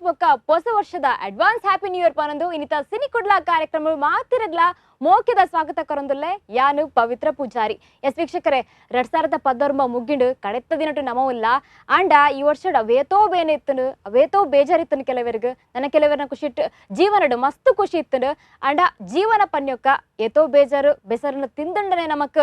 ಬೊಕ್ಕ ಹೊಸ ವರ್ಷದ ಅಡ್ವಾನ್ಸ್ ಹ್ಯಾಪಿ ನ್ಯೂ ಇಯರ್ ಪನೊಂದು ಇನ್ನಿತ ಸಿನಿ ಕುಡ್ಲ ಕಾರ್ಯಕ್ರಮ ಮಾತಿರಗ್ಲ ಮೋಕ್ಯದ ಸ್ವಾಗತ ಕೊರೊಂದುಲ್ಲೆ ಯಾನು ಪವಿತ್ರ ಪೂಜಾರಿ. ಎಸ್ ವೀಕ್ಷಕರೇ, 2019 ಮುಗ್ಗಿಂಡು ಕಡೆತ್ತ ದಿನಟು ನಮವುಲ್ಲ ಆಂಡ ಈ ವರ್ಷಡ್ ಅವೇತೋ ಬೇನೆ ಇತ್ತನು, ಅವೇತೋ ಬೇಜಾರಿತ್ತನು ಕೆಲವರಿಗೆ, ನನ್ನ ಕೆಲವರನ್ನ ಖುಷಿ ಜೀವನಡು ಮಸ್ತ್ ಖುಷಿ ಇತ್ತನು. ಆಂಡ ಜೀವನ ಪನ್ಯೊಕ್ಕ ಏತೋ ಬೇಜಾರು ಬೆಸರನ್ನು ತಿಂದಂಡನೆ ನಮಕ್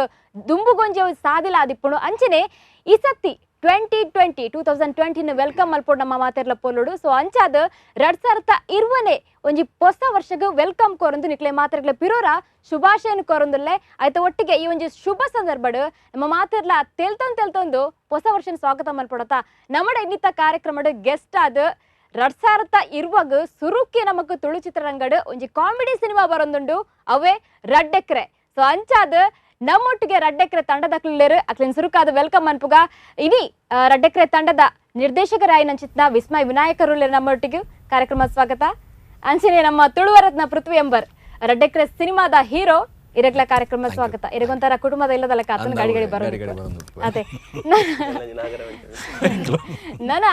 ದುಂಬುಗೊಂಜೆ ಸಾದಿಲ ಆದಿಪ್ಪುಣು. ಅಂಚನೆ ಈ ಸತಿ 2020 welcome ಮಲ್ಪೊಡು ನಮ್ಮ ಮಾತೆರ್ಲ ಪೋಲುಡು. ಸೊ ಅಂಚಾದ 2020 ಒಂಜಿ ಹೊಸ ವರ್ಷಗ್ welcome ಕೋರಂದು ನಿಕ್ಲೆ ಮಾತೆರ್ಲ ಪಿರೋರ ಶುಭಾಶಯನ ಕೋರಂದುಲ್ಲೆ. ಆಯ್ತ ಒಟ್ಟಿಗೆ ಈ ಒಂಜಿ ಶುಭ ಸಂದರ್ಭಡ್ ನಮ್ಮ ಮಾತೆರ್ಲ ತೆಲ್ತೊಂದು ತೆಲ್ತೊಂದು ಹೊಸ ವರ್ಷನ ಸ್ವಾಗತ ಮಲ್ಪೊಡತ ನಮ್ಮಡ ಇನ್ನಿತ ಕಾರ್ಯಕ್ರಮಡ್ ಗೆಸ್ಟ್ ಆದ 2020 ಸುರುಕ್ಕೆ ನಮಕ್ ತುಳು ಚಿತ್ರರಂಗಡ್ ಒಂಜಿ ಕಾಮಿಡಿ ಸಿನಿಮಾ ಬರೊಂದುಂಡು, ಅವೇ ರಡ್ಡೆಕ್ರೆ. ಸೊ ಅಂಚಾದ ನಮ್ಮೊಟ್ಟಿಗೆ ರಡ್ಡೆಕ್ರೆ ತಂಡದ ಅಕ್ಲುಲ್ಲೇರು ಅಕ್ಲಿನ್ ಸುರುಕಾದ welcome ಅನ್ಪುಗ. ಇನಿ ರಡ್ಡೆಕ್ರೆ ತಂಡದ ನಿರ್ದೇಶಕರಾಯಿನಂಚಿತ್ನ ವಿಸ್ಮಯ್ ವಿನಾಯಕರುಲ್ಲೇರು ನಮ್ಮೊಟ್ಟಿಗೆ ಕಾರ್ಯಕ್ರಮ ಸ್ವಾಗತ. ಅಂಚನೆ ನಮ್ಮ ತುಳುವರತ್ನ ಪೃಥ್ವಿ ಎಂಬರ್ ರಡ್ಡೆಕ್ರೆ ಸಿನಿಮಾದ ಹೀರೋ ಇರಗ್ಲ ಕಾರ್ಯಕ್ರಮ ಸ್ವಾಗತ. ಇರಗೊಂತರ ಕುಟುಂಬದ ಇಲ್ಲದಲ್ಲ ಕಾತನ ಗಾಡಿ ಗಾಡಿ ಬರೋದು. ಅದೇ ನನ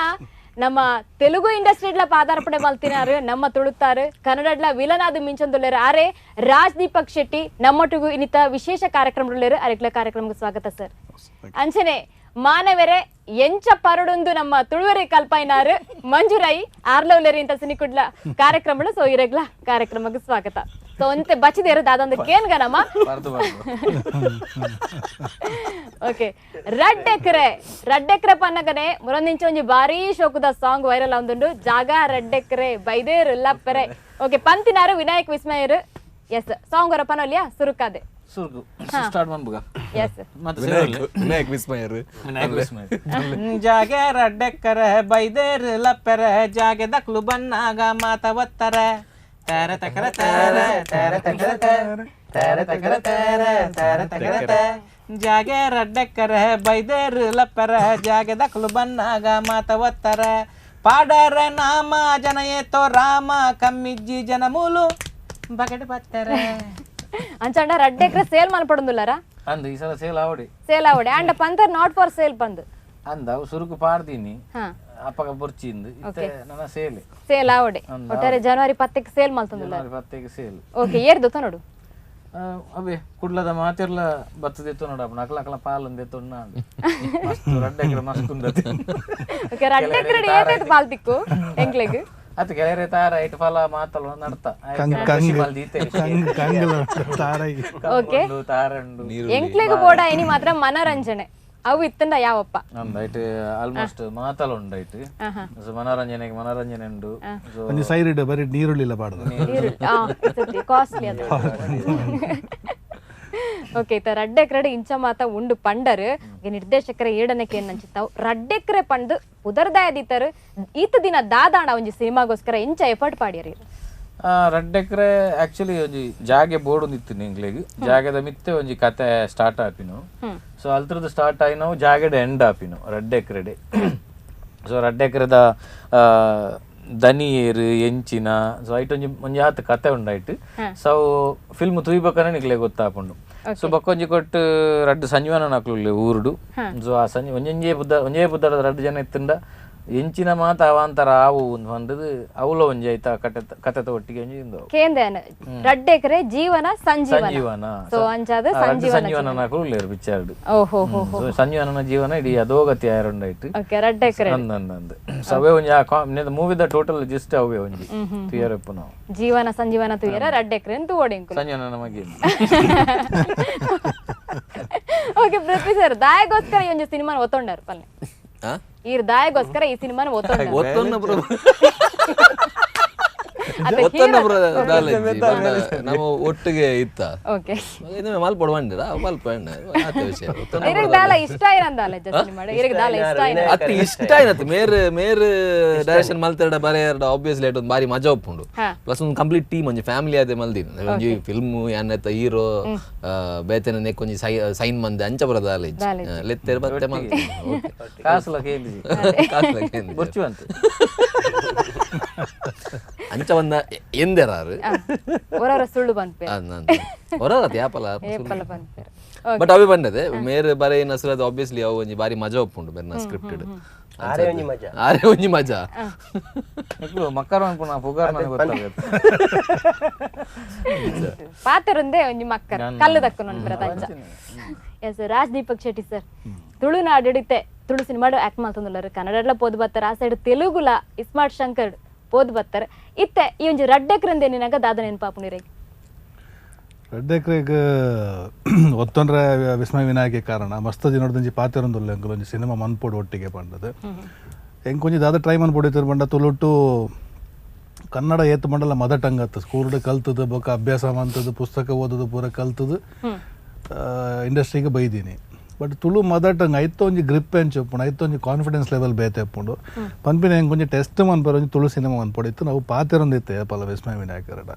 ನಮ್ಮ ತೆಲುಗು ಇಂಡಸ್ಟ್ರಿಡ್ಲ ಪಾದಾರ್ಪಣೆ ಮಲ್ತಿನಾರು, ನಮ್ಮ ತುಳುತ್ತಾರು, ಕನ್ನಡಡ್ಲ ವಿಲನಾದ ಮಿಂಚೊಂದುಲ್ಲೇರು ಆರೆ ರಾಜ್ ದೀಪಕ್ ಶೆಟ್ಟಿ ನಮ್ಮೊಟ್ಟಿಗೂ ಇನ್ನಿತ ವಿಶೇಷ ಕಾರ್ಯಕ್ರಮ ಅರೆಗ್ಲ ಕಾರ್ಯಕ್ರಮಕ್ಕೆ ಸ್ವಾಗತ ಸರ್. ಅಂಚನೆ ಮಾನವರೇ ಎಂಚ ಪರಡೊಂದು ನಮ್ಮ ತುಳುವರೆ ಕಲ್ಪೈನಾರು ಮಂಜುರಾಯಿ ಆರ್ಲವ್ಲೇರಿ ಇಂತ ಸಿನಿಕುಡ್ಲ ಕಾರ್ಯಕ್ರಮ. ಸೊ ಇರಗ್ಲ ಕಾರ್ಯಕ್ರಮಕ್ಕೆ ಸ್ವಾಗತ. ಸೊ ಒಂತೆ ಬಚ್ಚಿದೇರು ದಾದೊಂದು ಕೇನ್ಗ ನಮ್ಮ ಓಕೆ ರಡ್ಡೆಕ್ರೆ ರಡ್ಡೆಕ್ರೆ ಪನ್ನಗನೆ ಮುರಂದಿಂಚ ಒಂಜಿ ಬಾರಿ ಶೋಕುದ ಸಾಂಗ್ ವೈರಲ್ ಆವೊಂದುಂಡು, ಜಾಗ ರಡ್ಡೆಕ್ರೆ ಬೈದೇರು ಲಪ್ಪೆರೆ. ಓಕೆ ಪಂತಿನಾರು ವಿನಾಯಕ್ ವಿಸ್ಮಯರು. ಎಸ್ ಸಾಂಗ್ ವರ ಪನೋಲಿಯಾ ಸುರುಕಾದೆ ಸುರುಕು ಸ್ಟಾರ್ಟ್ ಮನ್ಬುಗ. ಎಸ್ ವಿನಾಯಕ್ ವಿಸ್ಮಯರು ವಿನಾಯಕ್ ವಿಸ್ಮಯರು ಜಾಗೆ ರಡ್ಡೆಕ್ಕರೆ ಬೈದೇರು ಲಪ್ಪೆರೆ ಜಾಗೆ ದಕ್ಲು ಬನ್ನಾಗ ಮಾತ ಒತ್ತಾರೆ ತರ ತಕರ ತರ ತರ ತಕರ ತರ ತಕರ ತರ ತರ ತಕರ ತ ಜಾಗೆ ರಡ್ಡೆಕ್ಕರೆ ಬೈದೇರು ಲಪ್ಪೆರೆ ಜಾಗೆ ದಕ್ಲು ಬನ್ನಾಗ ಮಾತ ಒತ್ತಾರೆ ಪಾಡರ ನಾಮ ಜನಯೇತೋ ರಾಮ ಕಮ್ಮಿಜ್ಜಿ ಜನಮೂಲು ಬಗಡ್ ಬತ್ತಾರೆ. ಅಂಚಂಡ ರಡ್ಡೆಕ್ರೆ ಸೇಲ್ ಮಲ್ಪಡೊಂದುಲ್ಲಾರ ಅಂದು ಈ ಸಲ ಸೇಲ್ ಆವಡಿ ಸೇಲ್ ಆವಡಿ ಅಂಡ ಪಂತರ್ not for sale ಬಂದು ಅಂದ ಅವು ಸುರುಕು ಪಾಡ್ದೀನಿ ಅಪ್ಪಗ ಬೊರ್ಚಿಂದು ಇತ್ತೆ ನನ್ನ ಸೇಲ್ ಸೇಲ್ ಆವಡಿ ಒಟ್ಟಾರೆ ಜನವರಿ 10ಕ್ಕೆ ಸೇಲ್ ಮಲ್ತೊಂದುಲ್ಲ. ಜನವರಿ 10ಕ್ಕೆ ಸೇಲ್. ಓಕೆ ಏರ್ದು ನೋಡು ಅವೇ ಕುಡ್ಲದ ಮಾತಿರ್ಲ ಬತ್ತದಿತ್ತು ನೋಡ ಅಕ್ಲ ಅಕ್ಲ ಪಾಲ್ ಅಂದಿತ್ತು ಮಸ್ತ್ ರಡ್ಡೆಕ್ರೆ ಮಸ್ತ್ ಉಂದತಿ. ಓಕೆ ರಡ್ಡೆಕ್ರೆ ಏತೈತು ಪಾಲ್ ತಿಕ್ಕು ಎಂಕ್ಲೆಗ್ ಅತ್ ಕೆಲವರೆ ತಾರ ಐಟ್ ಫಲ ಮಾತಲ ನಡ್ತ ಓಕೆ ಎಂಕ್ಲೆಗ್ ಬೋಡ ಇನಿ ಮಾತ್ರ ಮನರಂಜನೆ ಅವು ಇತ್ತಂಡ ಯಾವಪ್ಪ ಐಟ್ ಆಲ್ಮೋಸ್ಟ್ ಮಾತಲ ಉಂಡು ಐಟ್. ಸೊ ಮನರಂಜನೆಗೆ ಮನರಂಜನೆ ಉಂಡು. ಒಂಜಿ ಸೈಡ್ ಬರಿ ನೀರುಳ್ಳಿಲ್ಲ ಪಾಡದ ಕಾಸ್ಟ್ಲಿ ಅದು. ಓಕೆ ಇತ್ತ ರಡ್ಡೆಕ್ರೆ ಇಂಚ ಮಾತ ಉಂಡು ಪಂಡರು ನಿರ್ದೇಶಕರ ಏಡನಕ್ಕೆ ಏನ್ ರಡ್ಡೆಕ್ರೆ ಪಂಡು ಉದರ್ದಾಯ ದೀತರು ಈತ ದಿನ ದಾದಾಣ ಒಂಜಿ ಸಿನಿಮಾಗೋಸ್ಕರ ಇಂಚ ಎಫರ್ಟ್ ಪಾಡ್ಯರಿ. ರಡ್ಡೆಕ್ರೆ ಆಕ್ಚುಲಿ ಒಂಜಿ ಜಾಗೆ ಬೋರ್ಡ್ ಒಂದಿತ್ತು ನಿಂಗ್ಲೆಗ್ ಜಾಗೆದ ಮಿತ್ತೆ ಒಂಜಿ ಕತೆ ಸ್ಟಾರ್ಟ್ ಆಪಿನು. ಸೊ ಅಲ್ತ್ರದ್ದು ಸ್ಟಾರ್ಟ್ ಆಯಿನವು ಜಾಗೆಡ್ ಎಂಡ್ ಆಪಿನು ರಡ್ಡೆಕ್ರೆಡೆ. ಸೊ ರಡ್ಡೆಕ್ರೆದ ದನಿಯೇರು ಎಂಚಿನ ಸೊ ಐಟ್ ಒಂಜಿ ಒಂಜಿ ಆತ್ ಕತೆ ಉಂಡಾಯ್ತು. ಸೊ ಫಿಲ್ಮ್ ತುಯ್ಬೇಕನೆ ನಿಕ್ಲೆ ಗೊತ್ತಾಪುಂಡು. ಸೊ ಬಕ್ಕೊಂಜಿ ಕೊಟ್ಟು ರಡ್ಡು ಸಂಜೀವನ ನಕ್ಲು ಊರುಡು. ಸೊ ಆ ಸಂಜೆ ಒಂಜೊಂಜೇ ಬುದ್ಧ ಒಂಜೇ ಬುದ್ಧದ ರಡ್ಡು ಜನ ಇತ್ತಂಡ ಎಂಚಿನ ಮಾತ ಅವಾಂತರ ಆವು ಒಂದು ಬಂದದ್ದು ಅವಲ ಒಂಜಿ ಆಯ್ತಾ ಕತೆ ಕತೆತ ಒಟ್ಟಿಗೆ ಒಂಜಿ ಇಂದು ಕೇಂದ್ರ ರಡ್ಡೆಕ್ರೆ ಜೀವನ ಸಂಜೀವನ. ಸೊ ಅಂಚಾದ ಸಂಜೀವನ ನಕಲು ಉಲ್ಲೇರು ಪಿಕ್ಚರ್. ಸೊ ಸಂಜೀವನನ ಜೀವನ ಇಡೀ ಅಧೋಗತಿ ಆಯರುಂಡಾಯ್ತು. ಓಕೆ ರಡ್ಡೆಕ್ರೆ ಅಂದಂದು ಸೊ ಅವೇ ಒಂಜಿ ಆ ಮೂವಿದ ಟೋಟಲ್ ಜಿಸ್ಟ್ ಅವೇ ಒಂಜಿ ತುಯರಪ್ಪು ನಾವು ಜೀವನ ಸಂಜೀವನ ತುಯರ ರಡ್ಡೆಕ್ರೆ ಅಂತ ಓಡಿಂಕು ಸಂಜೀವನ ನಮಗೆ. ಓಕೆ ಪೃಥ್ವಿ ಸರ್ ದಾಯಗೋಸ್ಕರ ಈ ಒಂಜಿ ಸಿನಿಮಾನ ಒತ್ತೊಂಡಾರು ಪಲ್ಲೆ ಈ ದಾಯಗೋಸ್ಕರ ಈ ಸಿನಿಮಾನ ನಮ್ಮ ಒಟ್ಟಿಗೆ ಇತ್ತ ಇಷ್ಟ ಆಯ್ತು ಮೇರ್ ಮೇರ್ ಡೈರೆಕ್ಷನ್ ಮಲ್ತೆರಡ ಬರೆಯರಡ ಆಬ್ವಿಯಸ್ಲಿ ಒಂದು ಬಾರಿ ಮಜಾ ಒಪ್ಪುಂಡು. ಪ್ಲಸ್ ಒಂದು ಕಂಪ್ಲೀಟ್ ಟೀಮ್ ಒಂಜಿ ಫ್ಯಾಮಿಲಿ ಆದೆ ಮಲ್ದಿನ ಒಂಜಿ ಫಿಲ್ಮ್ ಯಾನೆತ್ತ ಹೀರೋ ಬೇತನ ನೆಕ್ ಒಂಜಿ ಸೈನ್ ಮಂದೆ ಅಂಚ ಬರದ ಲೆತ್ತೆರ್ ಬತ್ತೆ ಮಲ್ತಿ ಅಂಚ ಬಂದ ಎಂದೆರಾರು ಹೊರರ ಸುಳ್ಳು ಬಂದ್ಪೇರು ಹೊರರ ಯಾಪಲ ಬಟ್ ಅವೇ ಬಂದದೆ ಮೇರ್ ಬರೆ ನಸುರದ ಆಬ್ವಿಯಸ್ಲಿ ಅವು ಒಂಜಿ ಬಾರಿ ಮಜಾ ಒಪ್ಪುಂಡು ಬೇರೆ ಸ್ಕ್ರಿಪ್ಟೆಡ್. ಆರೆ ಒಂಜಿ ಮಜಾ ಆರೆ ಒಂಜಿ ಮಜಾ ನಿಕ್ಲು ಮಕ್ಕರ್ ಅನ್ಪುನ ಪುಗಾರ್ ನನಗೆ ಗೊತ್ತಾಗುತ್ತೆ ಪಾತರುಂದೇ ಒಂಜಿ ಮಕ್ಕರ್ ಕಲ್ಲು ದಕ್ಕುನು ಅನ್ಪುರ ಎಸ್ ರಾಜ್ ದೀಪಕ್ ಶೆಟ್ಟಿ ಸರ್ ತುಳುನಾಡು ಹಿಡಿತೆ ತುಳು ಸಿನಿಮಾಡು ಆಕ್ಟ್ ಮಾಡ್ತಂದುಲ್ಲಾರು ಕನ್ನಡಡ್ಲ ಪೋದು ಬತ್ತಾರೆ ಆ ಸೈಡ್ ತೆಲುಗುಲ ಇಸ್ಮಾರ್ಟ್ ಶಂಕರ್ ಪೋದು ಬತ್ತಾರೆ ಇತ್ತೆ ಈ ಒಂಜಿ ರಡ್ಡೆಕ್ರಂದೆ ನಿನಗ ದಾದ ನೆನಪಾಪುನಿರಿಗೆ ರಡ್ಡೆಕ್ರೆಗ್ ಒತ್ತೊಂಡ್ರೆ ವಿಸ್ಮಯ ವಿನಾಯಕ ಕಾರಣ ಮಸ್ತ್ ದಿನೊಡ್ದಂಜಿ ಪಾತೆರೊಂದುಲ್ಲ ಎಂಕುಲು ಒಂಜಿ ಸಿನಿಮಾ ಮನ್ಪೋಡು ಒಟ್ಟಿಗೆ ಪಂಡದು ಎಂಕೊಂಜಿ ದಾದ ಟ್ರೈ ಮನ್ಪೊಡಿತಾರೆ ಪಂಡ ತುಳುಟು ಕನ್ನಡ ಏತ್ ಮಂಡಲ ಮದರ್ ಟಂಗ್ ಅತ್ತು ಸ್ಕೂಲ್ಡ್ ಕಲ್ತದ್ದು ಬೊಕ್ಕ ಅಭ್ಯಾಸ ಮಂತದ್ದು ಪುಸ್ತಕ ಓದೋದು ಪೂರ ಕಲ್ತದ್ದು ಇಂಡಸ್ಟ್ರಿಗೆ ಬೈದೀನಿ but Tulu mother tongue ಐತೊಂಜಿ ಒಂಜಿ ಗ್ರಿಪ್ ಎಂಚ ಉಪ್ಪುಂಡು ಐತೊಂಜಿ ಕಾನ್ಫಿಡೆನ್ಸ್ ಲೆವೆಲ್ ಬೇತೆ ಉಪ್ಪುಂಡು ಪನ್ಪಿನ ಎಂಕ್ ಒಂಜಿ ಟೆಸ್ಟ್ ಮನ್ಪರ ಒಂಜಿ ತುಳು ಸಿನಿಮಾ ಮನ್ಪೊಡಿತ್ತು ನಾವು ಪಾತೆರೊಂದಿತ್ತೆ ಪಲ ವಿಸ್ಮಯ ವಿನಾಯಕರಡ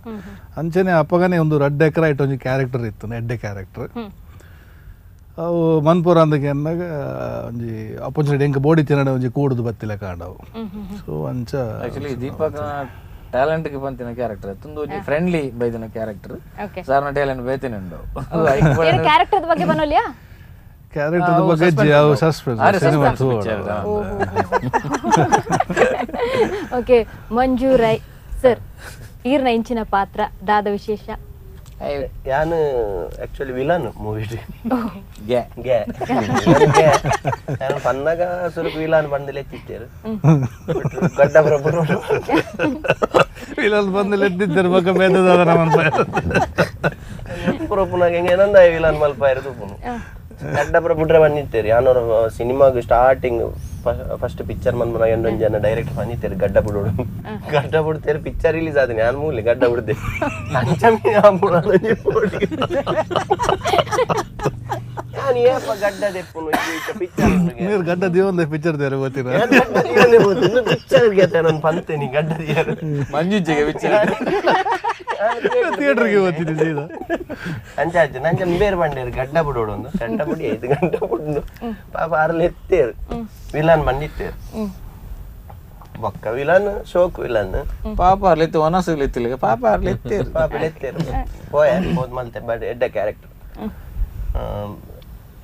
ಅಂಚನೆ ಅಪ್ಪಗನೆ ಒಂದು ರಡ್ಡ್ ಎಕರೆ ಇಟ್ಟು ಒಂಜಿ ಕ್ಯಾರೆಕ್ಟರ್ ಇತ್ತು ಎಡ್ಡೆ ಕ್ಯಾರೆಕ್ಟರ್ ಅವು ಮನ್ಪುರ ಅಂದಕ್ಕೆ ಅನ್ನಾಗ ಒಂಜಿ ಅಪೊಂಚಿ ಎಂಕ್ ಬೋಡಿ ತಿನ್ನಡ ಒಂಜಿ ಕೂಡುದು ಬತ್ತಿಲ್ಲ ಕಾಂಡವು ಸೊ ಅಂಚ ಆಕ್ಚುಲಿ ದೀಪಕ್ ಟ್ಯಾಲೆಂಟ್ ಗೆ ಬಂತಿನ ಕ್ಯಾರೆಕ್ಟರ್ ತುಂಬ ಒಂಜಿ ಫ್ರೆಂಡ್ಲಿ ಬೈದಿನ ಕ್ಯಾರೆಕ್ಟರ್ ಸಾರ್ನ ಟ್ಯಾಲೆಂಟ್ ಬೇತೇನೆ ಉಂಡು ಕ್ಯಾರೆಕ್ಟರ್ ಬಗ್ಗೆ ಬನ್ನೋಲಿಯಾ ಕ್ಯಾರೆಕ್ಟರ್ ಬಗ್ಗೆ suspense cinema okay Manju Rai sir ಈರ್ನ ಇಂಚಿನ ಪಾತ್ರ ದಾದ ವಿಶೇಷ ಯಾನು actually villain movie ಗೆ ಗೆ ನಾನು ಪನ್ನಾಗ ಸ್ವಲ್ಪ ವಿಲನ್ ಬಂದು ಲೆತ್ತಿತ್ತೇರು ಗಡ್ಡ ಬರಬರು ವಿಲನ್ ಬಂದು ಲೆತ್ತಿದ್ದರು ಬೊಕ್ಕ ಬೇದದಾದ ನಮ್ಮ ಪುರಪುನಾಗ ಹೆಂಗೆ ಏನಂದ ವಿಲನ್ ಮಲ್ಪ ಇರೋದು ಗಡ್ಡ ಬರ ಬಂದಿತ್ತೇರಿ ಯಾನೋರ ಸಿನಿಮಾಗ starting first picture ಮನ್ಮನ ಎಂಡೊಂದು ಜನ ಡೈರೆಕ್ಟ್ ಬಂದಿತ್ತೇರಿ ಗಡ್ಡ ಬಿಡೋಡು ಗಡ್ಡ ಬಿಡ್ತೇರಿ ಪಿಕ್ಚರ್ ರಿಲೀಸ್ ಆದ ನಾನು ಮೂಲೆ ಗಡ್ಡ ಬಿಡ್ದೆ ನಾನು ಏಪ ಗಡ್ಡ ದೆಪ್ಪುನು ಪಿಕ್ಚರ್ ನೀರು ಗಡ್ಡ ದೇವಂದ ಪಿಕ್ಚರ್ ದೇರ ಗೊತ್ತಿರ ಪಿಕ್ಚರ್ ಗೆತ್ತ ನಾನು ಪಂತೇನಿ ಗಡ್ಡ ದೇವರು ಮಂಜುಜ್ಜಿಗೆ ಪಿಕ್ಚರ್ ಥಿಯೇಟರ್ಗೆ ಗೊತ್ತಿದೆ ಸೀದಾ ಅಂಚಾಯ್ತು ನಂಜ ಬೇರೆ ಬಂಡೇರು ಗಡ್ಡ ಬಿಡೋಡು ಒಂದು ಗಡ್ಡ ಬಿಡಿ ಐದು ಗಂಟ ಬಿಡು ಪಾಪ ಅರ್ಲಿ ಎತ್ತೇರು ವಿಲನ್ ಬಂದಿತ್ತೇರು ಬೊಕ್ಕ ವಿಲನ್ ಶೋಕ್ ವಿಲನ್ ಪಾಪ ಅರ್ಲಿತ್ತು ಒನಸುಲಿತ್ತಿಲ್ಲ ಪಾಪ ಅರ್ಲಿ ಎತ್ತೇರು ಪಾಪ ಎತ್ತೇರು ಪೋಯ ಹೋದ್ ಮಲ್ತೆ ಬಟ್ ಎಡ್ಡ ಕ್ಯಾರೆಕ್ಟರ್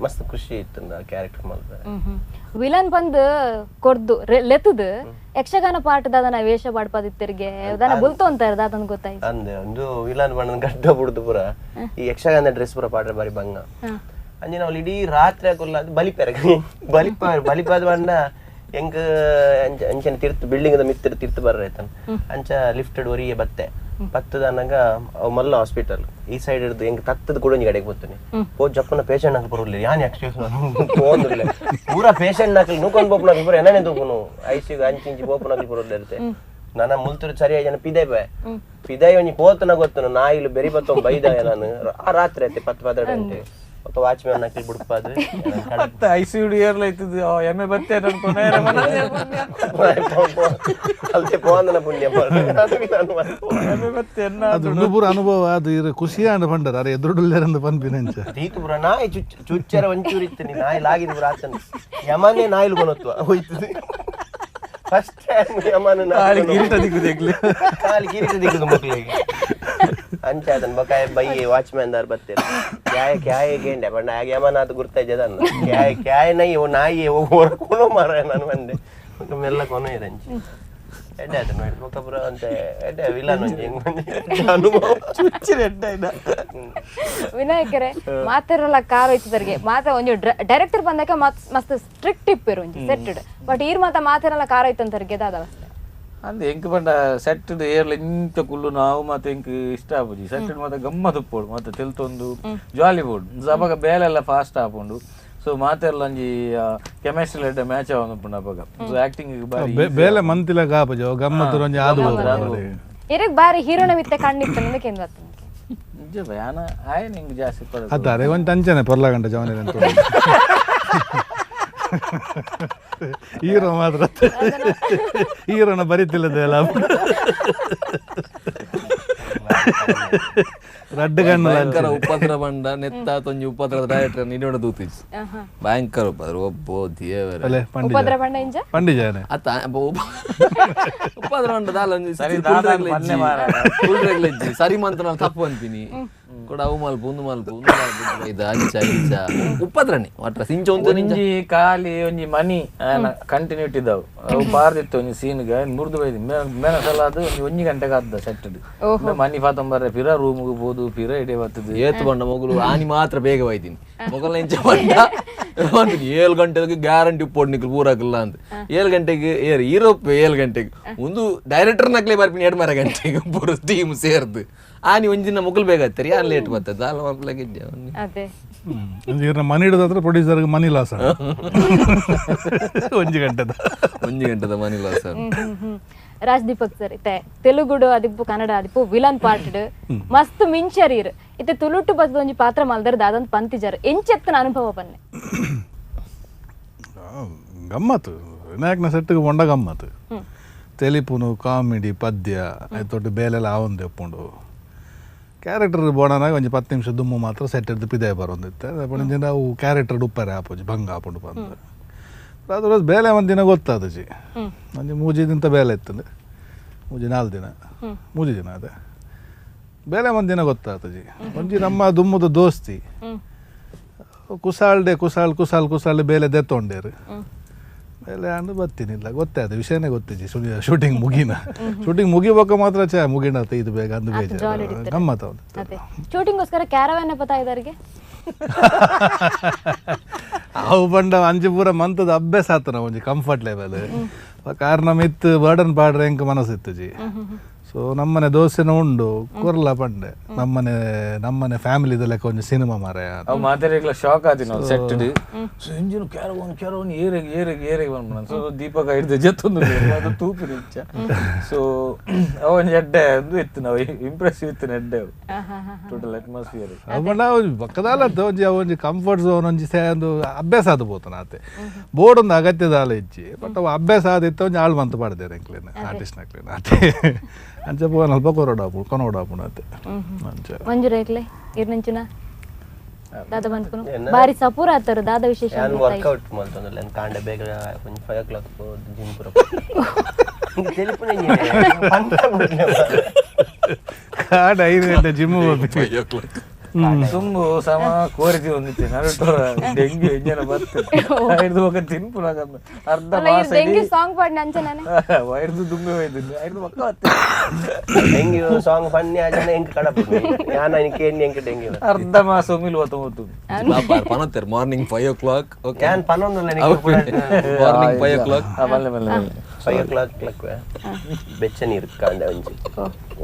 ಮಸ್ತ್ ಖುಷಿ ಇತ್ತು ಆ ಕ್ಯಾರೆಕ್ಟರ್ ಮಲ್ತೆ ವಿಲನ್ ಬಂದು ಕೊರ್ದು ಲೆತ್ತದು ಯಕ್ಷಗಾನ ಪಾಠದ ನಾ ವೇಷ ಪಾಡ್ಪದಿತ್ತರಿಗೆ ದಾನ ಬುಲ್ತು ಅಂತ ದಾತನ್ ಗೊತ್ತಾಯ್ತು ಅಂದೆ ಒಂದು ವಿಲನ್ ಬಣ್ಣ ಗಡ್ಡ ಬಿಡ್ದು ಪೂರ ಈ ಯಕ್ಷಗಾನ ಡ್ರೆಸ್ ಪೂರ ಪಾಡ್ರೆ ಬಾರಿ ಬಂಗ ಅಂಜೆ ನಾವು ಇಡೀ ರಾತ್ರಿ ಹಾಕೊಲ್ಲ ಅದು ಬಲಿಪೆರ ಬಲಿಪ ಬಲಿಪಾದ ಬಣ್ಣ ಎಂಕ್ ಅಂಚ ಅಂಚನೆ ತಿರ್ತು ಬಿಲ್ಡಿಂಗ್ ದ ಮಿತ್ರ ತಿರ್ತು ಬರ್ರ ಆಯ್ತಾನ ಅಂಚ ಲಿಫ್ಟೆಡ್ ಒರಿಯೆ ಬತ್ತೆ ಬತ್ತದನ್ನಾಗ ಅವು ಮಲ್ಲ ಹಾಸ್ಪಿಟಲ್ ಈ ಸೈಡ್ ಹಿಡ್ದು ಹೆಂಗ್ ತತ್ತದ ಕೂಡ ಒಂಜಿ ಕಡೆಗೆ పోతుంది ಪೋ ಜಪ್ಪನ ಪೇಷಂಟ್ ನಾಕು ಬರೋಲ್ಲ ಯಾನ್ ಯಾಕೆ ಹೋಂದಿಲ್ಲ ಪೂರಾ ಪೇಷಂಟ್ ನಾಕಲ್ ನೂಕೊಂಡ್ ಬೋಪು ಪೂರ ಎಣ್ಣೆ ತೂಪುನು ಐಸಿಯು ಅಂಚಿ ಇಂಚಿ ಬೋಪು ನಾಕಲ್ ಬರೋಲ್ಲ ಇರುತ್ತೆ ನನ್ನ ಮುಲ್ತುರು ಸರಿಯಾಗಿ ಜನ ಪಿದೆ ಬೇ ಪಿದಾಯಿ ಒಂಜಿ ಪೋತನ ಗೊತ್ತನು ನಾಯಿಲು ಬೆರಿ ಬತ್ತೊ ಬೈದಾಯ ನಾನು ಆ ರಾತ್ರಿ ಐತೆ 10-12 ಗಂಟೆ ఒక ವಾಚ್ಮ್ಯಾನ್ ನಕಲಿ ಬಿಡ್ಪಾದು ಮತ್ತೆ ಐಸಿಯು ಏರ್ಲ ಇತ್ತದು ಎಮ್ಮೆ ಬತ್ತೆ ಅಲ್ತೆ ಪೋಂದನ ಪುಣ್ಯ ಅದು ಪೂರ ಅನುಭವ ಅದು ಇರು ಖುಷಿಯಾನ ಪಂಡರ ಅರೆ ಎದುರುಡುಲ್ಲೇರಂದು ಪನ್ಪಿನಂಚ ತೀತು ಪೂರ ನಾಯಿ ಚುಚ್ಚರ ಒಂಚೂರು ಇತ್ತು ನೀ ನಾಯಿ ಲಾಗಿದ್ದು ಪೂರ ಆತನ ಯಮನೇ ನಾಯಿಲು ಕೊನತ್ವ ಹೋಯ್ತದೆ ಫಸ್ಟ್ ಟೈಮ್ ಯಮನ ಕಾಲಿ ಕಿರೀಟ ದಿಕ್ಕುದು ಎಗ್ಲಿ ಕಾಲಿ ಕಿರೀಟ ದಿಕ್ಕುದು ಮಕ್ಕಳಿಗೆ ಅಂಚ ಅದನ್ನ ಬಕಾಯ ಬೈಯೆ ವಾಚ್ಮ್ಯಾನ್ ದಾರ್ ಬತ್ತೇರು ಕ್ಯಾಯ ಕ್ಯಾಯ ಗೇಂಡೆ ಬಣ್ಣ ಆಗ ಯಮನ ಅದು ಗುರ್ತಾಯ್ತದನ್ನ ಕ್ಯಾಯ ಕ್ಯಾಯ ನೈ ಓ ನಾಯಿ ಓ ಕೊನೋ ಮಾರ ನಾನು ಬಂದೆ ಮೆಲ್ಲ ಕೊನೋ ಇದೆ ಅಂಚಿ ಎಡ್ಡೆ ಆಯ್ತು ನೋಡಿ ಬೊಕ್ಕಪುರ ಅಂತ ಎಡ್ಡೆ ವಿಲನ್ ಒಂಜಿ ಅನುಭವ ಚುಚ್ಚಿನ ಎಡ್ಡೆ ಇದ ವಿನಾಯಕರೇ ಮಾತಾರಲ್ಲ ಕಾರ್ ಹೋಯ್ತಿದ್ದರಿಗೆ ಮಾತ ಒಂಜಿ ಡೈರೆಕ್ಟರ್ ಬಂದಾಗ ಮಸ್ತ್ ಸ್ಟ್ರಿಕ್ಟ್ ಟಿಪ್ ಇರು ಒಂಜಿ ಸೆಟ್ಟೆಡ್ ಬಟ್ ಈರ್ ಮಾತ ಮಾತಾರಲ್ಲ ಕಾರ್ ಹೋಯ್ತಂತರಿಗೆ ದಾದ ಅಂದ್ ಎಂಕ್ ಪಂಡ ಸೆಟ್ಟೆಡ್ ಏರ್ಲ ಇಂಚ ಕುಲ್ಲು ನಾವು ಮತ್ತೆ ಎಂಕ್ ಇಷ್ಟ ಆಪುಜಿ ಸೆಟ್ಟೆಡ್ ಮತ್ತೆ ಗಮ್ಮತ್ ಉಪ್ಪೋಡು ಮತ್ತೆ ತೆಲ್ತೊಂದು ಜಾಲಿ ಬೋರ್ಡ್ ಅಪಗ ಬೇಲೆಲ್ಲ ಫಾಸ್ಟ್ ಆಪುಂಡು ಸೊ ಮಾತೆಲ್ಲ ಒಂಜಿ ಕೆಮಿಸ್ಟ್ರಿ ಎಡ್ಡೆ ಮ್ಯಾಚ್ ಆವೊಂದು ಅಪಗ ಸೊ ಆಕ್ಟಿಂಗ್ ಬಾರಿ ಬೇಲೆ ಮಂತಿಲ ಕಾಪಜೋ ಗಮ್ಮತ್ತು ಒಂಜಿ ಆದು ಇರಗ್ ಬಾರಿ ಹೀರೋನ ಮಿತ್ತೆ ಕಣ್ಣಿತ್ತು ನಿಮಗೆ ಏನು ಗೊತ್ತು ನಿಜ ಯಾನ ಆಯ್ ನಿಂಗೆ ಜಾಸ್ತಿ ಪದ ಅತ್ತಾರೆ ಒಂಜಿ ಅಂಚನೆ ಪೊರ್ಲ ಗಂಟೆ ಜವನ ಅಂತ ಹೀರೋ ಮಾತ್ರ ಹೀರೋನ ಬರಿತಿಲ್ಲದೆಲ್ಲ ರಡ್ಡು ಕಣ್ಣು ಭಯಂಕರ ಉಪದ್ರ ಬಂಡ ನೆತ್ತ ತೊಂಜಿ ಉಪದ್ರ ಡೈರೆಕ್ಟರ್ ನಿನ್ನೋಡ ದೂತಿಜ್ ಭಯಂಕರ ಉಪದ್ರ ಒಬ್ಬ ದೇವರೇ ಅಲ್ಲೇ ಉಪದ್ರ ಬಂಡ ಇಂಜ ಪಂಡಿಜಾನೆ ಅತ್ತ ಉಪದ್ರ ಬಂಡ ದಾಲ ಒಂಜಿ ಸರಿ, ದಾದ ಪನ್ನೆ ಮಾರಾಯ. ಸರಿ ಮಂತ್ರ ತಪ್ಪು ಅಂತೀನಿ ಕೂಡ ಅವು ಮಲ್ಪ ಒಂದು ಮಲ್ಪ ಒಂದು ಮಲ್ಪ ಇದು ಅಂಚ ಇಂಚ ಉಪ್ಪದ್ರಣಿ ವಾಟ್ರ ಸಿಂಚ ಒಂದು ನಿಂಚ ಒಂಜಿ ಖಾಲಿ ಒಂಜಿ ಮನಿ ಕಂಟಿನ್ಯೂಟಿ ಇದ್ದಾವು ಅವು ಪಾರ್ದಿತ್ತು ಒಂಜಿ ಸೀನ್ಗೆ ಮುರಿದು ಬೈದಿ ಮೇನ ಸಲ ಅದು ಒಂಜಿ ಒಂಜಿ ಗಂಟೆಗೆ ಆದ್ದ ಸೆಟ್ ಮನಿ ಪಾತಂಬರ್ರೆ ಪಿರ ರೂಮ್ಗೆ ಪೋದು ಪಿರ ಇಡೇ ಬರ್ತದೆ ಏತು ಬಂಡ ಮೊಗಲು ಆನಿ ಮಾತ್ರ ಬೇಗ ಹೋಯ್ತೀನಿ ಮೊಗಲ ಇಂಚ ಬಂಡ 7 ಗಂಟೆಗೆ ಗ್ಯಾರಂಟಿ ಉಪ್ಪೋಡು ನಿಕ್ಲು ಪೂರಾಕಲ್ಲ ಅಂತ 7 ಗಂಟೆಗೆ ಏರು ಯೂರೋಪ್ 7 ಗಂಟೆಗೆ ಒಂದು ಡೈರೆಕ್ಟರ್ ನಕ್ಲೆ ಬರ್ಪಿನಿ 2.5 ಗಂಟೆಗೆ ಪೂರ ಟೀಮ್ ಸೇರ್ದು ಆನಿ ಒಂಜಿನ ಮೊಗಲು ಬೇಗ ಹತ್ತರಿ ಆನ್ ಲೇಟ್ ಬರ್ತದೆ ಅಲ್ಲ ಮಕ್ಕಳಿಗೆ ಅದೇ ಇವ್ರನ್ನ ಮನಿ ಹಿಡಿದಾದ್ರೆ ಪ್ರೊಡ್ಯೂಸರ್ಗೆ ಮನಿ ಲಾಸ್ ಒಂಜಿ ಗಂಟೆದ ಒಂಜಿ ಗಂಟೆದ ಮನಿ ಲಾಸ್. ರಾಜ್ ದೀಪಕ್ ಸರ್ ಇತ್ತೆ ತೆಲುಗುಡು ಅದಿಪ್ಪು ಕನ್ನಡ ಅದಿಪ್ಪು ವಿಲನ್ ಪಾರ್ಟ್ ಮಸ್ತ್ ಮಿಂಚರೀರ್ ಇತ್ತೆ ತುಳುಟು ಬಸ್ ಒಂಜಿ ಪಾತ್ರ ಮಲ್ದರ್ ದಾದಂತ ಪಂತಿಜರ್ ಎಂಚೆತ್ತನ ಅನುಭವ ಬನ್ನೆ ಗಮ್ಮತ್ತು ವಿನಾಯಕನ ಸೆಟ್ಟಿಗೆ ಬೊಂಡ ಗಮ್ಮತ್ತು ತೆಲಿಪುನು ಕಾಮಿಡಿ ಪದ್ಯ ಆಯ್ತೊಟ್ಟು ಬೇಲೆಲ್ಲ ಆವೊಂದು ಎಪ್ಪುಂಡು ಕ್ಯಾರೆಕ್ಟರ್ ಬೋಡನಾಗ ಒಂಜಿ 10 ನಿಮಿಷ ದುಮ್ಮು ಮಾತ್ರ ಸೆಟ್ ಹಿಡ್ದು ಪಿದೆ ಬರೋಂದಿತ್ತೆ ಪಂಡ ಅವು ಕ್ಯಾರೆಕ್ಟರ್ ಉಪ್ಪರೆ ಆಪೋಜಿ ಭಂಗ ಆಪುಂಡು ಬಂದು ಅದ್ರ ಬೇಲೆ ಒಂದು ದಿನ ಗೊತ್ತಾದಜಿ ಒಂಜಿ ಮೂಜಿ ದಿನದ ಬೇಲೆ ಇತ್ತಂದು ಮೂಜಿ 4 ದಿನ ಮೂಜಿ ದಿನ ಅದೇ ಬೇಲೆ ಒಂದು ದಿನ ಗೊತ್ತಾತಜಿ ಒಂಜಿ ನಮ್ಮ ದುಮ್ಮದ ದೋಸ್ತಿ ಕುಸಾಲ್ಡೆ ಕುಸಾಲ್ ಕುಸಾಲ್ ಕುಸಾಲ್ ಬೇಲೆ ದೆತ್ತೊಂಡೇರು ಬೇಲೆ ಅಂದು ಬತ್ತೀನಿಲ್ಲ ಗೊತ್ತೇ ಅದು ವಿಷಯನೇ ಗೊತ್ತಿಜಿ ಶೂಟಿಂಗ್ ಮುಗಿನ ಶೂಟಿಂಗ್ ಮುಗಿಬೇಕ ಮಾತ್ರ ಚೇ ಮುಗಿಣತ ಇದು ಬೇಗ ಅಂದು ಬೇಜಾರು ಗಮ್ಮತ್ತ ಅದೇ ಶೂಟಿಂಗ್ಗೋಸ್ಕರ ಕ್ಯಾರವ್ಯಾನ್ ಪತಾ ಇದ್ದಾರಿಗೆ ಅವು ಬಂಡ ಅಂಜಿ ಪೂರ ಮಂತದ ಅಭ್ಯಾಸ ಆತನ ಒಂಜಿ ಕಂಫರ್ಟ್ ಲೆವೆಲ್ ಕಾರಣ ಮಿತ್ತು ಬರ್ಡನ್ ಪಾಡ್ರೆ ಎಂಕ್ ಮನಸ್ಸಿತ್ತು ಜಿ. ಸೊ ನಮ್ಮನೆ ದೋಸೆನ ಉಂಡು ಕೊರ್ಲ ಪಂಡೆ ನಮ್ಮನೆ ನಮ್ಮನೆ ಫ್ಯಾಮಿಲಿದ ಲೆಕ್ಕ ಒಂಜಿ ಸಿನಿಮಾ ಮಾರಾಯ ಅವು ಮಾತಾಡಿಗ್ಲ ಶಾಕ್ ಆತಿ ನಾವು set so engine caravan caravan ಏರೆಗೆ ಏರೆಗೆ ಏರೆಗೆ ಬಂದ್ಬಿಡ ಸೊ ದೀಪಕ ಹಿಡ್ದು ಜತ್ತೊಂದು ಅದು ತೂಪು ನಿಚ್ಚ ಸೊ ಅವ ಒಂಜಿ ಎಡ್ಡೆ ಒಂದು ಇತ್ತು ನಾವು ಇಂಪ್ರೆಸಿವ್ ಇತ್ತು ಎಡ್ಡೆ ಟೋಟಲ್ ಅಟ್ಮಾಸ್ಫಿಯರ್ ಅವು ಪಕ್ಕದಾಲ ಒಂಜಿ ಒಂಜಿ ಕಂಫರ್ಟ್ ಝೋನ್ ಒಂಜಿ ಒಂದು ಅಭ್ಯಾಸ ಆದ ಪೋತನ ಆತೆ ಬೋರ್ಡ್ ಒಂದು ಅಗತ್ಯದ ಆಲ ಇಜ್ಜಿ ಬಟ್ ಅವು ಅಭ್ಯಾಸ ಆದಿತ್ತು ಒಂಜಿ ಆಳ್ ಮಂತ್ ಪಾಡ್ದೇರೆ ಎಂಕ್ಲೇನ ಆರ್ಟಿಸ್ಟ್ ನಕ್ಲೇನ ಆತೆ ಅಂಚ ಪೋನ್ ಅಲ್ಪ ಕೊರೋಡಾಪು ಕೊನೋಡಾಪುಣ ಆತೆ ಅಂಚ ಮಂಜುರೇಕ್ಲೆ ಇರ್ನಂಚಿನ ದಾದ ಬಂದ್ಕುನು ಬಾರಿ ಸಪೂರ ಆತರು ದಾದ ವಿಶೇಷ ನಾನು ವರ್ಕೌಟ್ ಮಾಡ್ತಂದ್ರೆ ನಾನು ಕಾಂಡೆ ಬೇಗ ಒಂದು 5 o'clock gym ಪೂರ ತೆಲಿಪುನೆ ಕಾಡ 5 ಗಂಟೆ ಜಿಮ್ ಹೋಗ್ಬೇಕು 5 o'clock ತುಂಬು ಸಮ ಕೋರಿತಿ ಒಂದಿತ್ತೆ ನಡುಟೋರ ಡೆಂಗ್ಯೂ ಇಂಜನ ಬರ್ತದೆ ಐದು ಒಕ್ಕ ತಿನ್ಪುನ ಅರ್ಧ ಮಾಸ ಡೆಂಗ್ಯೂ ಸಾಂಗ್ ಪಾಡ್ ನಂಚ ನಾನೆ ಐದು ದುಂಬೆ ಹೋಯ್ತು ಐದು ಒಕ್ಕ ಡೆಂಗ್ಯೂ ಸಾಂಗ್ ಫನ್ನಿ ಆಜನ ಎಂಕ್ ಕಡಪು ಯಾನ ಕೇಳಿ ಎಂಕ್ ಡೆಂಗ್ಯೂ ಅರ್ಧ ಮಾಸ ಒಮ್ಮಿಲ್ ಒತ್ತ ಒತ್ತು ಪನೊತ್ತೆರ್ morning 5 o'clock okay ಯಾನ್ ಪನೊಂದುಲ್ಲ ಮಾರ್ನಿಂಗ್ 5 o'clock ಮಲ್ಲೆ ಮಲ್ಲೆ ಮಲ್ಲೆ 5 o'clock ಬೆಚ್ಚ ನೀರು ಕಾಂಡೆ ಒಂಜಿ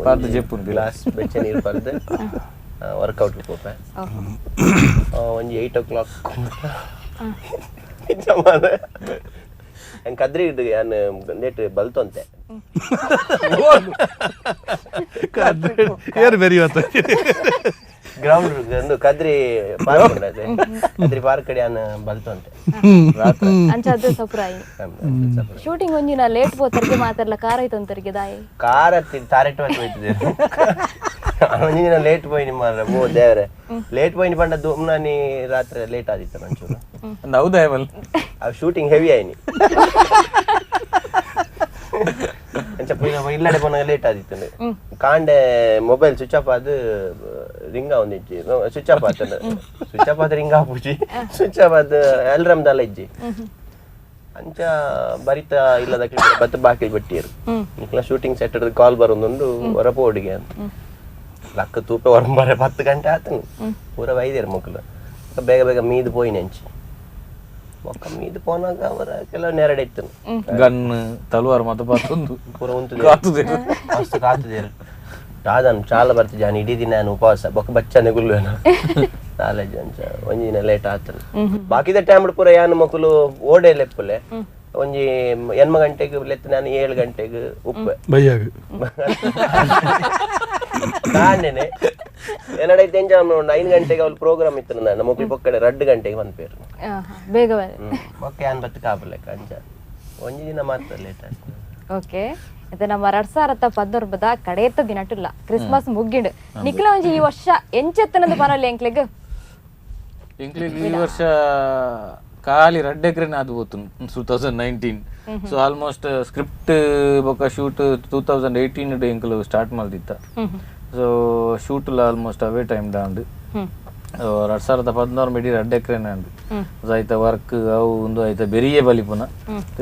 ಪರ್ದು ಜೆಪ್ಪುನು ಗ್ಲಾಸ್ ಬೆಚ್ಚ ನೀರು ಪರ್ದು ವರ್ಕೌಟ್ ಪೋಪೆ ಒಂಜಿ 8 o'clock Kadri ಇದ್ದು ಯಾನ್ ನೇಟ್ ಬಲ್ತೊಂತೆ ಏರು ಬೆರಿಯವತ್ತ ಗ್ರೌಂಡ್ ಒಂದು ಕದ್ರಿ ಪಾರ್ಕ್ ಉಂಡತೆ ಕದ್ರಿ ಪಾರ್ಕ್ ಕಡೆ ಯಾನ್ ಬಲ್ತೊಂತೆ ಅಂಚಾದ ಸಪುರಾಯಿ ಶೂಟಿಂಗ್ ಒಂಜಿನ ಲೇಟ್ ಪೋತರಿಗೆ ಮಾತಾಡ್ಲ ಕಾರ ಐತೊಂತರಿಗೆ ದಾಯಿ ಕಾರ ತಾರೆಟ್ ಹೋಯ್ತಿದೆ ಒಂಜಿ ದಿನ ಲೇಟ್ ಪೋಯಿನಿ ಮಾರ್ರೆ ಓ ದೇವ್ರೆ ಲೇಟ್ ಪೋಯಿನಿ ಪಂಡ ದುಮ್ನಾನಿ ರಾತ್ರಿ ಲೇಟ್ ಆದಿತ್ತು ಒಂಚೂರು ಹೌದಾ ಮಲ್ ಆ ಶೂಟಿಂಗ್ ಹೆವಿ ಆಯ್ನಿ ಅಂಚ ಇಲ್ಲಡೆ ಪೋನಾಗ ಲೇಟ್ ಆದಿತ್ತು ಕಾಂಡೆ mobile switch off ಆದ್ ರಿಂಗ್ ಒಂದಿಜ್ಜಿ ಸ್ವಿಚ್ ಆಫ್ ಆತಂಡ ಸ್ವಿಚ್ ಆಫ್ ಆದ್ ರಿಂಗ್ ಆಪುಜಿ ಸ್ವಿಚ್ ಆಫ್ ಆದ್ ಅಲ್ರಾಮ್ ದಾಲ ಇಜ್ಜಿ ಅಂಚ ಬರಿತ ಇಲ್ಲದ ಬತ್ತ ಬಾಕಿಲ್ ಬಟ್ಟಿಯರು ನಿಕ್ಲ ಶೂಟಿಂಗ್ ಸೆಟ್ ಕಾಲ್ ಬರೋದೊಂದು ಹೊರಪು ಹುಡುಗಿ ಅಂತ ಲಕ್ಕ ತೂಪೆ ಹೊರಂಬಾರೆ 10 ಗಂಟೆ ಆತನು ಪೂರ ವೈದ್ಯರು ಮಕ್ಕಳು ಬೇಗ ಬೇಗ ಮೀದು ಪೋಯಿನ ಅಂಚಿ ಒಕ್ಕ ಮೀದು ಪೋನಾಗ ಅವರ ಕೆಲವು ನೆರಡೆ ಇತ್ತು ಗನ್ ತಲವಾರ್ ಮತ ಪಾತೊಂದು ಪೂರ ಉಂಟು ಮಸ್ತ್ ಕಾತುದೇರು ರಾಧನ್ ಚಾಲ ಬರ್ತಿದ್ದೆ ನಾನು ಇಡೀ ದಿನ ನಾನು ಉಪವಾಸ ಬೊಕ್ಕ ಬಚ್ಚನೆ ಗುಲ್ವೇನ ನಾಲೆಜ್ ಅಂಚ ಒಂಜಿ ದಿನ ಲೇಟ್ ಆತನು ಬಾಕಿದ ಟೈಮ್ ಪೂರ ಯಾನು ಮಕ್ಕಳು ಓಡೆ ಲೆಪ್ಪುಲೆ ಒಂಜಿ 8 ಗಂಟೆಗೆ ಲೆತ್ತ ನಾನು 7 ಗಂಟೆಗೆ ಉಪ್ಪೆ ಬೈಯಾಗ ಕಾಂಡೆನೆ ಏನಡೈತೆ ಎಂಜ 9 ಗಂಟೆಗೆ ಅವ್ಳು ಪ್ರೋಗ್ರಾಮ್ ಇತ್ತು ನನ್ನ ಮಕ್ಕಳು ಪೊಕ್ಕಡೆ 2 ಗಂಟೆಗೆ ಬಂದ್ಪೇರು ಬೇಗ ಬೊಕ್ಕ ಯಾನ್ ಬತ್ತು ಕಾಪುಲೆಕ್ಕ ಅಂಚ ಒಂಜಿ ದಿನ ಮಾತ್ರ ಲೇಟ್ ಆಯ್ತು. ಓಕೆ ಇದು ನಮ್ಮ 2019 ಕಡೆತ ದಿನಟುಲ್ಲ ಕ್ರಿಸ್ಮಸ್ ಮುಗ್ಗಿಂಡು ನಿಖಿಲ ಒಂಜಿ ಈ ವರ್ಷ ಎಂಚೆತ್ತನದು ಪನೊಲ್ಲಿ ಎಂಕ್ಲೆಗ್ ಎಂಕ್ಲೆಗ್ ಈ ವರ್ಷ ಖಾಲಿ 2 ಎಕರೆನ ಅದು ಹೋತು 2019 So almost script ಬೊಕ ಶೂಟ್ 2018 ಎಂಕುಲು ಸ್ಟಾರ್ಟ್ ಮಲ್ದಿತ್ತ. ಸೊ ಶೂಟ್ ಲ ಆಲ್ಮೋಸ್ಟ್ ಅವೇ ಟೈಮ್ ಡಾಂಡ್ 2016 ಮಿಡಿ ರಡ್ಡ್ ಎಕರೆ ಅಂಡ್. ಸೊ ಐತ ವರ್ಕ್ ಅವು ಒಂದು ಐತ ಬೆರಿಯೇ ಬಲಿಪುನ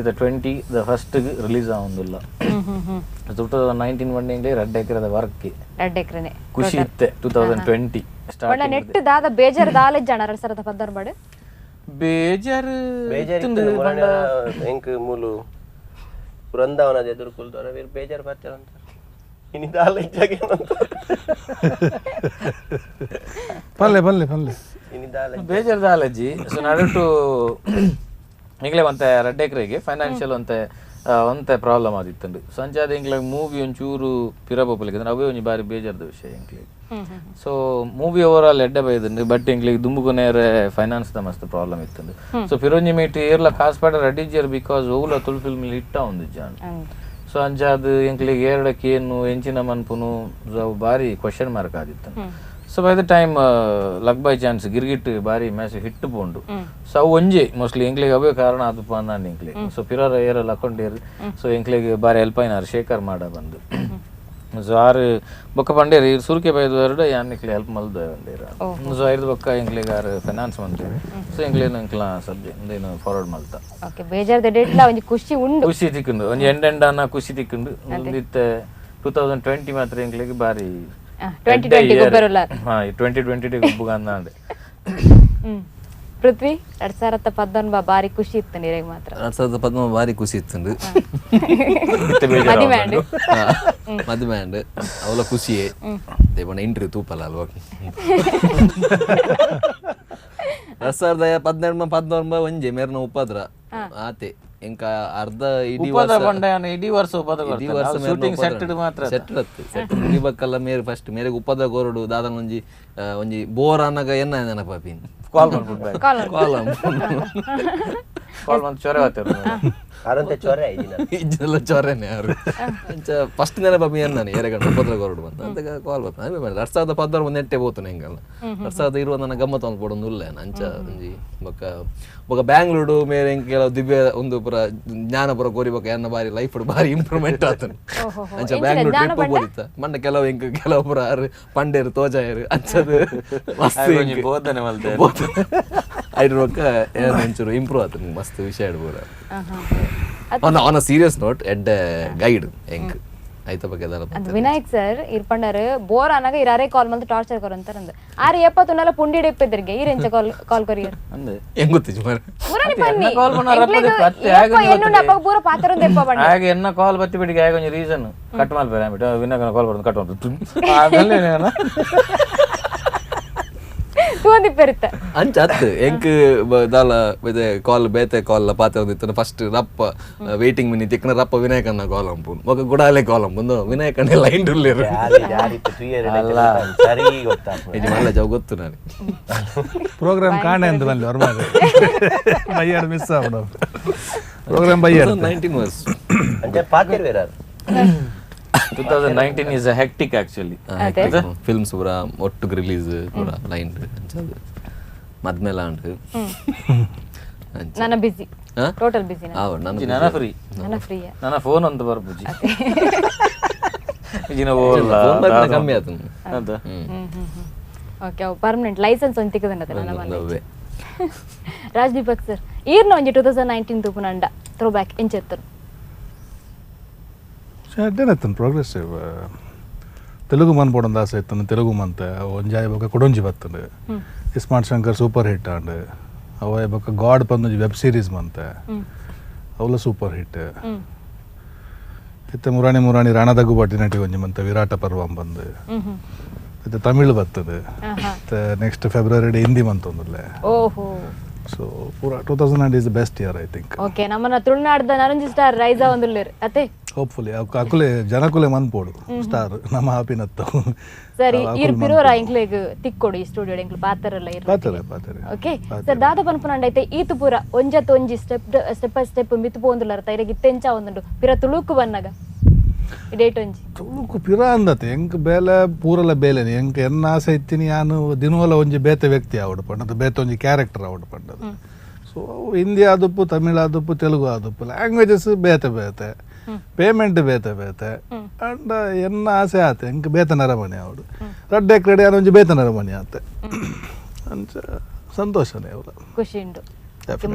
ಐತ 20 the first release ಆವೊಂದುಲ್ಲ. 2019 ಬಂಡಿಂಗ್ಲೇ ರಡ್ಡ್ ಎಕರೆದ ವರ್ಕ್ ರಡ್ಡ್ ಎಕರೆನೆ ಖುಷಿ ಇತ್ತೆ 2020 ಸ್ಟಾರ್ಟ್. ನೆಟ್ ದಾದ ಬೇಜಾರ್ ದಾಲೆ ಜನ 2016 ಬಡ್ ಬೇಜಾರ್ ಬೇಜಾರ್ ಇತ್ತು ಎಂಕ್ ಮೂಲು ವೃಂದಾವನದ ಎದುರು ಕುಲ್ದರ ವೀರ್ ಬೇಜಾರ್ ಬರ್ತಾರ ಅಂತ ಇನಿ ದಾಲೆ ಜಾಗೆ ಅಂತ ಪಲ್ಲೆ ಪಲ್ಲೆ ಪಲ್ಲೆ ಇನಿ ದಾಲೆ ಬೇಜಾರ್ ದಾಲಜಿ. ಸೊ ನಡುಟು ಎಂಗ್ಲೇ ಒಂತೆ ರಡ್ಡ್ ಎಕರೆಗೆ ಫೈನಾನ್ಷಿಯಲ್ ಒಂತೆ ಒಂತೆ ಪ್ರಾಬ್ಲಮ್ ಆದಿತ್ತಂಡು. ಸೊ ಅಂಚಾದ ಎಂಕ್ಲೆ ಮೂವಿ ಒಂಚೂರು ಪಿರಪೊಪಲಿಗೆ ಅವೇ ಒಂಜಿ ಬಾರಿ ಬೇಜಾರ್ದ ವಿಷಯ ಎಂಕ್ಲೆ. So movie over all ಎಡ್ಡೆ ಬೈದಂಡು ಬಟ್ ಎಂಕ್ಲೆಗ್ ದುಂಬುಕೊನೇರೆ ಫೈನಾನ್ಸ್ the ಮಸ್ತ್ ಪ್ರಾಬ್ಲಮ್ ಇತ್ತಂಡು. ಸೊ ಪಿರೊಂಜಿ ಮೀಟ್ ಏರ್ಲ ಕಾಸು ಪಾಡ ರೆಡಿ because ಓವುಲ ತುಳು film hit ಆವೊಂದು John. So ಅಂಚಾದ್ ಎಂಕ್ಲೆಗ್ ಏರಡಕ್ಕೆ ಏನು ಎಂಚಿನ ಮನ್ಪುನು ಅವು ಬಾರಿ ಕ್ವಶನ್ ಮಾರ್ಕ್ ಆದಿತ್ತಂಡು. So by the time luck by chance Girgit ಬಾರಿ ಮ್ಯಾಚ್ ಹಿಟ್ ಪೋಂಡು. ಸೊ ಅವು ಒಂಜಿ ಮೋಸ್ಟ್ಲಿ ಎಂಕ್ಲೆಗ್ ಅವೇ ಕಾರಣ ಆದುಪ್ಪ ಅಂದಾಂಡ್ ಎಂಕ್ಲೆಗ್. ಸೊ ಪಿರರ ಏರಲ್ ಅಕೊಂಡೇರು. ಸೊ ಎಂಕ್ಲೆಗ್ ಬಾರಿ ಹೆಲ್ಪ್ ಆಯಿನಾರು ಶೇಖರ್ ಮಾಡ ಬಂದು. ಸೊ ಆರು ಬೊಕ್ಕ ಪಂಡೇರು ಇರ್ ಸುರುಕೆ ಬೈದು ಎರಡು ಯಾನ್ ಎಂಕ್ಲೆ ಹೆಲ್ಪ್ ಮಲ್ದು ಪಂಡೇರು. ಸೊ ಐದು ಬೊಕ್ಕ ಎಂಕ್ಲೆಗ್ ಆರು ಫೈನಾನ್ಸ್ ಮಂತ್ರಿ. ಸೊ ಎಂಕ್ಲೇನು ಎಂಕ್ಲ ಸಬ್ಜೆಕ್ಟ್ ಏನು ಫಾರ್ವರ್ಡ್ ಮಲ್ತ. ಓಕೆ ಬೇಜಾರ್ದ ಡೇಟ್ಲ ಒಂಜಿ ಖುಷಿ ಉಂಡು, ಖುಷಿ ತಿಕ್ಕುಂಡು ಒಂಜಿ ಎಂಡ್ ಎಂಡ್ ಅನ್ನ ಖುಷಿ ತಿಕ್ಕುಂಡು. ಇತ್ತೆ 2020 ಮಾತ್ರ ಎಂಕ್ಲೆಗ್ ಬಾರಿ 2020 ಗೊಬ್ಬರಲ್ಲ 2020 ಗೊಬ್ಬುಗ ಅಂದಾಂಡ್. ಪೃಥ್ವಿ 2019 ಬಾರಿ ಖುಷಿ ಇತ್ತು ನೀರಿಗೆ ಮಾತ್ರ. 2019 ಬಾರಿ ಖುಷಿ ಇತ್ತು ಮದುವೆ ಅಂಡ್ ಅವಳ ಖುಷಿಯೇ ದೇವಣ್ಣ ಇಂಟರ್ವ್ಯೂ ತೂಪಲ್ಲ ಅಲ್ವಾ. 2018 19 ಒಂಜೆ ಮೇರ್ನ ಉಪದ್ರ ಆತೆ ಎಂಕ ಅರ್ಧ ಇಡೀ ಇಡೀ ವರ್ಷ ಶೂಟಿಂಗ್ ಸೆಟ್ ಮಾತ್ರ ಸೆಟ್ ಅತ್ತು ಸೆಟ್ ಮುಗಿಬೇಕಲ್ಲ ಮೇರೆ ಫಸ್ಟ್ ಮೇರೆಗೆ ಉಪದ್ರ ಕೊರಡು ದಾದನ ಒಂಜಿ ಒಂಜಿ ಬೋರ್ ಅನ್ನಗ ಎನ್ನ ನೆನಪಾಪಿನ್ ಕಾಲ್ ಮಾಡ್ಬಿಡ್ಬೇಕು ಕಾಲ್ ಕಾಲ್ ಬಂದು ಚೊರೆ ಆತಾರೆ ಅರಂತೆ ಚೊರೆ ಐದಿನ ಇಜ್ಜೆಲ್ಲ ಚೊರೆನೆ ಯಾರು ಅಂಚ ಫಸ್ಟ್ ನೆನಪಾಪಿ ಎನ್ನಾನೆ ಏರೆಗಂಡ ಉಪದ್ರ ಕೊರಡು ಬಂತ ಅಂತ ಕಾಲ್ ಬರ್ತಾನೆ. 2016 ಒಂದು ನೆಟ್ಟೆ ಪೋತುನೆ ಎಂಕಲ್ಲ 2020 ನನ್ನ ಗಮ್ಮತ್ ಒಂದು ಪೊಡೊಂದು ಉಲ್ಲೆ ಅಂಚ ಒಂಜಿ ಬೊಕ್ಕ ಬೊಕ್ಕ ಬ್ಯಾಂಗ್ಳೂರು ಮೇರೆ ಎಂಕ್ ಕೆಲವು ದಿವ್ಯ ಒಂದು ಪುರ ಜ್ಞಾನ ಪುರ ಕೋರಿ ಬೊಕ್ಕ ಎನ್ನ ಬಾರಿ ಲೈಫ್ ಬಾರಿ ಇಂಪ್ರೂವ್ಮೆಂಟ್ ಆತನು. ಅಂಚ ಬ್ಯಾಂಗ್ಳೂರ್ ಟ್ರಿಪ್ ಹೋದಿತ್ತ ಮಣ್ಣ ಕೆಲವು ಎಂಕ್ ಕೆಲವು ಪುರ ಆರು ಪಂಡೇರು ತೋಜಾಯರು ಅಂಚದು ಮಸ್ತ್ ಬೋಧನೆ ಮಲ್ತೆ ಐದು ಬೊಕ್ಕ ಒಂಚೂರು ಇಂಪ್ರೂವ್ ಆತನು ಮಸ್ತ್ ವಿಷಯ ಇಡ್ಬೋದ. On a serious note ಎಡ್ಡೆ ಗೈಡ್ ಎಂಕ್ ಐತ ಬಗ್ಗೆ ಅದು ವಿನಾಯಕ್ ಸರ್ ಇರ್ಪಂಡರು ಬೋರ್ ಅನ್ನಾಗ ಇರಾರೇ ಕಾಲ್ ಮಲ್ತು ಟಾರ್ಚರ್ ಕೊರಂತಾರಂದು ಆರು ಎಪ್ಪತ್ತೊಂದಲ್ಲ ಪುಂಡಿ ಇಪ್ಪಿದ್ರಿಗೆ ಈರೆಂಚ ಕಾಲ್ ಕಾಲ್ ಕೊರಿಯರ್ ಹೆಂಗ್ ಗೊತ್ತಿಜ್ ಮಾರ್ರೆ ಮುರಾನಿ ಬನ್ನಿ ಎನ್ನು ಅಪ್ಪ ಪೂರ ಪಾತ್ರೊಂದು ಎಪ್ಪ ಬಣ್ಣ ಹಾಗೆ ಎನ್ನ ಕಾಲ್ ಬತ್ತಿ ಬಿಡಿಗೆ ಆಗ ಒಂಜಿ ರೀಸನ್ ಕಟ್ ಮಲ್ಪೆರೆ ಆಂಬಿಟ್ಟು ವಿನಾಯಕನ ಕಾಲ್ ಬರೋದು ಕಟ್ ಮಾಡ್ತು ಆಮೇಲೆ ಅಂಚ ಅತ್ತು ಎಂಕ್ ದಾಲ ಕಾಲ್ ಬೇತೆ ಕಾಲ್ ಪಾತ್ರ ಇತ್ತು ಫಸ್ಟ್ ರಪ್ಪ ವೇಟಿಂಗ್ ಮಿನಿ ತಿಕ್ಕನ ರಪ್ಪ ವಿನಾಯಕನ ಕಾಲ್ ಅಂಪು ఒక ಗುಡಾಲೆ ಕಾಲ್ ಅಂಪು ವಿನಾಯಕನ ಲೈನ್ ಉಲ್ಲೇರು ಸರಿ ಗೊತ್ತಾಗ್ತದೆ ಮಲ್ಲ ಜವ್ ಗೊತ್ತು ನಾನು ಪ್ರೋಗ್ರಾಮ್ ಕಾಣೆ ಅಂತ ಬಂದು ಹೊರ ಬೈಯಾಡ್ ಮಿಸ್ ಆವಡ ಪ್ರೋಗ್ರಾಮ್ ಬೈಯಾಡ್ 19 ವರ್ಷ ಅಂದ್ರೆ ಪಾತ್ರ ಬೇರೆ 2019 is a hectic actually. Films ಪೂರ ಒಟ್ಟುಗ್ ರಿಲೀಸ್ ಪೂರ ಲೈನ್ ಮದ್ಮೇಲ ಉಂಟು. ನನ್ನ busy total busy ನನ್ನ ಫ್ರೀ ನನ್ನ ಫ್ರೀ ನನ್ನ ಫೋನ್ ಅಂತ ಬರ್ಬುಜಿ ಇಜಿನ ಫೋನ್ ಕಮ್ಮಿ ಆತು ಅಂತ. Okay permanent licence ಒಂದ್ ತಿಕ್ಕದನ್ನದ ನನ್ನ ಮನೆ. ರಾಜ್ದೀಪಕ್ ಸರ್ ಈರ್ನ ಒಂಜಿ 2019 ತೂಪುನಂಡ ಥ್ರೋ ಬ್ಯಾಕ್ ಎಂಚೆತ್ತರು ಅಡ್ಡೇನತ್ತನ್ ಪ್ರೋಗ್ರೆಸಿವ್ ತೆಲುಗು ಮನ್ಪೋಡೊಂದು ಆಸೆ ಇತ್ತು ತೆಲುಗು ಮಂತೆ ಒಂಜಾಯ ಬೊಕ್ಕ ಕೊಡೊಂಜಿ ಬತ್ತಂಡು iSmart Shankar super hit and ಅವ ಬೊಕ್ಕ ಗಾಡ್ ಪಂದೊಂಜಿ ವೆಬ್ ಸೀರೀಸ್ ಮಂತೆ ಅವಲ ಸೂಪರ್ ಹಿಟ್ ಇತ್ತೆ ಮುರಾಣಿ ಮುರಾಣಿ ರಾಣಾ ದಗ್ಗುಬಾಟಿ ನಟಿ ಒಂಜಿ ಮಂತೆ ವಿರಾಟ ಪರ್ವಂ ಬಂದು ಇತ್ತೆ ತಮಿಳು ಬರ್ತದೆ ಇತ್ತೆ ನೆಕ್ಸ್ಟ್ ಫೆಬ್ರವರಿ ಹಿಂದಿ ಮಂತೊಂದುಲ್ಲೆ. ಸೊ ಪೂರ 2009 is the best year I think. Okay ನಮ್ಮನ್ನ ತುಳುನಾಡ್ದ ನರಂಜಿ ಸ್ಟಾರ್ ರೈಸಾ ಒಂದುಲ್ಲೇರು ಅತೆ ಹೋಪ್ಫುಲಿ ಅಕುಲೆ ಜನಕುಲೆ ಮನ್ಪೋಡು ಸ್ಟಾರ್ ನಮ್ಮ ಹಾಪಿನತ್ತ ಸರಿ ಈರ್ ಪಿರೋರ ಎಂಕ್ಲೆಗ್ ತಿಕ್ಕೊಡು ಈ ಸ್ಟುಡಿಯೋ ಎಂಕ್ಲು ಪಾತ್ರಲ್ಲ ಇರ್ ಪಾತ್ರ ಪಾತ್ರ. ಓಕೆ ಸರ್ ದಾದ ಪನ್ಪುನಂಡ ಐತೆ ಈತು ಪೂರ ಒಂಜತ್ ಒಂಜಿ step step by step ಮಿತ್ತು ಪೋಂದುಲ್ಲರ ತೈರೆಗ್ ಇತ್ತೆಂಚ ಒಂದುಂಡು ಪಿರ ತುಳುಕು ಬನ್ನಗ ಡೇಟ್ ಒಂಜಿ ತುಳುಕು ಪಿರ ಅಂದತೆ ಎಂಕ್ ಬೇಲೆ ಪೂರಲ ಬೇಲೆನೆ ಎಂಕ್ ಎನ್ನ ಆಸೆ ಇತ್ತಿನಿ ಯಾನು ದಿನವಲ ಒಂಜಿ ಬೇತೆ ವ್ಯಕ್ತಿ ಆವಡು ಪಂಡದು ಬೇತೆ ಒಂಜಿ ಕ್ಯಾರೆಕ್ಟರ್ ಆವಡು ಪಂಡದು. ಸೊ So Hindi ಆದುಪ್ಪು, ತಮಿಳ್ ಆದುಪ್ಪು, ತೆಲುಗು ಆದುಪ್ಪು, ಲ್ಯಾಂಗ್ವೇಜಸ್ ಬೇತೆ ಬೇತೆ, ಪೇಮೆಂಟ್ ಬೇತೆ ಬೇತೆ. ಅಂಡ್ ಎನ್ನ ಆಸೆ ಆತೆ ಎಂಕ್ ಬೇತೆ ನರಮಣಿ ಅವಡು ರಡ್ಡೆ ಎಕರೆ ಒಂಜಿ ಬೇತೆ ನರಮಣಿ ಆತೆ ಅಂಚ ಸಂತೋಷನೇ ಅವಳ ಖುಷಿ ಉಂಡು.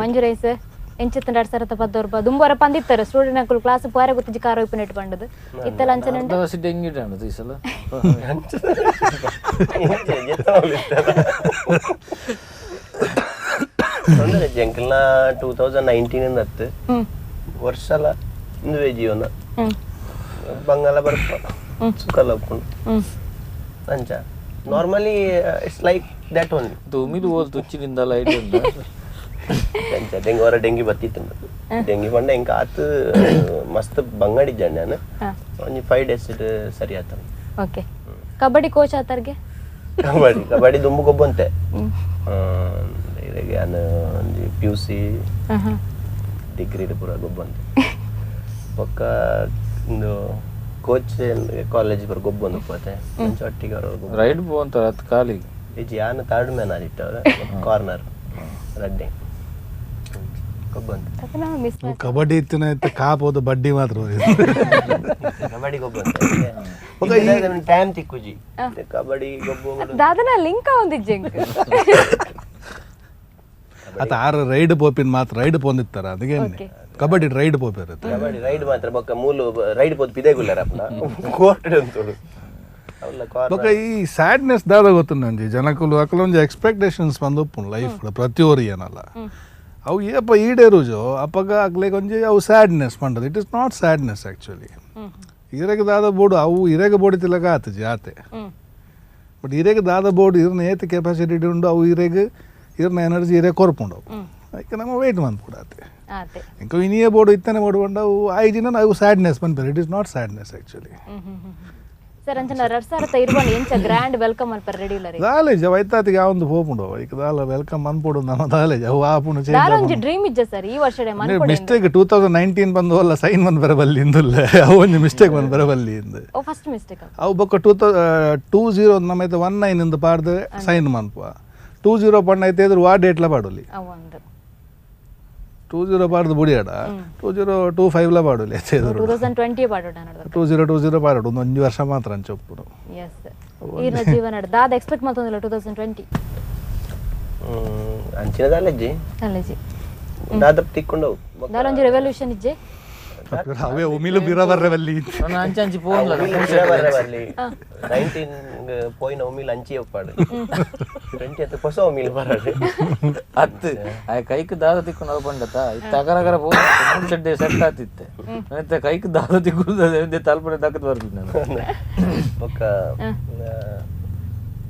ಮಂಜುರೈ ಸರ್ ಎಂಚಿತ್ತ 2010 ದುಂಬರ ಪಂದಿತ್ತಾರೆ ಸ್ಟೂಡೆಂಟ್ ಅಕುಲು ಕ್ಲಾಸ್ ಪೋರೆ ಗೊತ್ತಿಜಿ ಕಾರ್ ಓಪನ್ ಇಟ್ಟು ಬಂದದ್ದು ಇತ್ತಲ್ಲ ಅಂಚನೆ ಉಂಡು ಡೆಂಗಿ ಉಂಡು ಈ ಸಲ ತೊಂದರೆ ಜಂಕಲ್ನ 2019 ಹತ್ತು ವರ್ಷಲ ಇಂದುವೆ ಜೀವನ ಬಂಗಾಲ ಬರ್ಪ ಸುಖಲ ಉಪ್ಪುಂಡು ಅಂಚ normally it's like that only. ಉಮಿದು ಓಲ್ ತುಚ್ಚಿನಿಂದಲ್ಲ ಐಡಿಯಾ ಉಂಡು ಅಂಚ ಡೆಂಗಿ ಹೊರ ಡೆಂಗಿ ಬತ್ತಿತ್ತು ಡೆಂಗಿ ಪಂಡ ಎಂಕ ಆತು ಮಸ್ತ್ ಬಂಗಾಡಿದ್ದೆ ನಾನು ಒಂಜಿ 5 ಡೇಸ್ ಸರಿ ಆತ. ಓಕೆ ಕಬಡ್ಡಿ ಕೋಚ್ ಆತರ್ಗೆ ಕಬಡ್ಡಿ ಕಬಡ್ಡಿ ದುಂಬು ಗೊಬ್ಬಂತೆ ಇರೆಗೆ ನಾನು ಒಂಜಿ P U C degree ಪೂರ ಗೊಬ್ಬಂತೆ ಪಕ್ಕ ಒಂದು ಕೋಚ್ ಕಾಲೇಜ್ ಬರ ಗೊಬ್ಬಂದು ಪೋತೆ ಅಂಚ ಒಟ್ಟಿಗೆ ಅವರು ರೈಡ್ ಪೋಂತಾರೆ ಅತ್ ಕಾಲಿಗೆ ಇಜ್ಜಿ ಯಾನ ಥರ್ಡ್ ಮ್ಯಾನ್ ಆದಿಟ್ಟವ್ರೆ ಕಾರ್ನರ್ ರಡ್ಡೆ ಗೊಬ್ಬಂತೆ ಕಬಡ್ಡಿ ಇತ್ತಿನ ಕಾಪೋದು ಬಡ್ಡಿ ಮಾತ್ರ ಕಬಡ್ಡಿ ಗೊಬ್ಬಂತೆ ಟೈಮ್ ತಿಕ್ಕುಜಿ ಕಬಡ್ಡಿ ಗೊಬ್ಬ ದಾದನ ಲಿಂಕ ಒಂದಿಜ್ಜಿ ಅತ ಆರು ರೈಡ್ ಪೋಪಿನ ಮಾತ್ರ ರೈಡ್ ಪೋಂದಿತ್ತಾರ ಅದಕ್ಕೆ ಕಬಡ್ಡಿ ರೈಡ್ ಪೋಪಿರುತ್ತೆ ಕಬಡ್ಡಿ ರೈಡ್ ಮಾತ್ರ ಬೊಕ್ಕ ಮೂಲು ರೈಡ್ ಪೋದು ಪಿದೆಗುಲ್ಲರ ಅಪ್ಪನ ಕೋರ್ಟ್ ಅಂತೋಡು ಬೊಕ್ಕ ಈ ಸ್ಯಾಡ್ನೆಸ್ ದಾದ ಗೊತ್ತು ಒಂಜಿ ಜನಕುಲು ಅಕಲ ಒಂಜಿ ಎಕ್ಸ್ಪೆಕ್ಟೇಷನ್ಸ್ ಬಂದು ಉಪ್ಪುಂಡು ಲೈಫ್ ಪ್ರತಿಯೊರಿ ಏನಲ್ಲ ಅವು ಏಪ ಈಡೇರುಜೋ ಅಪ್ಪಗ ಅಗ್ಲೇಗೆ ಒಂಜಿ ಅವು ಸ್ಯಾಡ್ನೆಸ್ ಪಂಡದು. It is not sadness actually. ಇರೆಗೆ ದಾದ ಬೋರ್ಡು ಅವು ಇರೆಗೆ ಬೋಡಿ ತಿಲಕ ಆತಜಿ ಆತೆ ಬಟ್ ಇರೆಗೆ ದಾದ ಬೋರ್ಡು ಇರ್ನ ಏತ್ ಕೆಪಾಸಿಟಿ ಉಂಡು ಅವು ಇರೆಗೆ ಇರ್ನ ಎನರ್ಜಿ ಇರೆ ಕೊರ್ಪುಂಡು ಅವು ಐಕೆ ನಮ್ಮ ವೆಯ್ಟ್ ಮನ್ಪುಡು ಆತೆ ಇಂಕ ಇನಿಯೇ ಬೋರ್ಡು ಇತ್ತನೆ ಬೋರ್ಡು ಬಂಡ ಅವು ಐಜಿನ ಅವು ಸ್ಯಾಡ್ನೆಸ್ ಪನ್ಪೇರು. It is not sadness actually. Sir ಅಂಚನ 2020 ಎಂಚ ಗ್ರ್ಯಾಂಡ್ welcome ಅನ್ಪರ್ ready ಇಲ್ಲ ರೀ ದಾಲೇಜ್ ವೈತಾತಿಗೆ ಯಾವೊಂದು ಪೋಪುಂಡು ಐಕ ದಾಲ welcome ಅನ್ಪೋಡು ನಮ್ಮ ದಾಲೇಜ್ ಅವು ಆಪುಂಡು ಚೇಂಜ್ ದಾಲ ಒಂಜಿ ಡ್ರೀಮ್ ಇಜ್ಜ ಸರ್ ಈ ವರ್ಷಡೆ ಮನ್ಪೋಡು ಮಿಸ್ಟೇಕ್ 2019 ಬಂದು ಅಲ್ಲ ಸೈನ್ ಬಂದು ಬರಬಲ್ಲಿ ಇಂದುಲ್ಲ ಅವು ಒಂಜಿ ಮಿಸ್ಟೇಕ್ ಬಂದು ಬರಬಲ್ಲಿ ಇಂದು ಓ ಫಸ್ಟ್ ಮಿಸ್ಟೇಕ್ ಅವು ಬೊಕ್ಕ 20 ನಮ್ಮೈತೆ 19 ಇಂದ ಪಾಡ್ದು ಸೈನ್ ಮನ್ಪುವ 20 ಪಣ್ಣ ಐತೆ ಎದುರು ವಾ ಡೇಟ್ಲ ಪಾಡೋಲಿ ಅವು ಒಂದು 20 ಪಾಡ್ದು ಬುಡಿಯಾಡ 2025 ಲ ಪಾಡೋಲಿ ಐತೆ ಎದುರು 2020 ಪಾಡೋಣ ನೋಡು 2020 ಪಾಡೋಡು ಒಂದು ಒಂಜಿ ವರ್ಷ ಮಾತ್ರ ಅಂಚೊಪ್ಪುನು. ಎಸ್ ಈರ್ನ ಜೀವನ ದಾದ ಎಕ್ಸ್ಪೆಕ್ಟ್ ಮಲ್ತೊಂದಿಲ್ಲ 2020 ಅಂಚಿನ ದಾಲಜ್ಜಿ ದಾಲಜ್ಜಿ ದಾದಪ್ ತಿಕ್ಕೊಂಡು ದಾಲೊಂಜಿ ರೆವಲ್ಯೂಷನ್ ಇಜ್ಜೆ ಅವೇ ಉಮಿಲು ಬಿರ ಬರ್ರೆ ಬಲ್ಲಿ ಅಂಚೆ ಅಂಚಿ ಪೋನ್ಲ ಬಿರ ಬರ್ರೆ ಬಲ್ಲಿ 19 ಪೋಯಿನ ಉಮಿಲ್ ಅಂಚಿ ಒಪ್ಪಾಡು 20 ಅತ್ತ ಹೊಸ ಉಮಿಲ್ ಬರಡು ಅತ್ತು ಆ ಕೈಕ್ ದಾದ ತಿಕ್ಕೊಂಡು ಅವು ಪಂಡತ ಇತ್ತ ಅಗರಗರ ಪೋ ಸೆಡ್ಡೆ ಸೆಟ್ ಆತಿತ್ತೆ ಮತ್ತೆ ಕೈಕ್ ದಾದ ತಿಕ್ಕೊಂಡು ತಲ್ಪಡೆ ದಕ್ಕದ್ ಬರ್ತೀನಿ ನಾನು. ಬೊಕ್ಕ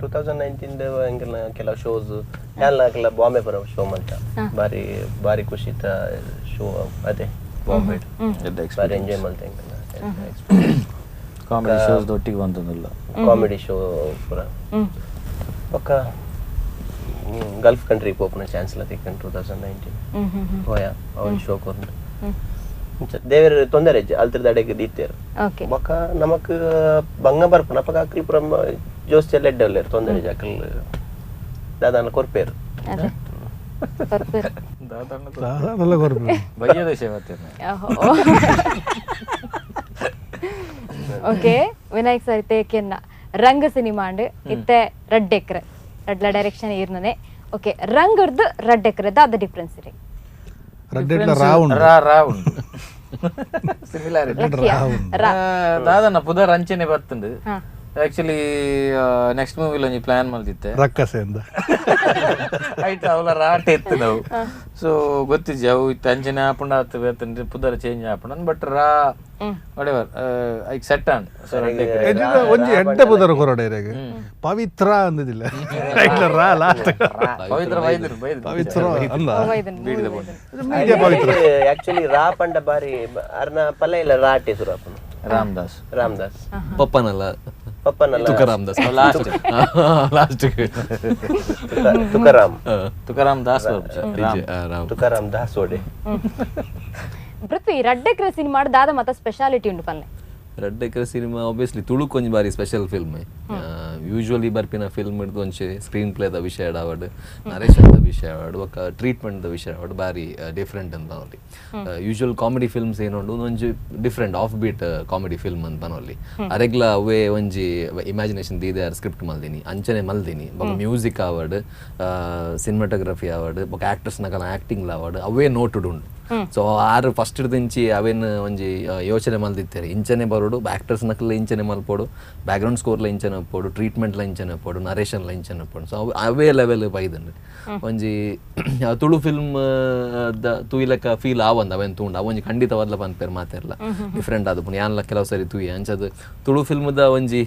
2019 ಎಂಕಲ್ನ ಕೆಲವು ಶೋಸ್ ಎಲ್ಲ ಕೆಲ ಬಾಂಬೆ ಬರೋ ಶೋ ಅಂತ ಬಾರಿ ಬಾರಿ ಖುಷಿತ ಶೋ ಅದೇ ಬಾಂಬೆ ಬಾರಿ ಎಂಜಾಯ್ ಮಲ್ತೆ ಕಾಮಿಡಿ ಶೋಸ್ ಒಟ್ಟಿಗೆ ಬಂತಂದಿಲ್ಲ ಕಾಮಿಡಿ ಶೋ ಪೂರ ಬೊಕ್ಕ ಗಲ್ಫ್ ಕಂಟ್ರಿ ಪೋಪುನ ಚಾನ್ಸ್ ಲ ತಿಕ್ಕನ್ 2019 ಹೋಯ ಅವನ್ ಶೋ ಕೊರ್ನು ದೇವರು ತೊಂದರೆ ಅಲ್ತರ ದಡೆಗೆ ದೀತೇರು ಬೊಕ್ಕ ನಮಕ್ ಬಂಗ ಬರ್ಪುನ ಅಪಗ ಅಕಲ್ ಪೂರ ಜೋಸ್ ಚೆಲ್ಲೆಡ್ಡಲ್ಲೇರು ತೊಂದರೆ ಅಕಲ್ ದಾದಾನ ಕೊರ್ಪೇರು ದಾದಾನಲ್ಲ ಕೊರ್ಪೇರು ಬಯ್ಯದ ಸೇವತೆ. ಓಕೆ ವಿನಾಯಕ್ ಸರ್ ತೇಕೆನ್ನ ರಂಗ ಸಿನಿಮಾ ಅಂಡ್ ಇತ್ತೆ ರಡ್ಡ್ ಎಕ್ರೆ ರಡ್ಲ ಡೈರೆಕ್ಷನ್ ಇರ್ನನೆ. ಓಕೆ ರಂಗರ್ದು ರಡ್ಡ್ ಎಕ್ರೆ ದಾದ ಡಿಫರೆನ್ಸ್ ಇರಿ? ರಡ್ಡೆಟ್ಲ ರಾವುಂಡು ರಾ ರಾವುಂಡು ಸಿಮಿಲಾರಿಟಿ ದಾದನ ಪುದರ್ ಅಂಚನೆ ಬರ್ತುಂಡು. ಆಕ್ಚುಲಿ ನೆಕ್ಸ್ಟ್ ಮೂವಿಲಿ ಒಂಜಿ ಪ್ಲಾನ್ ಮಲ್ದಿತ್ತೆ ರಕ್ಕಸೆಂದ ಐಟ್ ಅವಲ ರಾಟೆ ಇತ್ತು ನಾವು ಸೊ ಗೊತ್ತಿಜ್ಜಿ ಅವು ಇತ್ತು ಅಂಚನೆ ಆಪುಂಡ ಆತು ಬೇತಂದ್ರೆ ಪುದರ್ ಚೇಂಜ್ ಆಪುಂಡ ಬಟ್ ರಾ ವಾಟೆವರ್ ಐಕ್ ಸೆಟ್ ಆಂಡ್ ಒಂಜಿ ಎಡ್ಡೆ ಪುದರ್ ಕೊರಡೆ ಇರೆಗ್ ಪವಿತ್ರ ಅಂದಿದಿಲ್ಲ ರಾ ಲಾಸ್ಟ್ ಪವಿತ್ರ ಬೈದರು ಬೈದರು ಪವಿತ್ರ ಅಂದ ಮೀಡಿಯಾ ಪವಿತ್ರ. ಆಕ್ಚುಲಿ ರಾ ಪಂಡ ಬಾರಿ ಅರ್ನ ಪಲ್ಲ ಇಲ್ಲ ರಾಟೆ ಸುರಾಪುನ ರಾಮದಾಸ್ ರಾಮದಾಸ್ ಪಪ್ಪನಲ್ಲ ಪಪ್ಪನಲ್ಲ ತುಕಾರಾಮ್ ದಾಸ್ ಲಾಸ್ಟ್ ಲಾಸ್ಟ್ ತುಕಾರಾಮ್ ತುಕಾರಾಮ್ ದಾಸ್ ತುಕಾರಾಮ್ ದಾಸ್ ಓಡೆ ಪೃಥ್ವಿ ರಡ್ಡೆಕ್ರೆ ಸಿನಿಮಾ ದಾದ ಮತ ಸ್ಪೆಷಾಲಿಟಿ ಉಂಡು ಪಲ್ಲೆ. ರಡ್ಡ್ ಎಕರೆ ಸಿನಿಮಾ ಆಬ್ವಿಯಸ್ಲಿ ತುಳುಕ್ ಒಂಜಿ ಬಾರಿ ಸ್ಪೆಷಲ್ ಫಿಲ್ಮ್. ಯೂಶುವಲಿ ಬರ್ಪಿನ ಫಿಲ್ಮ್ ಹಿಡ್ದು ಒಂಜಿ ಸ್ಕ್ರೀನ್ ಪ್ಲೇದ ವಿಷಯ ಆವಡ್, ನರೇಶನ್ದ ವಿಷಯ ಆವಡ್, ಬೊಕ್ಕ ಟ್ರೀಟ್ಮೆಂಟ್ದ ವಿಷಯ ಆವಡ್ ಬಾರಿ ಡಿಫ್ರೆಂಟ್ ಅಂತ ಪನೊಲಿ. ಯೂಶುವಲ್ ಕಾಮಿಡಿ ಫಿಲ್ಮ್ಸ್ ಏನುಂಡು ಒಂಜಿ different off beat comedy film ಅಂತ ಪನೊಲಿ. ಅರೆಗ್ಲ ಅವೇ ಒಂಜಿ ಇಮ್ಯಾಜಿನೇಷನ್ ದೀದೆ ಸ್ಕ್ರಿಪ್ಟ್ ಮಲ್ದಿನಿ, ಅಂಚನೆ ಮಲ್ದಿನಿ. ಬೊಕ್ಕ ಮ್ಯೂಸಿಕ್ ಆವಡ್, ಸಿನಿಮಾಟೋಗ್ರಫಿ ಆವಡ್, ಬೊಕ್ಕ ಆಕ್ಟರ್ಸ್ ನಕಲ ಆಕ್ಟಿಂಗ್ ಆವಡ್ ಅವೇ ನೋಟುಡ್ ಉಂಡು. ಸೊ ಆರು ಫಸ್ಟ್ ದಿಂಚಿ ಅವೇನು ಒಂಜಿ ಯೋಚನೆ ಮಲ್ದಿತ್ತಾರೆ, ಇಂಚನೆ ಬರೋಡು, ಆಕ್ಟರ್ಸ್ ನಕಲ ಇಂಚನೆ ಮಲ್ಪೋಡು, ಬ್ಯಾಕ್ಗ್ರೌಂಡ್ ಸ್ಕೋರ್ಲ ಇಂಚನೆ ಒಪ್ಪೋಡು, ಟ್ರೀಟ್ಮೆಂಟ್ಲ ಇಂಚನೆ ಒಪ್ಪೋಡು, ನರೇಷನ್ಲ ಇಂಚನೆ ಒಪ್ಪೋಡು. ಸೊ ಅವೇ ಲೆವೆಲ್ ಬೈದಂಡು ಒಂಜಿ ತುಳು ಫಿಲ್ಮ್ ದ ತೂಯಿಲೆಕ್ಕ ಫೀಲ್ ಆವಂದು ಅವೇನು ತೂಂಡು ಅವೊಂಜಿ ಖಂಡಿತವಾದ್ಲ ಪನ್ಪೇರು ಮಾತೆರ್ಲ ಡಿಫ್ರೆಂಟ್ ಆದಪುಂಡು. ಯಾನ್ಲ ಕೆಲವು ಸರಿ ತೂಯಿ ಅಂಚದು ತುಳು ಫಿಲ್ಮ್ದ ಒಂಜಿ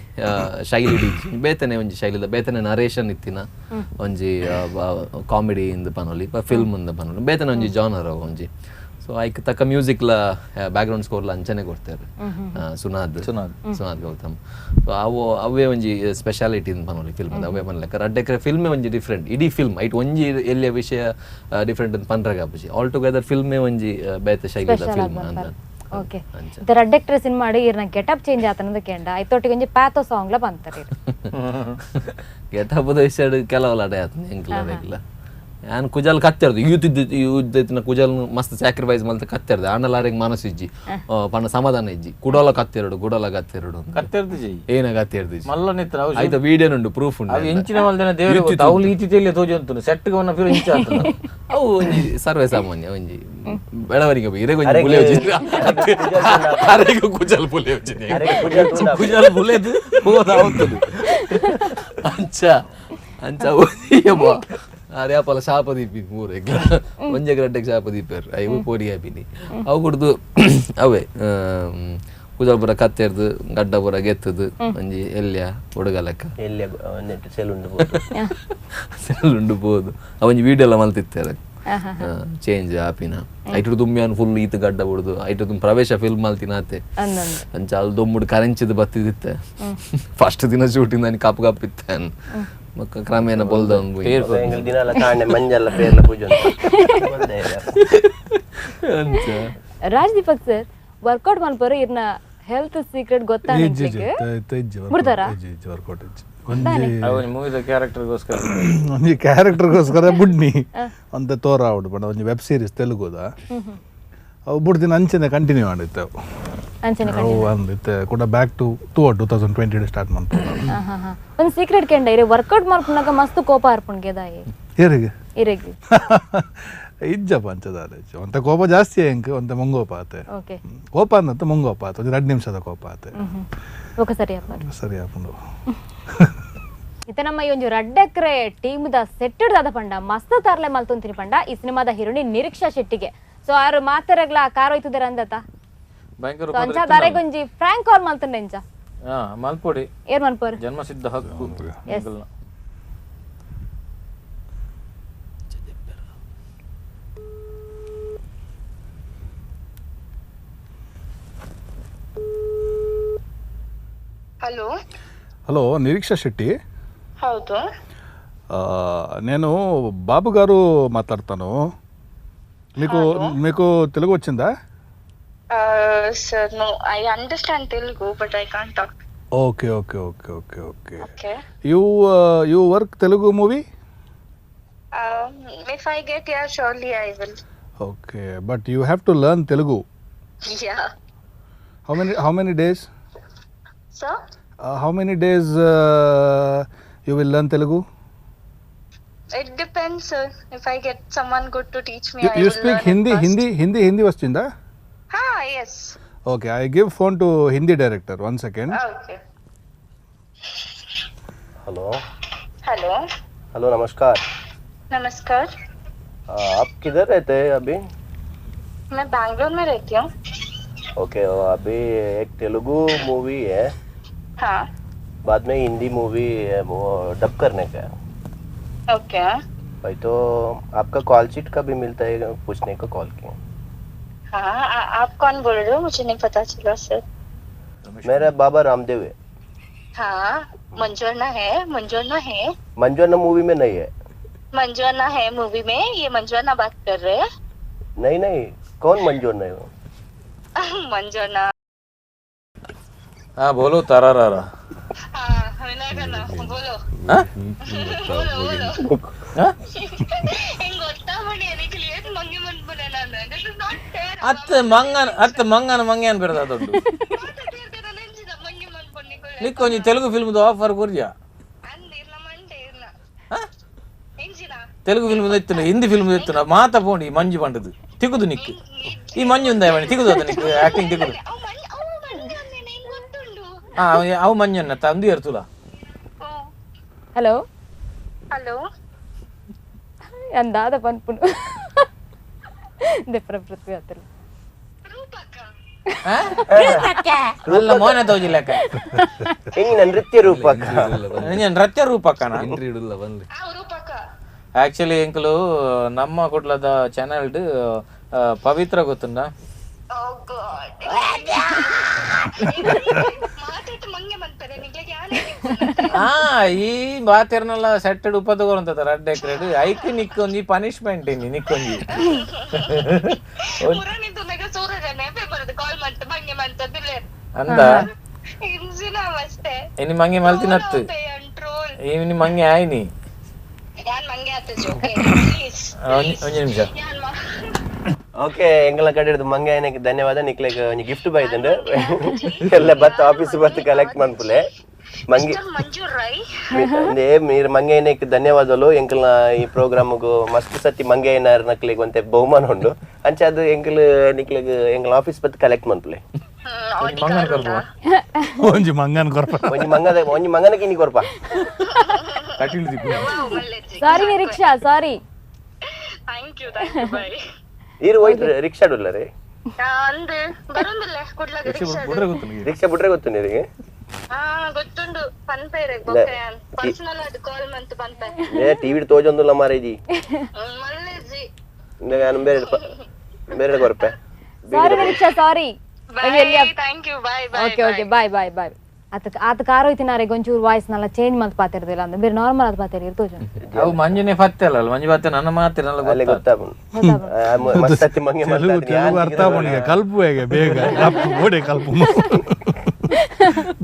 ಶೈಲಿ ಇಜ್ಜಿ, ಬೇತನೆ ಒಂಜಿ ಶೈಲಿದ ಬೇತನೆ ನರೇಷನ್ ಇತ್ತಿನ ಒಂಜಿ ಕಾಮಿಡಿ ಇಂದ ಪನೊಲಿ, ಫಿಲ್ಮ್ ಇಂದ ಪನೊಲಿ, ಬೇತನೆ ಒಂಜಿ ಜಾನರ್ ಒಂಜಿ. ಸೊ ಐಕ್ ತಕ್ಕ ಮ್ಯೂಸಿಕ್ಲ ಬ್ಯಾಕ್ಗ್ರೌಂಡ್ ಸ್ಕೋರ್ಲ ಅಂಚನೆ ಕೊಡ್ತಾರೆ ಸುನಾದ್ ಸುನಾದ್ ಗೌತಮ್. ಸೊ ಅವು ಅವೇ ಒಂಜಿ ಸ್ಪೆಷಾಲಿಟಿ ಪನೊಲಿ ಫಿಲ್ಮ್ ಅವೇ ಪನ್ಲೆಕ್ಕ. ರಡ್ಡ್ ಎಕರೆ ಫಿಲ್ಮೇ ಒಂಜಿ ಡಿಫ್ರೆಂಟ್, ಇಡೀ ಫಿಲ್ಮ್ ಐಟ್ ಒಂಜಿ ಎಲ್ಲಿಯ ವಿಷಯ ಡಿಫ್ರೆಂಟ್ ಅಂತ ಪನ್ರಾಗ ಆಪುಜಿ, ಆಲ್ ಟುಗೆದರ್ ಫಿಲ್ಮೇ ಒಂಜಿ ಬೇತೆ ಶೈಲಿದ ಫಿಲ್ಮ್ ಅಂತ. ಓಕೆ, ರಡ್ಡ್ ಎಕರೆ ಸಿನಿಮಾ ಇರ್ನ ಗೆಟಪ್ ಚೇಂಜ್ ಆತನದ ಕೇಂಡ ಐತೊಟ್ಟಿಗೆ ಒಂಜಿ ಪ್ಯಾಥೋ ಸಾಂಗ್ ಲ ಪಂತಾರೆ. ಗೆಟಪ್ ವಿಷಯ ಕೆಲವಲ್ಲ ಅಡೆ ಆತನ ಎಂಕ್ಲ ಯಾನ್ ಕುಜಲ್ ಕತ್ತೆರ್ದು ಯೂತ್ ಯೂತ್ ಕುಜಲ್ ಮಸ್ತ್ ಸ್ಯಾಕ್ರಿಫೈಸ್ ಮಲ್ತ ಕತ್ತೆರ್ದು ಆಂಡಲ ಆರೆಗ್ ಮನಸ್ಸು ಇಜ್ಜಿ ಪಂಡ ಸಮಾಧಾನ ಇಜ್ಜಿ, ಕುಡಲ ಕತ್ತೆರಡು ಗುಡಲ ಕತ್ತೆರಡು ಕತ್ತೆರ್ದು ಜೈ ಏನ ಕತ್ತೆರ್ದು ಮಲ್ಲನಿತ್ರ ಆಯ್ತಾ ವಿಡಿಯೋ ಉಂಟು ಪ್ರೂಫ್ ಉಂಟು. ಅವು ಎಂಚಿನ ಮಲ್ದನ ದೇವರೇ ಗೊತ್ತು, ಅವ್ಲು ಈತಿ ತೆಲಿಯ ತೋಜಿ ಉಂಟು ಸೆಟ್ ಗೆ ಒನ್ನ ಫಿರ್ ಇಂಚ ಆತನ ಅವು ಒಂಜಿ ಸರ್ವೇ ಸಾಮಾನ್ಯ ಒಂಜಿ ಬೆಳವಣಿಗೆ ಇರೆಗ್ ಒಂಜಿ ಬುಲೆ ಒಂಜಿ ಅರೆಗ್ ಕುಜಲ್ ಬುಲೆ ಒಂಜಿ ಕುಜಲ್ ಬುಲೆದು ಹೋದ ಅವತ್ತದು ಅಂಚ ಅಂಚ ಓಯಬ್ಬಾ ಅರೆ ಅಪ್ಪಲ ಶಾಪ ದೀಪಿ ಮೂರು ಎಗ್ಲ ಒಂಜೆ ಗಡ್ಡೆಗೆ ಶಾಪ ದೀಪೇರು ಅಯ್ಯೋ ಪೋಡಿ ಹಾಪಿನಿ ಅವು ಕುಡ್ದು ಅವೇ ಕುಜಲ್ ಪೂರ ಕತ್ತೆರ್ದು ಗಡ್ಡ ಪೂರ ಗೆತ್ತದು ಒಂಜಿ ಎಲ್ಲಿಯ ಹುಡುಗ ಲೆಕ್ಕ ಎಲ್ಲಿಯ ಸೆಲ್ಲುಂಡು ಪೋದು ಅವೊಂಜಿ ವೀಡಿಯೋ ಎಲ್ಲ ಮಲ್ತಿತ್ತಾರೆ ಚೇಂಜ್ ಆಪಿನ ಐಟು ದುಮ್ಮಿಯಾನ್ ಫುಲ್ ಈತ ಗಡ್ಡ ಬಿಡುದು ಐಟು ದುಮ್ ಪ್ರವೇಶ ಫಿಲ್ಮ್ ಮಲ್ತಿನಾತೆ ಅಂಚ ಅಲ್ಲಿ ದೊಮ್ಮುಡು ಕರೆಂಚಿದ್ ಬತ್ತಿದಿತ್ತೆ ಫಸ್ಟ್ ದಿನ ಶೂಟಿಂಗ್ ನಾನು ಕಪ್ಪು ಕಪ್ಪಿತ್ತೆ ಮಕ್ಕ ಕ್ರಮೇಣ ಬೊಲ್ದ ರಾಜ್ ದೀಪಕ್ ಸರ್ ವರ್ಕೌಟ್ ಮನ್ಪರು ಇರ್ನ ಹೆಲ್ತ್ ಸೀಕ್ರೆಟ್ ಗೊತ್ತಾ ಬಿಡ್ತಾರಾ? ಒಂಜಿ ಕ್ಯಾರೆಕ್ಟರ್ಗೋಸ್ಕರ ಬುಡ್ನಿ ಅಂತ ತೋರ ಆವಡು ಪಂಡ ಒಂಜಿ ವೆಬ್ ಸೀರೀಸ್ ತೆಲುಗುದ ಅವು ಬುಡ್ದಿನ ಅಂಚನೆ ಕಂಟಿನ್ಯೂ ಮಾಡಿತ್ತು ಅವು ಅಂದಿತ್ತೆ ಕೂಡ ಬ್ಯಾಕ್ ಟು 2020 ಸ್ಟಾರ್ಟ್ ಮಾಡ್ಬೋದು. ಒಂದು ಸೀಕ್ರೆಟ್ ಕೆಂಡ ಇರೆ ವರ್ಕೌಟ್ ಮಾಡ್ಕೊಂಡಾಗ ಮಸ್ತ್ ಕೋಪ ಅರ್ಪಣ್ಗೆ ದಾಯಿ ಏರಿಗೆ ಇರೆಗೆ ಇಜ್ಜಪ್ಪ ಅಂಚದಾರೆ ಒಂತ ಕೋಪ ಜಾಸ್ತಿ ಎಂಕ್ ಒಂತ ಮುಂಗೋಪ ಆತೆ ಕೋಪ ಅಂದಂತ ಮುಂಗೋಪ ಆತ ಒಂದು 2 ನಿಮಿಷದ ಕೋಪ ಆತೆ ಸರಿ ಸರಿ ಆಪುಂಡು. ಇತ್ತ ನಮ್ಮ ಈ ಒಂಜಿ ರಡ್ಡ್ ಎಕರೆ ಟೀಮ್ the set ದಾದ ಪಂಡ ಮಸ್ತ್ ತರ್ಲೆ ಮಲ್ತೊಂತೀನಿ ಪಂಡ ಈ ಸಿನಿಮಾದ ಹೀರೋನಿ ನಿರೀಕ್ಷಾ ಶೆಟ್ಟಿಗೆ. ಸೊ ಆರು ಮಾತರಗ್ಲ ಕಾರ್ ಹೋಯ್ತುದಾರ ಅಂದತ ಅಂಚ ದಾರೆಗೊಂಜಿ ಫ್ರಾಂಕ್ ಕಾಲ್ ಮಲ್ತಂಡೆ ಇಂಚ ಮಲ್ಪೊಡಿ ಏರ್ ಮಲ್ಪೊರು ಜನ್ಮಸಿದ್ಧ ಹಕ್ಕು. Hello hello Niriksha Shetty. ಹೌದು, నేను బాబు గారు మాట్లాడతాను. మీకు మీకు తెలుగు వచ్చిందా? Sir no, I understand Telugu but I can't talk. Okay okay okay okay okay. You you work Telugu movie? If I get yeah surely I will. Okay, but you have to learn Telugu. Yeah. How many days? Sir, how many days you will learn Telugu? It depends, sir. If I get someone good to teach me, I you will speak learn Hindi it fast. Hindi Hindi Hindi vastunda? Ha, yes. Okay, I give phone to Hindi director. 1 second. Okay. Hello. Hello. Hello, namaskar. Namaskar. आप किधर रहते हैं अभी? मैं बैंगलोर में रहती हूँ। Okay, अभी एक तेलुगु मूवी है। हाँ। बाद में हिंदी मूवी है, वो डब करने का है। ओके भाई, तो आपका कॉल शीट कभी मिलता है पूछने को कॉल किया। हाँ, आप कौन बोल रहे हो? मुझे नहीं पता चला सर। मेरा बाबा रामदेव है। हाँ, मंजूरना है, मंजूरना है। मंजूरना मूवी में नहीं है। मंजूरना है मूवी में, ये मंजूरना बात कर रहे हैं। नहीं नहीं, कौन मंजूरना है वो? मंजूरना। ಹಾ ಬೋಲೋ ತರಾರಾರ. ವಿನಾಯಕಣ್ಣ ಬೋಲೋ. ಹಾ? ಬೋಲೋ ಬೋಲೋ. ಹಾ? ಹೆಂಗ್ ಗೊತ್ತಾಗ್ಬಿಡಿ എനിക്ക് ಏನ್ ಮಂಗಿ ಮನ್ಪುನೆ ನಾನು. This is not fair. ಅತ್ತ ಮಂಗನ ಅತ್ತ ಮಂಗನ ಮಂಗ್ಯಾನ್ ಬೆರೆದ ದೊಡ್ಡ ಮಂಗಿ ಮನ್ಪುನೆ ನಿಕ್ ಒಂಜಿ ತೆಲುಗು ಫಿಲ್ಮ್ದ ಆಫರ್ ಕೊರ್ಜಾ. ಅಂದಿರ್ಲ ಮಂಡೆ ಇರ್ಲ ಹಾ? ಎಂಚಿನ ತೆಲುಗು ಫಿಲ್ಮ್ ಎತ್ತುನ ಹಿಂದಿ ಫಿಲ್ಮ್ ಎತ್ತುನ ಮಾತ ಪೋಂಡಿ ಮಂಜು ಪಂಡದು ತಿಕ್ಕುದು ನಿಕ್ ಈ ಮಂಜು ಉಂದ ತಿಕ್ಕುದು ಅದು ನಿಕ್ ಆಕ್ಟಿಂಗ್ ತಿಕ್ಕುದು. ಅವು ಮಂಜು ಅವು ಮಂಜು ಅಂದ್ರೆ ನಿಂಗೆ ಗೊತ್ತುಂಡು. ಹಾ ಅವು ಮಂಜನ್ನ ತಂದು ಇರ್ತುಲ. ಹಲೋ ಹಲೋ ಅಂದಾದ ಪನ್ಪುನು ದೆಪ್ರ ಪೃಥ್ವಿ ಆತಲ್ಲ ರೂಪಕ್ಕ. ಅಲ್ಲ ಮೋನ ತೋಜಿಲ್ಲಕ್ಕ. ಹೆಂಗಿನ ನೃತ್ಯ ರೂಪಕ್ಕ? ನೃತ್ಯ ರೂಪಕ್ಕನ ಎಂಟ್ರಿ ಇಡುಲ್ಲ ಬನ್ನಿ. ಅವು ರೂಪಕ್ಕ. ಆಕ್ಚುಲಿ ಎಂಕಲು ನಮ್ಮ ಕುಡ್ಲದ ಚಾನೆಲ್ ಪವಿತ್ರ ಗೊತ್ತುಂಡ? Oh God. ಮಾತಾಡ್ತು ಮಂಗೆ ಮಂತಾರೆ ನಿಂಗೆ ಯಾರು. ಆ ಈ ಬಾತಿರ್ನಲ್ಲ ಸೆಟ್ಟೆಡ್ ಉಪದಗೋರಂತ ರಡ್ಡೆ ಎಕರೆಡ್ ಐಕ್ ನಿಕ್ಕೊಂಜಿ ಪನಿಷ್ಮೆಂಟ್ ಇನ್ನಿ ನಿಕ್ಕೊಂಜಿ. ಮುರಣಿದ್ದು ನೆಗ ಸೂರಜನೆ ಪೇಪರ್ ಕಾಲ್ ಮಂತ ಮಂಗೆ ಮಂತದಿಲ್ಲ ಅಂದ ಇಂಜಿನ ಅಷ್ಟೇ. ಇನಿ ಮಂಗೆ ಮಲ್ತಿನತ್ತು ಕಂಟ್ರೋಲ್. ಇನಿ ಮಂಗೆ ಆಯ್ನಿ. ಯಾನ್ ಮಂಗೆ ಆತಜಿ. ಓಕೆ ಪ್ಲೀಸ್ ಒಂಜಿ ನಿಮಿಷ. ಯಾನ್ ಓಕೆ ಎಂಗಲ ಕಡೆ ಹಿಡ್ದು ಮಂಗೆ ಏನಕ್ಕೆ ಧನ್ಯವಾದ. ನಿಕ್ಲೆಗ್ ಒಂಜಿ ಗಿಫ್ಟ್ ಬೈದಂಡು ಎಲ್ಲ ಬತ್ತ ಆಫೀಸ್ ಬತ್ತ ಕಲೆಕ್ಟ್ ಮನ್ಪುಲೆ ಮಂಗಿ ಮಿಸ್ಟರ್ ಮಂಜು ರೈ. ಅಂದೇ ಮೀರ್ ಮಂಗೆ ಏನಕ್ಕೆ ಧನ್ಯವಾದಲು. ಎಂಕಲ್ನ ಈ ಪ್ರೋಗ್ರಾಮ್ಗು ಮಸ್ತ್ ಸತಿ ಮಂಗೆ ಏನಾರ ನಕ್ಲೆಗ್ ಒಂತೆ ಬಹುಮಾನ ಉಂಡು ಅಂಚೆ ಅದು ಎಂಕಲ್ ನಿಕ್ಲೆಗ್ ಎಂಕಲ್ ಆಫೀಸ್ ಬತ್ತ ಕಲೆಕ್ಟ್ ಮನ್ಪುಲೆ. ಮಂಗನ ಕರ್ಪುವ ಒಂಜಿ ಮಂಗನ್ ಕೊರ್ಪ ಒಂಜಿ ಮಂಗದ ಒಂಜಿ ಮಂಗನಕ್ಕೆ ಇನಿ ಕೊರ್ಪ. ಕಟೀಲ್ ದಿಕ್ಕು. ಸಾರಿ Niriksha sorry. Thank you thank you bye. ಈರು ಹೋಯ್ತು ರಿಕ್ಷಾ ಉಲ್ಲ ರೀ? ಅಂದು ಬರುಂದಿಲ್ಲ ಕುಡ್ಲಾಗ ರಿಕ್ಷಾ. ಬಿಡ್ರೆ ಗೊತ್ತು ನಿಮಗೆ. ರಿಕ್ಷಾ ಬಿಟ್ರೆ ಗೊತ್ತು ನಿನಗೆ? ಹಾ ಗೊತ್ತುಂಡು ಪನ್ಪೇರೆ ಬೊಕ್ಕ ಪರ್ಸನಲ್ ಅದು ಕಾಲ್ ಮಂತ್ ಪನ್ಪೆ. ಏ ಟಿವಿ ತೋಜೊಂದುಲ್ಲ ಮಾರೇಜಿ. ಮಲ್ಲೇಜಿ ನಾನು ಬೇರೆ ಬೇರೆ ಕೊರ್ಪೆ. ಸಾರಿ Niriksha sorry. Bye thank you bye bye. Okay okay bye bye bye. ಆತ ಆತ ಕಾರು ಐತಿನಾರೆ ಒಂಚೂರು ವಾಯ್ಸ್ ನಲ್ಲ ಚೇಂಜ್ ಮಂತ್ ಪಾತಿರ್ದಿಲ್ಲ ಅಂದ್ರೆ ಬೇರೆ ನಾರ್ಮಲ್ ಆದ ಪಾತಿರ್ ಇರ್ತೋಜ. ಅವು ಮಂಜುನೇ ಪತ್ತೆ ಅಲ್ಲ ಮಂಜು ಪತ್ತೆ ನನ್ನ ಮಾತಿನಲ್ಲ ಅಲ್ಲೇ ಗೊತ್ತಾಗ್ತದೆ. ಗೊತ್ತಾಗುಂಡು ಮಸ್ತ್ ಸತಿ ಮಂಗೆ ತೆಲುಗು ತೆಲುಗು ಅರ್ಥ ಆಪುಂಡು ಕಲ್ಪು ಹೇಗೆ ಬೇಗ ಕಲ್ಪು ಓಡೆ ಕಲ್ಪು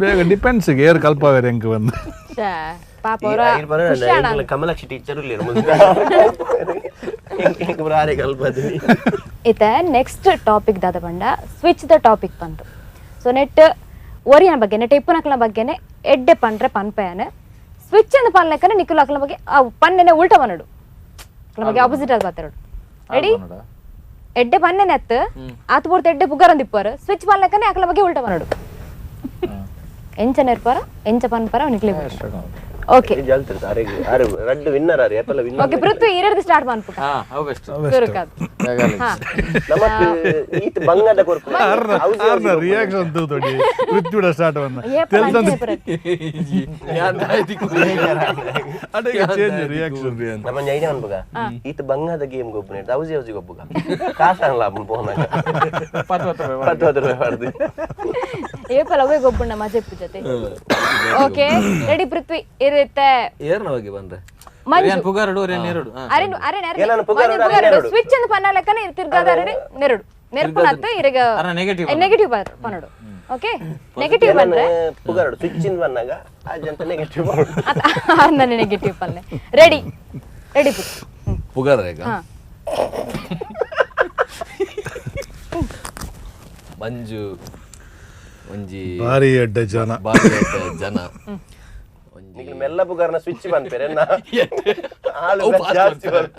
ಬೇಗ ಡಿಪೆಂಡ್ಸ್ ಏರ್ ಕಲ್ಪವೇರ್ ಎಂಕ್ ಬಂದು. ಪಾಪ ಅವರ ಖುಷಿ ಆಣ. ಕಮಲಾಕ್ಷಿ ಟೀಚರ್ ಇಲ್ಲ ಕಲ್ಪದಿ. ಇತ ನೆಕ್ಸ್ಟ್ ಟಾಪಿಕ್ ದಾದ ಬಂಡ switch the topic ಬಂತು. ಸೊ ನೆಟ್ ಒರಿಯನ ಬಗ್ಗೆ ನೆಟ್ ಇಪ್ಪನಕ್ಲ ಬಗ್ಗೆನೆ ಎಡ್ಡೆ ಪಂಡ್ರೆ ಪನ್ಪೆಯನೆ ಸ್ವಿಚ್ ಅಂದ ಪನ್ಲೆಕ್ಕನೆ ನಿಕ್ಕುಲು ಅಕ್ಲ ಬಗ್ಗೆ ಆ ಪನ್ನೆನೆ ಉಲ್ಟ ಬನ್ನಡು ಅಕ್ಲ ಬಗ್ಗೆ ಆಪೋಸಿಟ್ ಆದ ಬಾತೆರಡು. ರೆಡಿ? ಎಡ್ಡೆ ಪನ್ನೆನೆ ಅತ್ತು ಆತು ಪೂರ್ತಿ ಎಡ್ಡೆ ಪುಗರಂದಿಪ್ಪರು ಸ್ವಿಚ್ ಪನ್ಲೆಕ್ಕನೆ ಅಕ್ಲ ಬಗ್ಗೆ ಉಲ್ಟ ಬನ್ನಡು ಎಂಚ ನೆರ್ಪರ ಎಂಚ ಪನ್ಪರ ನಿಕ್ಲೆ. ಓಕೆ ರಡ್ಡು ವಿನ್ನರ್ ಆರು ಏಪಲ ವಿನ್ನರ್. ಓಕೆ ಪೃಥ್ವಿ ಈರಡ್ದು ಸ್ಟಾರ್ಟ್ ಮನ್ಪುಕ. ಹಾ ಅವು ಬೆಸ್ಟ್. ಸುರುಕಾದ್. ಹಾ ನಮಕ್ ಈತ ಬಂಗದ ಕೊರ್ಪು ಆರ್ನ ರಿಯಾಕ್ಷನ್ ತೂತೊಡಿ ಪೃಥ್ವಿಡ ಸ್ಟಾರ್ಟ್ ಬಂದ ಅಡೆಗೆ ಚೇಂಜ್ ರಿಯಾಕ್ಷನ್. ನಮ್ಮ ಐಡಿಯಾ ಅನ್ಬುಗ ಈತ ಬಂಗದ ಗೇಮ್ ಗೊಬ್ಬು ಹೌಸಿ ಹೌಸಿ ಗೊಬ್ಬುಗ ಕಾಸಲ್ಲ ಫೋನ್ 10 ರೂಪಾಯಿ ಮಾಡ್ದು ಏಪಲ ಅವೇ ಗೊಬ್ಬುಣ್ಣ ಮಜೆ ಪೂಜತೆ. ಓಕೆ ರೆಡಿ ಪೃಥ್ವಿ ಇರುತ್ತೆ ಏರ್ನ ಬಗ್ಗೆ ಬಂದ್ರೆ ಮಂಜು ಪುಗಾರಡು ನೆರಡು. ಅರೆ ಅರೆ ನೆರಡು ಸ್ವಿಚ್ ಅಂದ ಪನ್ನ ಲೆಕ್ಕನೆ ತಿರ್ಗಾದ ಅರೆ ನೆರಡು ನೆರ್ಪುನತ್ತು ಇರಗ ನೆಗೆಟಿವ್ ನೆಗೆಟಿವ್ ಪನ್ನಡು. ಓಕೆ ನೆಗೆಟಿವ್ ಬಂದ್ರೆ ಪುಗಾರಡು ಸ್ವಿಚ್ ಇನ್ ಬಂದಾಗ ಆ ಜಂತ ನೆಗೆಟಿವ್ ನನ್ನ ನೆಗೆಟಿವ್ ಪನ್ನೆ. ರೆಡಿ ರೆಡಿ ಪುಗಾರ ಈಗ ಮಂಜು ಒಂಜಿ ಭಾರಿ ಎಡ್ಡೆ ಜನ ಭಾರಿ ಎಡ್ಡೆ ಜನ ನಿಕ್ಲು ಮೆಲ್ಲ ಪುಗಾರನ ಸ್ವಿಚ್ ಬಂದ್ಪೇರೆ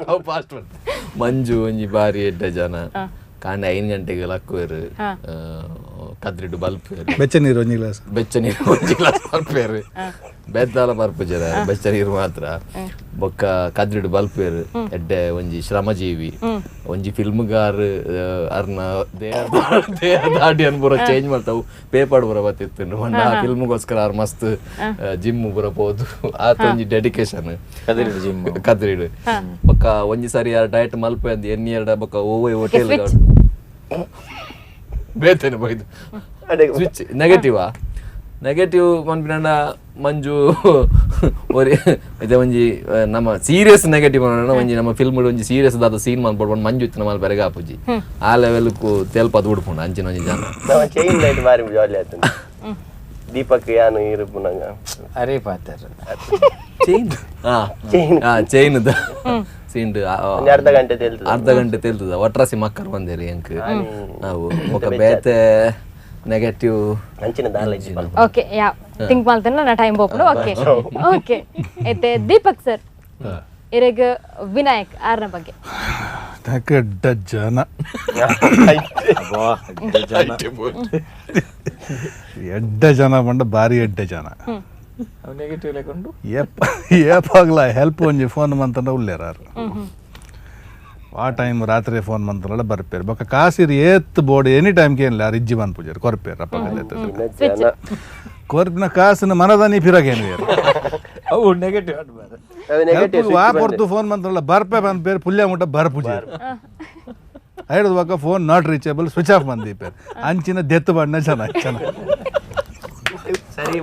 ಅವು ಫಾಸ್ಟ್ ಮಂಜು ಒಂಜಿ ಬಾರಿ ಎಡ್ಡೆ ಜನ ಕಾಂಡೆ 5 ಗಂಟೆಗೆ ಲಕ್ಕುವೆರು ಕದ್ರಿಡು ಬಲ್ಪೇರು ಬೆಚ್ಚ ನೀರು ಒಂಜಿ ಗ್ಲಾಸ್ ಬೆಚ್ಚ ನೀರು ಒಂಜಿ ಗ್ಲಾಸ್ ಬರ್ಪೇರು ಬೆದ್ದಾಲ ಬರ್ಪುಜರ ಬೆಚ್ಚ ನೀರು ಮಾತ್ರ ಬೊಕ್ಕ ಕದ್ರಿಡು ಬಲ್ಪೇರು ಎಡ್ಡೆ ಒಂಜಿ ಶ್ರಮಜೀವಿ ಒಂಜಿ ಫಿಲ್ಮ್ಗಾರ್ ಅರ್ನ ದೇಹ ದೇಹ ದಾಡಿ ಪೂರ ಚೇಂಜ್ ಮಾಡ್ತಾವು ಪೇಪರ್ ಪೂರ ಬತ್ತಿತ್ತು ಮಂಡ ಆ ಫಿಲ್ಮ್ಗೋಸ್ಕರ ಆರ್ ಮಸ್ತ್ ಜಿಮ್ ಪೂರ ಪೋದು ಆತ ಒಂಜಿ ಡೆಡಿಕೇಶನ್ ಜಿಮ್ ಕದ್ರಿಡು ಬೊಕ್ಕ ಒಂಜಿ ಸಾರಿ ಯಾರು ಡಯಟ್ ಮಲ್ಪೆ ಅಂದ್ ಎಣ್ಣೆ ಎರಡ ಬೊಕ್ಕ ಓವೈ ಹೋಟೆಲ್ ಬೇತೇನೆ ಬೈದು ಸ್ವಿಚ್ ನೆಗೆಟಿವಾ ನೆಗೆಟಿವ್ ಪನ್ಪಿನಂಡ ಮಂಜು ಒರಿ ಇದೆ ಒಂಜಿ ನಮ್ಮ ಸೀರಿಯಸ್ ನೆಗೆಟಿವ್ ಪನ್ಪುನ ಒಂಜಿ ನಮ್ಮ ಫಿಲ್ಮ್ ಒಂಜಿ ಸೀರಿಯಸ್ ದಾದ ಸೀನ್ ಮನ್ಪೊಡು ಮಂಜು ಇತ್ತಿನ ಮಲ್ಪ ಬೆರಗ ಆಪುಜಿ ಆ ಲೆವೆಲ್ ಕು ತೇಲ್ಪದ್ ಉಡ್ಪುಂಡು ಅಂಚಿನ ಒಂಜಿ ಜನ ಚೈನ್ ಲೈಟ್ ಬಾರಿ ಜಾಲಿ ಆಯ್ತು. Deepak ಯಾನು ಇರುಪುನಗ ಅರೆ ಪಾತ್ರ ಚೈನ್ ಚೈನ್ ಸೀಂಡ್ ಅರ್ಧ ಗಂಟೆ ತೇಲ್ತದ ಅರ್ಧ ಗಂಟೆ ತೇಲ್ತದ ಒಟ್ರಾಸಿ ಮಕ್ಕರ್ ಬಂದೇರಿ ಎಂಕ್ ನಾವು ಬೊಕ ಬೇತೆ ನೆಗೆಟಿವ್ ಅಂಚಿನ ದಾಲ ಇಜ್ಜಿ okay yeah think ಮಾಡ್ತೇನೆ ನಾ ಟೈಮ್ ಹೋಗ್ಬಿಡು ಓಕೆ ಓಕೆ ಐತೆ ದೀಪಕ್ ಸರ್ ಇರೆಗ್ ವಿನಾಯಕ್ ಆರ್ನ ಬಗ್ಗೆ ಎಡ್ಡ ಜನ ಎಡ್ಡ ಜನ ಪಂಡ ಬಾರಿ ಎಡ್ಡ ಜನ ನೆಗೆಟಿವ್ ಲೆಕ್ಕೊಂಡು ಏಪಾಗ್ಲ ಹೆಲ್ಪ್ ಒಂಜಿ ಫೋನ್ ಮಂತಂಡ ಉಲ್ಲೇರಾರು ಆ ಟೈಮ್ ರಾತ್ರಿ ಫೋನ್ ಮಂತಂಡ ಬರ್ಪೇರು ಬೊಕ ಕಾಸಿರ್ ಏತ್ board any time ಕೇನ್ಲ ಇಜ್ಜಿ ಬನ್ ಪೂಜಾರಿ ಕೊರ್ಪೇರು ಅಪ್ಪ ಕೊರ್ಪಿನ ಕಾಸಿನ ಮನದಾನಿ ಫಿರಗೇನು ಅವು ನೆಗೆಟಿವ್ ವಾ ಪೊರ್ತು ಫೋನ್ ಮಂತಂಡ ಬರ್ಪೆ ಬಂದ್ಪೇರು ಪುಲ್ಯ ಮುಟ್ಟ ಬರ್ ಪೂಜಾರಿ ಐಡ್ದು ಬೊಕ phone not reachable switch off ಬಂದೀಪೇರು ಅಂಚಿನ ದೆತ್ತು ಬಣ್ಣ ಜನ ಜನ ಸರಿ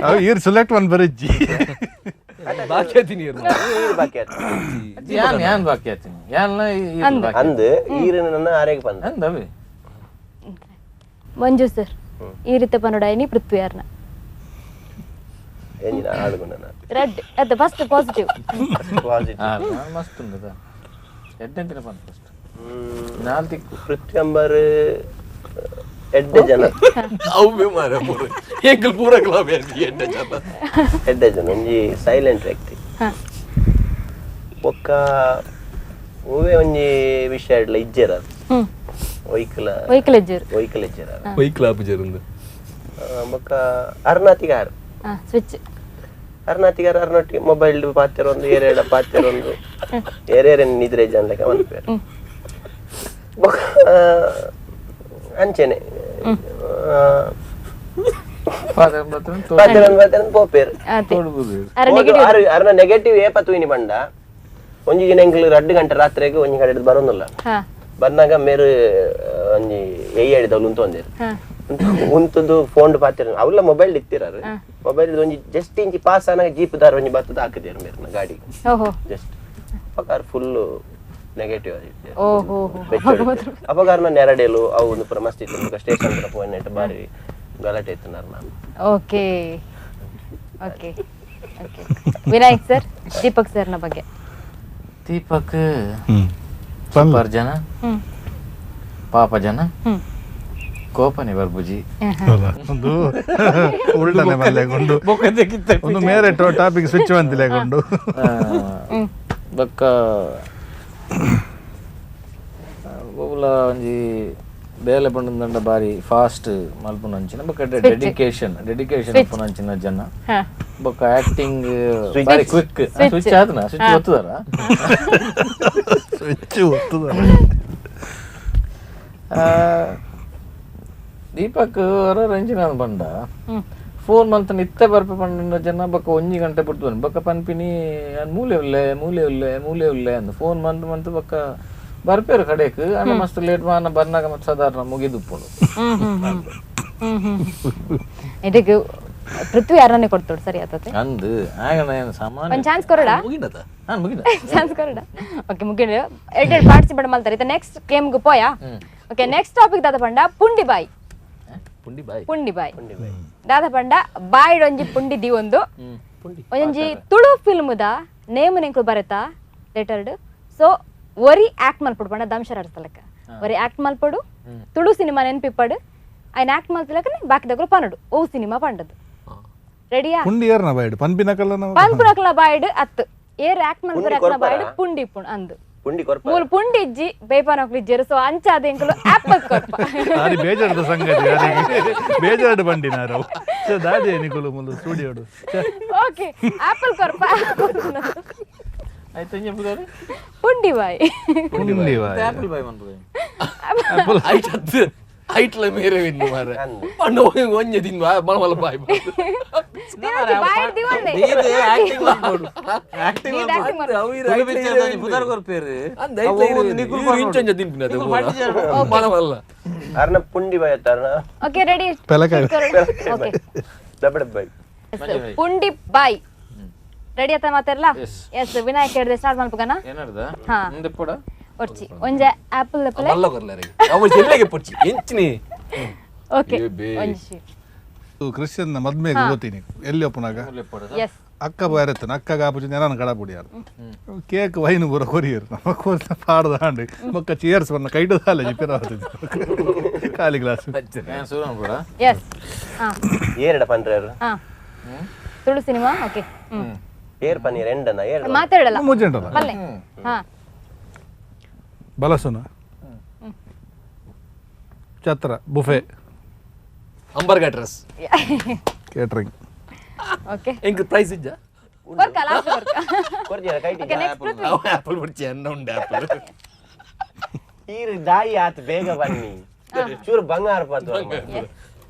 ಅವು ಈರ್ ಸೆಲೆಕ್ಟ್ ಒನ್ ಬರಿಜ್ಜಿ ಬಾಕಿ ಆತೀನಿ ಬಾಕಿ ಆತು ಯಾನ್ ಯಾನ್ ಬಾಕಿ ಆತೀನಿ ಯಾನ್ ಅಂದ್ ಈರನ್ನ ಆರೇಗ್ ಬಂದ ಅಂದವೆ ಮಂಜು ಸರ್ ಈ ರೀತಿ ಪನ್ನೊಡಾಯಿನಿ ಪೃಥ್ವಿಯಾರ್ನ ಎಂಜಿನ ಆಳುಗುಣ ರೆಡ್ ಅದು first positive positive ಮಸ್ತ್ ಉಂಡದ ಎಡ್ಡೆ ದಿನ ಬಂತು ಫಸ್ಟ್ ನಾಲ್ಕು ಪೃಥ್ವಿ ಅಂಬರ್ ಎಡ್ಡೆ ಜನ ಅವು ಮಾರ ಎಂಕಲ್ ಪೂರ ಕ್ಲಾಬ್ ಎಡ್ಡೆ ಜನ ಎಡ್ಡೆ ಜನ ಒಂಜಿ ಸೈಲೆಂಟ್ ವ್ಯಕ್ತಿ ಬೊಕ್ಕ ಹೂವೆ ಒಂಜಿ ವಿಷಯ ಇಡ್ಲ ಇಜ್ಜೆರ ಒಯ್ಕಲ ಒಯ್ಕಲ ಇಜ್ಜೆರ್ ಒಯ್ಕಲ ಇಜ್ಜೆರ ಒಯ್ಕಲ ಆಪುಜೆರ್ ಬೊಕ್ಕ ಅರ್ನಾತಿಗಾರ್ ಸ್ವಿಚ್ ಅರ್ನಾತಿಗಾರ ಅರ್ನೊಟ್ಟಿ ಮೊಬೈಲ್ ಪಾತೆರೊಂದು ಏರೇಡ ಪಾತೆರೊಂದು ಏರೇರೆ ನಿದ್ರೆ ಜನ ಲೆಕ್ಕ ಮನ್ಪೇರು ಬೊಕ್ಕ ಅಂಚೆನೆ ಪೋಪೇರು ಅರ್ನ ನೆಗೆಟಿವ್ ಏಪ ತೂಯಿನಿ ಬಂಡ ಒಂಜಿ ದಿನ ಎಂಕ್ಲು 2 ಗಂಟೆ ರಾತ್ರಿಗೆ ಒಂಜಿ ಕಡೆ ಬರೋದಿಲ್ಲ ಬಂದಾಗ ಮೇರು ಒಂಜಿ ಏಯ್ಯಾಡಿದವ್ಲು ಉಂತು ಒಂದೇರು ಉಂತದ್ದು ಫೋನ್ ಪಾತಿರ ಅವೆಲ್ಲ ಮೊಬೈಲ್ ಇತ್ತಿರಾರು ಮೊಬೈಲ್ ಒಂಜಿ ಜಸ್ಟ್ ಇಂಚಿ ಪಾಸ್ ಆನಾಗ ಜೀಪ್ ದಾರ ಒಂಜಿ ಬತ್ತದ ಹಾಕಿದೇರು ಮೇರ್ನ ಗಾಡಿ ಜಸ್ಟ್ ಅಪಕಾರ ಫುಲ್ ನೆಗೆಟಿವ್ ಅಪಗಾರ್ನ ನೆರಡೇಲು ಅವು ಒಂದು ಪೂರ ಮಸ್ತ್ ಇತ್ತು ಸ್ಟೇಷನ್ ಪೂರ ಪೋಯಿನ ಬಾರಿ ಗಲಾಟೆ ಇತ್ತು ನಾನು. Okay okay okay Vinayak sir Deepak ಸರ್ನ ಬಗ್ಗೆ. ದೀಪಕ್ ಸೂಪರ್ ಜನ, ಪಾಪ ಜನ, ಕೋಪನೆ ಬರ್ಬುಜಿ ಒಂದು ಉಲ್ಟನೆ ಮಲ್ಲೆಗೊಂಡು ಒಂದು ಮೇರೆ ಟಾಪಿಕ್ ಸ್ವಿಚ್ ಅಂತಿಲೆಗೊಂಡು ಬೊಕ್ಕ ಬೊಬುಲ ಒಂಜಿ ಬೇಲೆ ಪಂಡಂದಂಡ ಬಾರಿ ಫಾಸ್ಟ್ ಮಲ್ಪುನಂಚಿನ ಬೊಕ್ಕ ಡೆಡಿಕೇಶನ್ ಡೆಡಿಕೇಶನ್ ಉಪ್ಪುನಂಚಿನ ಜನ ಬೊಕ್ಕ ಆಕ್ಟಿಂಗ್ ಬಾರಿ ಕ್ವಿಕ್ ಸ್ವಿಚ್ ಆತನ ಸ್ವಿಚ್ ಒತ್ತುದಾರ ಸ್ವಿಚ್ ಒತ್ತುದಾರ ದೀಪಕ್ ರಂಜಿನ ಬಂಡ ಫೋನ್ ಮಂತ್ ನಿತ್ಯ ಬರ್ಪೆ ಪಂಡ ಜನ ಬೊಕ್ಕ ಒಂಜಿ ಗಂಟೆ ಬಿಡ್ತು ಬೊಕ್ಕ ಪನ್ಪಿನಿ ಮೂಲೆ ಉಲ್ಲೆ ಮೂಲೆ ಉಲ್ಲೆ ಮೂಲೆ ಉಲ್ಲೆ ಅಂದ್ phone month month ಬೊಕ್ಕ ಬರ್ಪೇರು ಕಡೆಕ್ ಅಣ್ಣ ಮಸ್ತ್ ಲೇಟ್ ಮಾನ ಬರ್ನಾಗ ಮತ್ತೆ ಸಾಧಾರಣ ಮುಗಿದುಪ್ಪುಂಡು. ಇದಕ್ಕೆ ಪೃಥ್ವಿ ಯಾರನ್ನೇ ಕೊಡ್ತೋಡು ಸರಿ ಆತತೆ ಅಂದ್ ಆಗ ಸಾಮಾನ್ಯ ಒಂದು ಚಾನ್ಸ್ ಕೊರಡ ಮುಗಿನತ ನಾನು ಮುಗಿದ ಚಾನ್ಸ್ ಕೊರಡ ಓಕೆ ಮುಗಿನ ಎರಡು ಪಾರ್ಟಿಸಿಪೇಟ್ ಮಾಡ್ತಾರೆ ಇದು ನೆಕ್ಸ್ಟ್ ಗೇಮ್ಗೆ ಪೋಯಾ. Okay next topic ದಾದ ಪಂಡ ಪುಂಡಿ ಬಾಯಿ ಪುಂಡಿ ಬಾಯಿ ಪುಂಡಿ ಬಾಯಿ ದಾದ ಪಂಡ ಬಾಯಿಡೊಂಜಿ ಪುಂಡಿ the ಒಂದು ಒಂಜಿ ತುಳು ಫಿಲ್ಮ್ದ ನೇಮ್ ನೆಂಕುಲು ಬರೆತಾ ಲೆಟರ್ಡ್ ಸೊ ಒರಿ ಆಕ್ಟ್ ಮಲ್ಪಡು ಪಂಡ ದಂಶರ ಅರ್ಥಲಕ್ಕ ಒರಿ ಆಕ್ಟ್ ಮಲ್ಪಡು ತುಳು ಸಿನಿಮಾ ನೆನ್ಪಿಪ್ಪಡು ಐನ್ ಆಕ್ಟ್ ಮಲ್ತಿಲಕ್ಕನೆ ಬಾಕಿದಕುಲು ಪನಡು ಓ ಸಿನಿಮಾ ಪಂಡದು ರೆಡಿಯಾ ಪುಂಡಿ ಏರ್ನ ಬಾಯ್ಡು ಪನ್ಪಿನಕಲ್ಲ ಪನ್ಪುನಕಲ ಬಾಯ್ಡು ಅತ್ತು ಏರ್ ಆಕ್ಟ್ ಮಲ್ಪುನಕಲ ಬಾಯ್ಡು ಪುಂಡಿ ಪುಣ್ ಅಂದು ಪುಂಡಿ ಕೊರ್ಪ ಮೂಲು ಪುಂಡಿ ಇಜ್ಜಿ ಬೇಪಾನಕ್ಲು ಇಜ್ಜೆರು ಸೊ ಅಂಚ ಅದ ಎಂಕುಲು ಆಪಲ್ ಕೊರ್ಪ ಅದು ಬೇಜಾರದ ಸಂಗತಿ ಬೇಜಾರು ಬಂಡಿ ನಾರು ದಾದಿ ನಿಕುಲು ಮುಲು ಸ್ಟುಡಿಯೋಡು ಓಕೆ ಆಪಲ್ ಕೊರ್ಪ ಆಯ್ತು ಎಂಜ ಪುಂಡಿ ಬಾಯ್ ಪುಂಡಿ ಬಾಯ್ ಆಪಲ್ ಬಾಯ್ ಮನ್ಪುದೆ ಆಪಲ್ ಐಟ್ ಅತ್ತು ಐಟ್ಲ ಮೇರೆ ವಿನ್ನು ಮಾರೆ ಪಂಡ ಒಂಜೆ ದಿನ ಮಲ ಬಾಯ್ ಬಾಯ್ ದಿವನ್ನೆ ಇದು ಆಕ್ಟಿಂಗ್ ಮಾಡ್ಬೋದು ಆಕ್ಟಿಂಗ್ ಮಾಡ್ಬೋದು ಪುದರ್ ಕೊರ್ಪೇರು ಅಂದ ಐಟ್ಲ ನಿಕುಲ್ ಇಂಚಂಜ ದಿನ್ಪಿನ ಮಲ ಅರ್ನ ಪುಂಡಿ ಬಾಯ್ ಅರ್ನ ಓಕೆ ರೆಡಿ ಪೆಲಕಾಯಿ ಓಕೆ ದಬಡ ಬಾಯ್ ಪುಂಡಿ ಬಾಯ್ ರೆಡಿ ಆತ ಮಾತಾಡಲ್ಲ ಎಸ್ ವಿನಾಯಕ್ ಹೇಳಿದೆ ಸ್ಟಾರ್ಟ್ ಮಾಡ್ಬೇಕನ ಏನರ್ದ ಹಾ ಮುಂದೆ ಪೋಡ ಒರ್ಚಿ ಒಂಜೆ ಆಪಲ್ ಲೆಪ್ಪಲೆ ಮಲ್ಲ ಕೊರ್ಲಾರೆ ಅವು ಜಿಲ್ಲೆಗೆ ಪೊಚ್ಚಿ ಎಂಚಿನಿ ಓಕೆ ಏ ಬೇ. ಒಂಜಿ ಶೀಟ್ ಕ್ರಿಶ್ಚಿಯನ್ ಮದ್ಮೆಗೆ ಗೊತ್ತೀನಿ ಎಲ್ಲಿ ಒಪ್ಪನಾಗ ಎಸ್ ಅಕ್ಕ ಬಾರತ್ತನ ಅಕ್ಕ ಕಾಪುಜಿ ನೆನನ ಕಡಪುಡಿಯಾರು ಕೇಕ್ ವೈನ್ ಪೂರ ಕೊರಿಯರು ನಮ್ಮ ಕೋರ್ಸ ಪಾಡ್ದ ಹಾಂಡ್ ಬೊಕ್ಕ ಚೇರ್ಸ್ ಬನ್ನ ಕೈಟು ದಾಲೆ ಜಿಪಿರ ಖಾಲಿ ಗ್ಲಾಸ್ ಏನ್ ಸೂರನ್ ಕೂಡ ಎಸ್ ಹಾ ಏರಡ ಪಂಡ್ರೇರು ಹಾ ತುಳು ಸಿನಿಮಾ ಓಕೆ ಹ್ಮ್ ಏರ್ ಪನ್ನೀರ್ ಎಂಡನ ಏರ್ ಮಾತಾಡಲ್ಲ ಮುಜ್ಜೆಂಟಲ್ಲ ಪಲ್ಲೆ ಹಾ ಬಲಸುನ ಛತ್ರ ಬುಫೆ ಅಂಬರ್ಗ dress catering okay ಎಂಕ್ ಪ್ರೈಸ್ ಇಜ್ಜ ಕೊರ್ಕ ಲಾಸ್ಟ್ ಕೊರ್ಕ ಕೊರ್ಜಿರ ಕೈಟಿ ಓಕೆ ನೆಕ್ಸ್ಟ್ ಪೃಥ್ವಿ ಅವು ಆಪಲ್ ಬಿಡ್ಚಿ ಅನ್ನ ಉಂಡೆ ಆಪಲ್ ಈರು ದಾಯಿ ಆತ್ ಬೇಗ ಬನ್ನಿ ಚೂರು ಬಂಗಾರ ಪದ್ದು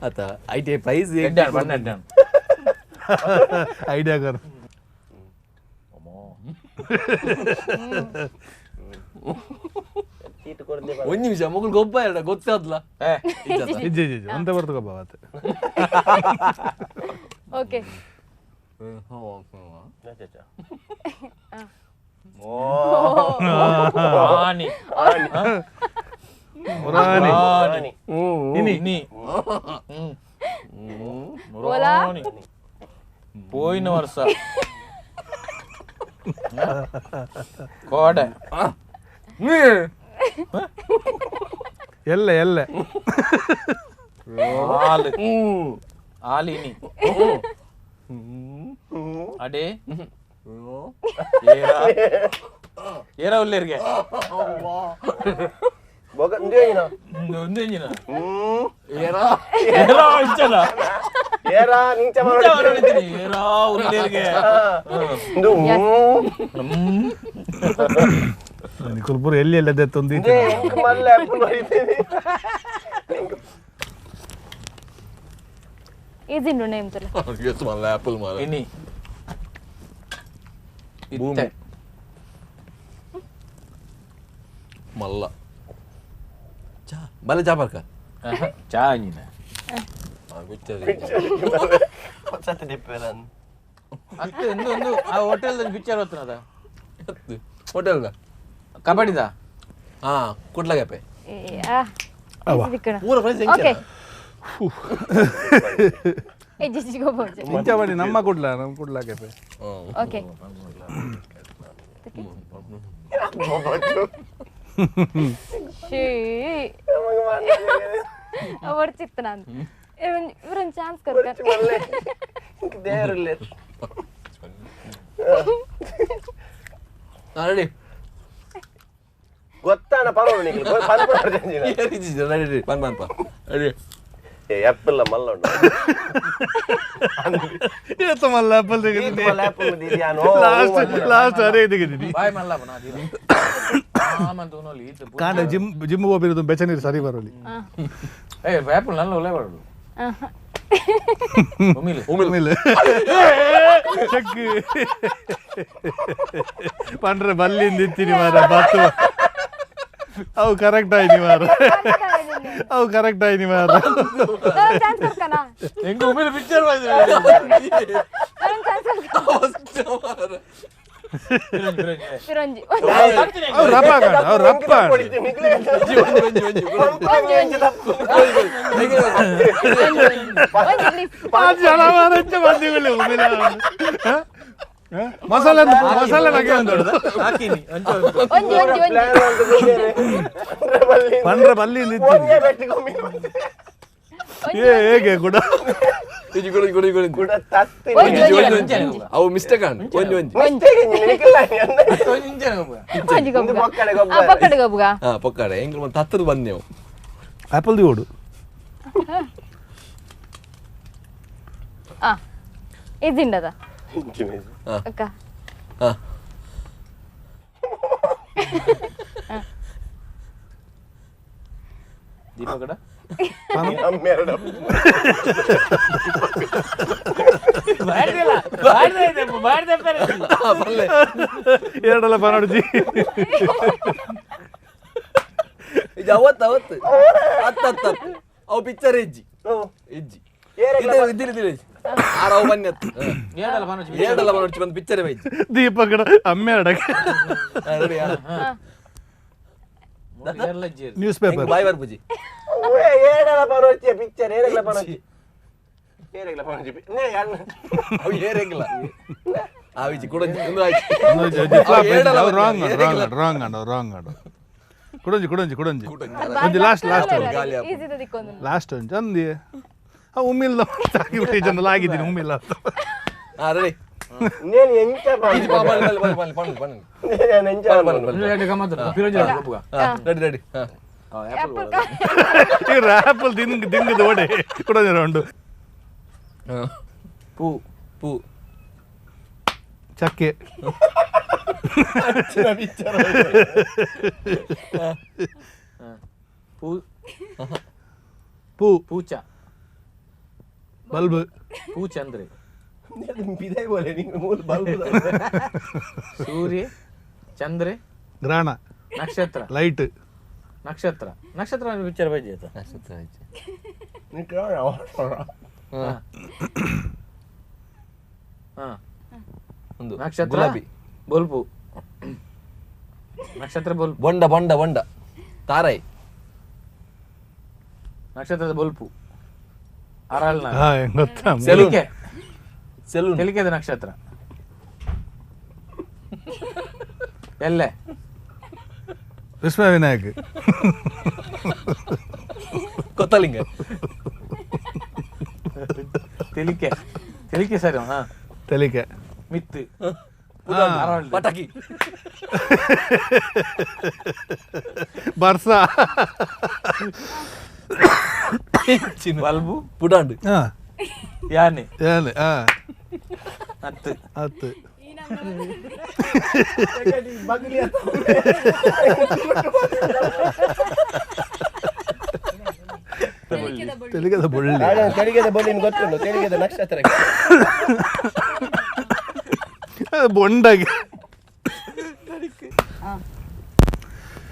ಆತ I T I price ಎಡ್ಡಾನ್ ಬಣ್ಣ ಎಡ್ಡಾನ್ ಐಡಿಯಾ ಕರ್ ಚೀಟ್ ಕೊರ್ದೆ ಒಂದ್ ನಿಮಿಷ ಮಗುಲ್ ಗೊಬ್ಬ ಎರಡ ಗೊತ್ತಾದ್ಲ ಏ ಇಜ್ಜೆ ಇಜ್ಜೆ ಇಜ್ಜೆ ಒಂದೇ ಬರ್ತು ಗೊಬ್ಬ ಆತ ಓಕೆ ಆನಿ ಮುರಾನಿ ಆನಿ ಇನಿ ಇನಿ ಓಲಾ? ಮುರಾನಿ. ಪೋಯಿನ ವರ್ಷ ಕೋಡೆ ಎಲ್ಲ ಎಲ್ಲ ಹಾಲು ಹಾಲು ಇನಿ ಅಡೆ ಏರಾ ಏರಾ ಉಲ್ಲೇರ್ಗೆ ಬೊಗ ಇಂದೇನ ಒಂದೇಂಜಿನ ಏರಾ ಏರಾ ಇಚ್ಚಲ ಏರಾ ನಿಂಚ ಇಂಚ ಏರಾ ಉಲ್ಲೇರ್ಗೆ ಇಂದು ಕುಲ್ಪುರ ಎಲ್ಲಿ ಎಲ್ಲ ತಂದು ಇಂದೇ ಇಂಕ್ ಮಲ್ಲ ಆಪಲ್ ಬರಿತೀನಿ ಈಸಿ ಉಂಡು ನೇಮ್ ತುಲ ಎಸ್ ಮಲ್ಲ ಆಪಲ್ ಮಾರ ಇನಿ ಭೂಮಿ. ಇತ್ತೆ ಮಲ್ಲ ಚಾ ಬಲೆ ಚಾ ಬರ್ಕ ಚಾ ಅಂಜಿನ ಸತ್ತ ದಿಪ್ಪೆ ನಾನು ಅತ್ತೆ ಒಂದು ಒಂದು ಆ ಹೋಟೆಲ್ ಪಿಕ್ಚರ್ ಹೊತ್ತನದ ಹೋಟೆಲ್ ಕಬಡ್ಡಿದ ಹಾ ಕುಡ್ಲಗಪ್ಪೆ ಈಸಿ ಪೂರ ಪ್ರೈಸ್ ಓಕೆ ಏ ಜಿಜಿ ಗೊಬ್ಬ ಇಂಚ ಬನ್ನಿ ನಮ್ಮ ಕುಡ್ಲ ನಮ್ಮ ಕುಡ್ಲಾಕೆ ಓಕೆ ಶೀ ಒರ್ಚಿತ್ತು ನಾನು ಇವ್ರೊಂದು ಚಾನ್ಸ್ ಕೊರ್ಕ ಮಲ್ಲೆ ಇಂಕ್ ದೇವರುಲ್ಲೆ ರೆಡಿ ಗೊತ್ತಾನ ಪರೋಣ ನಿಕ್ಲು ಪನ್ಪುನ ರೆಡಿ ಪನ್ ಪನ್ ಪನ್ ರೆಡಿ ಏ ಆಪಲ್ ಮಲ್ಲ ಉಂಡು ಏತ ಮಲ್ಲ ಆಪಲ್ ಈತ್ ಮಲ್ಲ ಆಪಲ್ ದಿದ್ಯಾನೋ ಲಾಸ್ಟ್ ಲಾಸ್ಟ್ ಅದೇ ತೆಗೆದಿನಿ ಬಾಯ್ ಮಲ್ಲ ಬನ ಆಮಂತ ಉನೋಲಿ ಈತ ಕಾಂಡ ಜಿಮ್ ಜಿಮ್ ಹೋಗಿರೋದು ಬೆಚ್ಚ ನೀರು ಸರಿ ಬರೋಲಿ ಏ ಆಪಲ್ ನಲ್ಲ ಒಳ್ಳೆ ಬರಡು ಉಮಿಲ್ ಉಮಿಲ್ ಚೆಕ್ ಪಂಡ್ರೆ ಬಲ್ಲಿಂದ ಇತ್ತೀನಿ ಮಾರ ಬತ್ತು ಅವು ಕರೆಕ್ಟ್ ಆಯ್ನಿ ಮಾರ ಅವು ಕರೆಕ್ಟ್ ಆಯ್ನಿ ಮಾರ ಚಾನ್ಸ್ ಕೊರ್ಕನಾ ಹೆಂಗ ಉಮಿಲ್ ಪಿಕ್ಚರ್ ಚಾನ್ಸ್ ಕೊರ್ಕ ಫಿರಂಜಿ ಅವ್ರು ರಪ್ಪ ಕಾಣ ಅವ್ರು ರಪ್ಪ ಜನ ಮಾರಂಚ ಬಂದಿವಿಲ್ಲ ಉಮಿಲ ಮಸಾಲೆ ಮಸಾಲೆ ನಗೆ ಒಂದು ಹಾಕಿನಿ ಒಂಜಿ ಒಂಜಿ ಒಂಜಿ ಪಂಡ್ರೆ ಬಲ್ಲಿಂದ ಇತ್ತೀನಿ ಏ ಹೇಗೆ ಕೂಡ ಕೂಡ ತತ್ತಿ ಒಂಜಿ ಒಂಜಿ ಒಂಜಿ ಅವು ಮಿಸ್ಟೇಕ್ ಆಂಡ್ ಒಂಜಿ ಒಂಜಿ ಒಂಜಿ ಗೊಬ್ಬ ಪೊಕ್ಕಡೆ ಗೊಬ್ಬ. ಆ ಪೊಕ್ಕಡೆ ಗೊಬ್ಬಗ ಹಾ ಪೊಕ್ಕಡೆ ಎಂಗ್ಲು ಮತ್ತೆ ಹತ್ತದ ಬಂದೆವು ಆಪಲ್ the ಓಡು ಆ ಇದಿಂಡದ ಅಕ್ಕ ಹಾ ದೀಪಕಡ ಎರಡಲ್ಲ ಪನಡ್ಜಿ ಇದು ಅವತ್ತು ಅವತ್ತು ಹತ್ತು ಹತ್ತು ಹತ್ತು ಅವು ಪಿಕ್ಚರ್ ಇಜ್ಜಿ ಇಜ್ಜಿ ಇದ್ದಿಲ್ಲ ಇದ್ದಿಲ್ಲ ಆರು ಅವು ಬನ್ನಿ ಹತ್ತು ಏಡಲ್ಲ ಮನೋಜ್ ಎರಡಲ್ಲ ಬಂದು ಪಿಕ್ಚರ್ ಬೈಜಿ ದೀಪಕಡ ಅಮ್ಮೆರಡಕ್ಕೆ ರೆಡಿ News paper ಬಾಯ್ ಬರ್ಪುಜಿ ಏಡಲ ಪನೊಚ್ಚಿ ಪಿಕ್ಚರ್ ಏರೆಗ್ಲ ಪನೊಚ್ಚಿ ಏರೆಗ್ಲ ಪನೊಚ್ಚಿ ನೇ ಯಾನ್ ಅವು ಏರೆಗ್ಲ ಆವಿಜಿ ಕೂಡ ಒಂದು ಆಯ್ತು wrong wrong wrong ಅಂಡ ರಾಂಗ್ ಅಂಡ ಕುಡೊಂಜಿ ಕುಡೊಂಜಿ ಕುಡೊಂಜಿ ಒಂಜಿ last last last ಒಂಜಿ ಅಂದಿ ಆ ಉಮ್ಮಿಲ್ಲ ಜನ ಆಗಿದ್ದೀನಿ ಉಮ್ಮಿಲ್ಲ ಅಂತ ಹಾ ರೆಡಿ నేను ಎಂಚ నేను ಎಂಚ ರೆಡಿ ರೆಡಿ ಈ ಆಪಲ್ ದಿಂಗ್ ದಿಂಗದ ಓಡೆ ಕುಡೊಂಜಿ ರೌಂಡು ಪೂ ಪೂ ಚಕ್ಕೆ ಪೂ ಪೂ ಪೂಚ ಬಲ್ಬ್ ಪೂಚಂದ್ರೆ ಬಿದಾಯಿ ಬೋಲೆ ನಿಂಗೆ ಮೂಲ ಬಲ್ಬ್ ಸೂರ್ಯ ಚಂದ್ರೆ ಗ್ರಹಣ ನಕ್ಷತ್ರ ಲೈಟ್ ನಕ್ಷತ್ರ ನಕ್ಷತ್ರ ಪಿಕ್ಚರ್ ಬಜ್ಜಿ ಆಯ್ತಾ ನಕ್ಷತ್ರ ಆಯ್ತು ಹಾ ಒಂದು ನಕ್ಷತ್ರ ಗುಲಾಬಿ ಬಲ್ಪು ನಕ್ಷತ್ರ ಬಲ್ಪು ಬೊಂಡ ಬೊಂಡ ಬೊಂಡ ತಾರೈ ನಕ್ಷತ್ರದ ಬಲ್ಪು ಅರಳ್ನ ಹಾ ಗೊತ್ತಾ ಸೆಲೂನ್ ಸೆಲೂನ್ ತೆಲಿಕೆದ ನಕ್ಷತ್ರ ಎಲ್ಲೆ ವಿಸ್ಮಯ ವಿನಾಯಕ್ ಕೊತ್ತಲಿಂಗ ತೆಲಿಕೆ ತೆಲಿಕೆ ಸರಿ ಹಾ ತೆಲಿಕೆ ಮಿತ್ತು ಪಟಾಕಿ ಬರ್ಸಾ ಬಲ್ಬು ಪುಡಾಂಡು ಹಾ ಯಾನೆ ಯಾನೆ ಹಾ ಹತ್ತು ಹತ್ತು ತೆಲಿಗೆದ ಬೊಳ್ಳಿ ತೆಲಿಗೆದ ಬೊಳ್ಳಿ ಗೊತ್ತುಂಟು ತೆಲಿಗೆದ ನಕ್ಷತ್ರ ಬೊಂಡಾಗಿ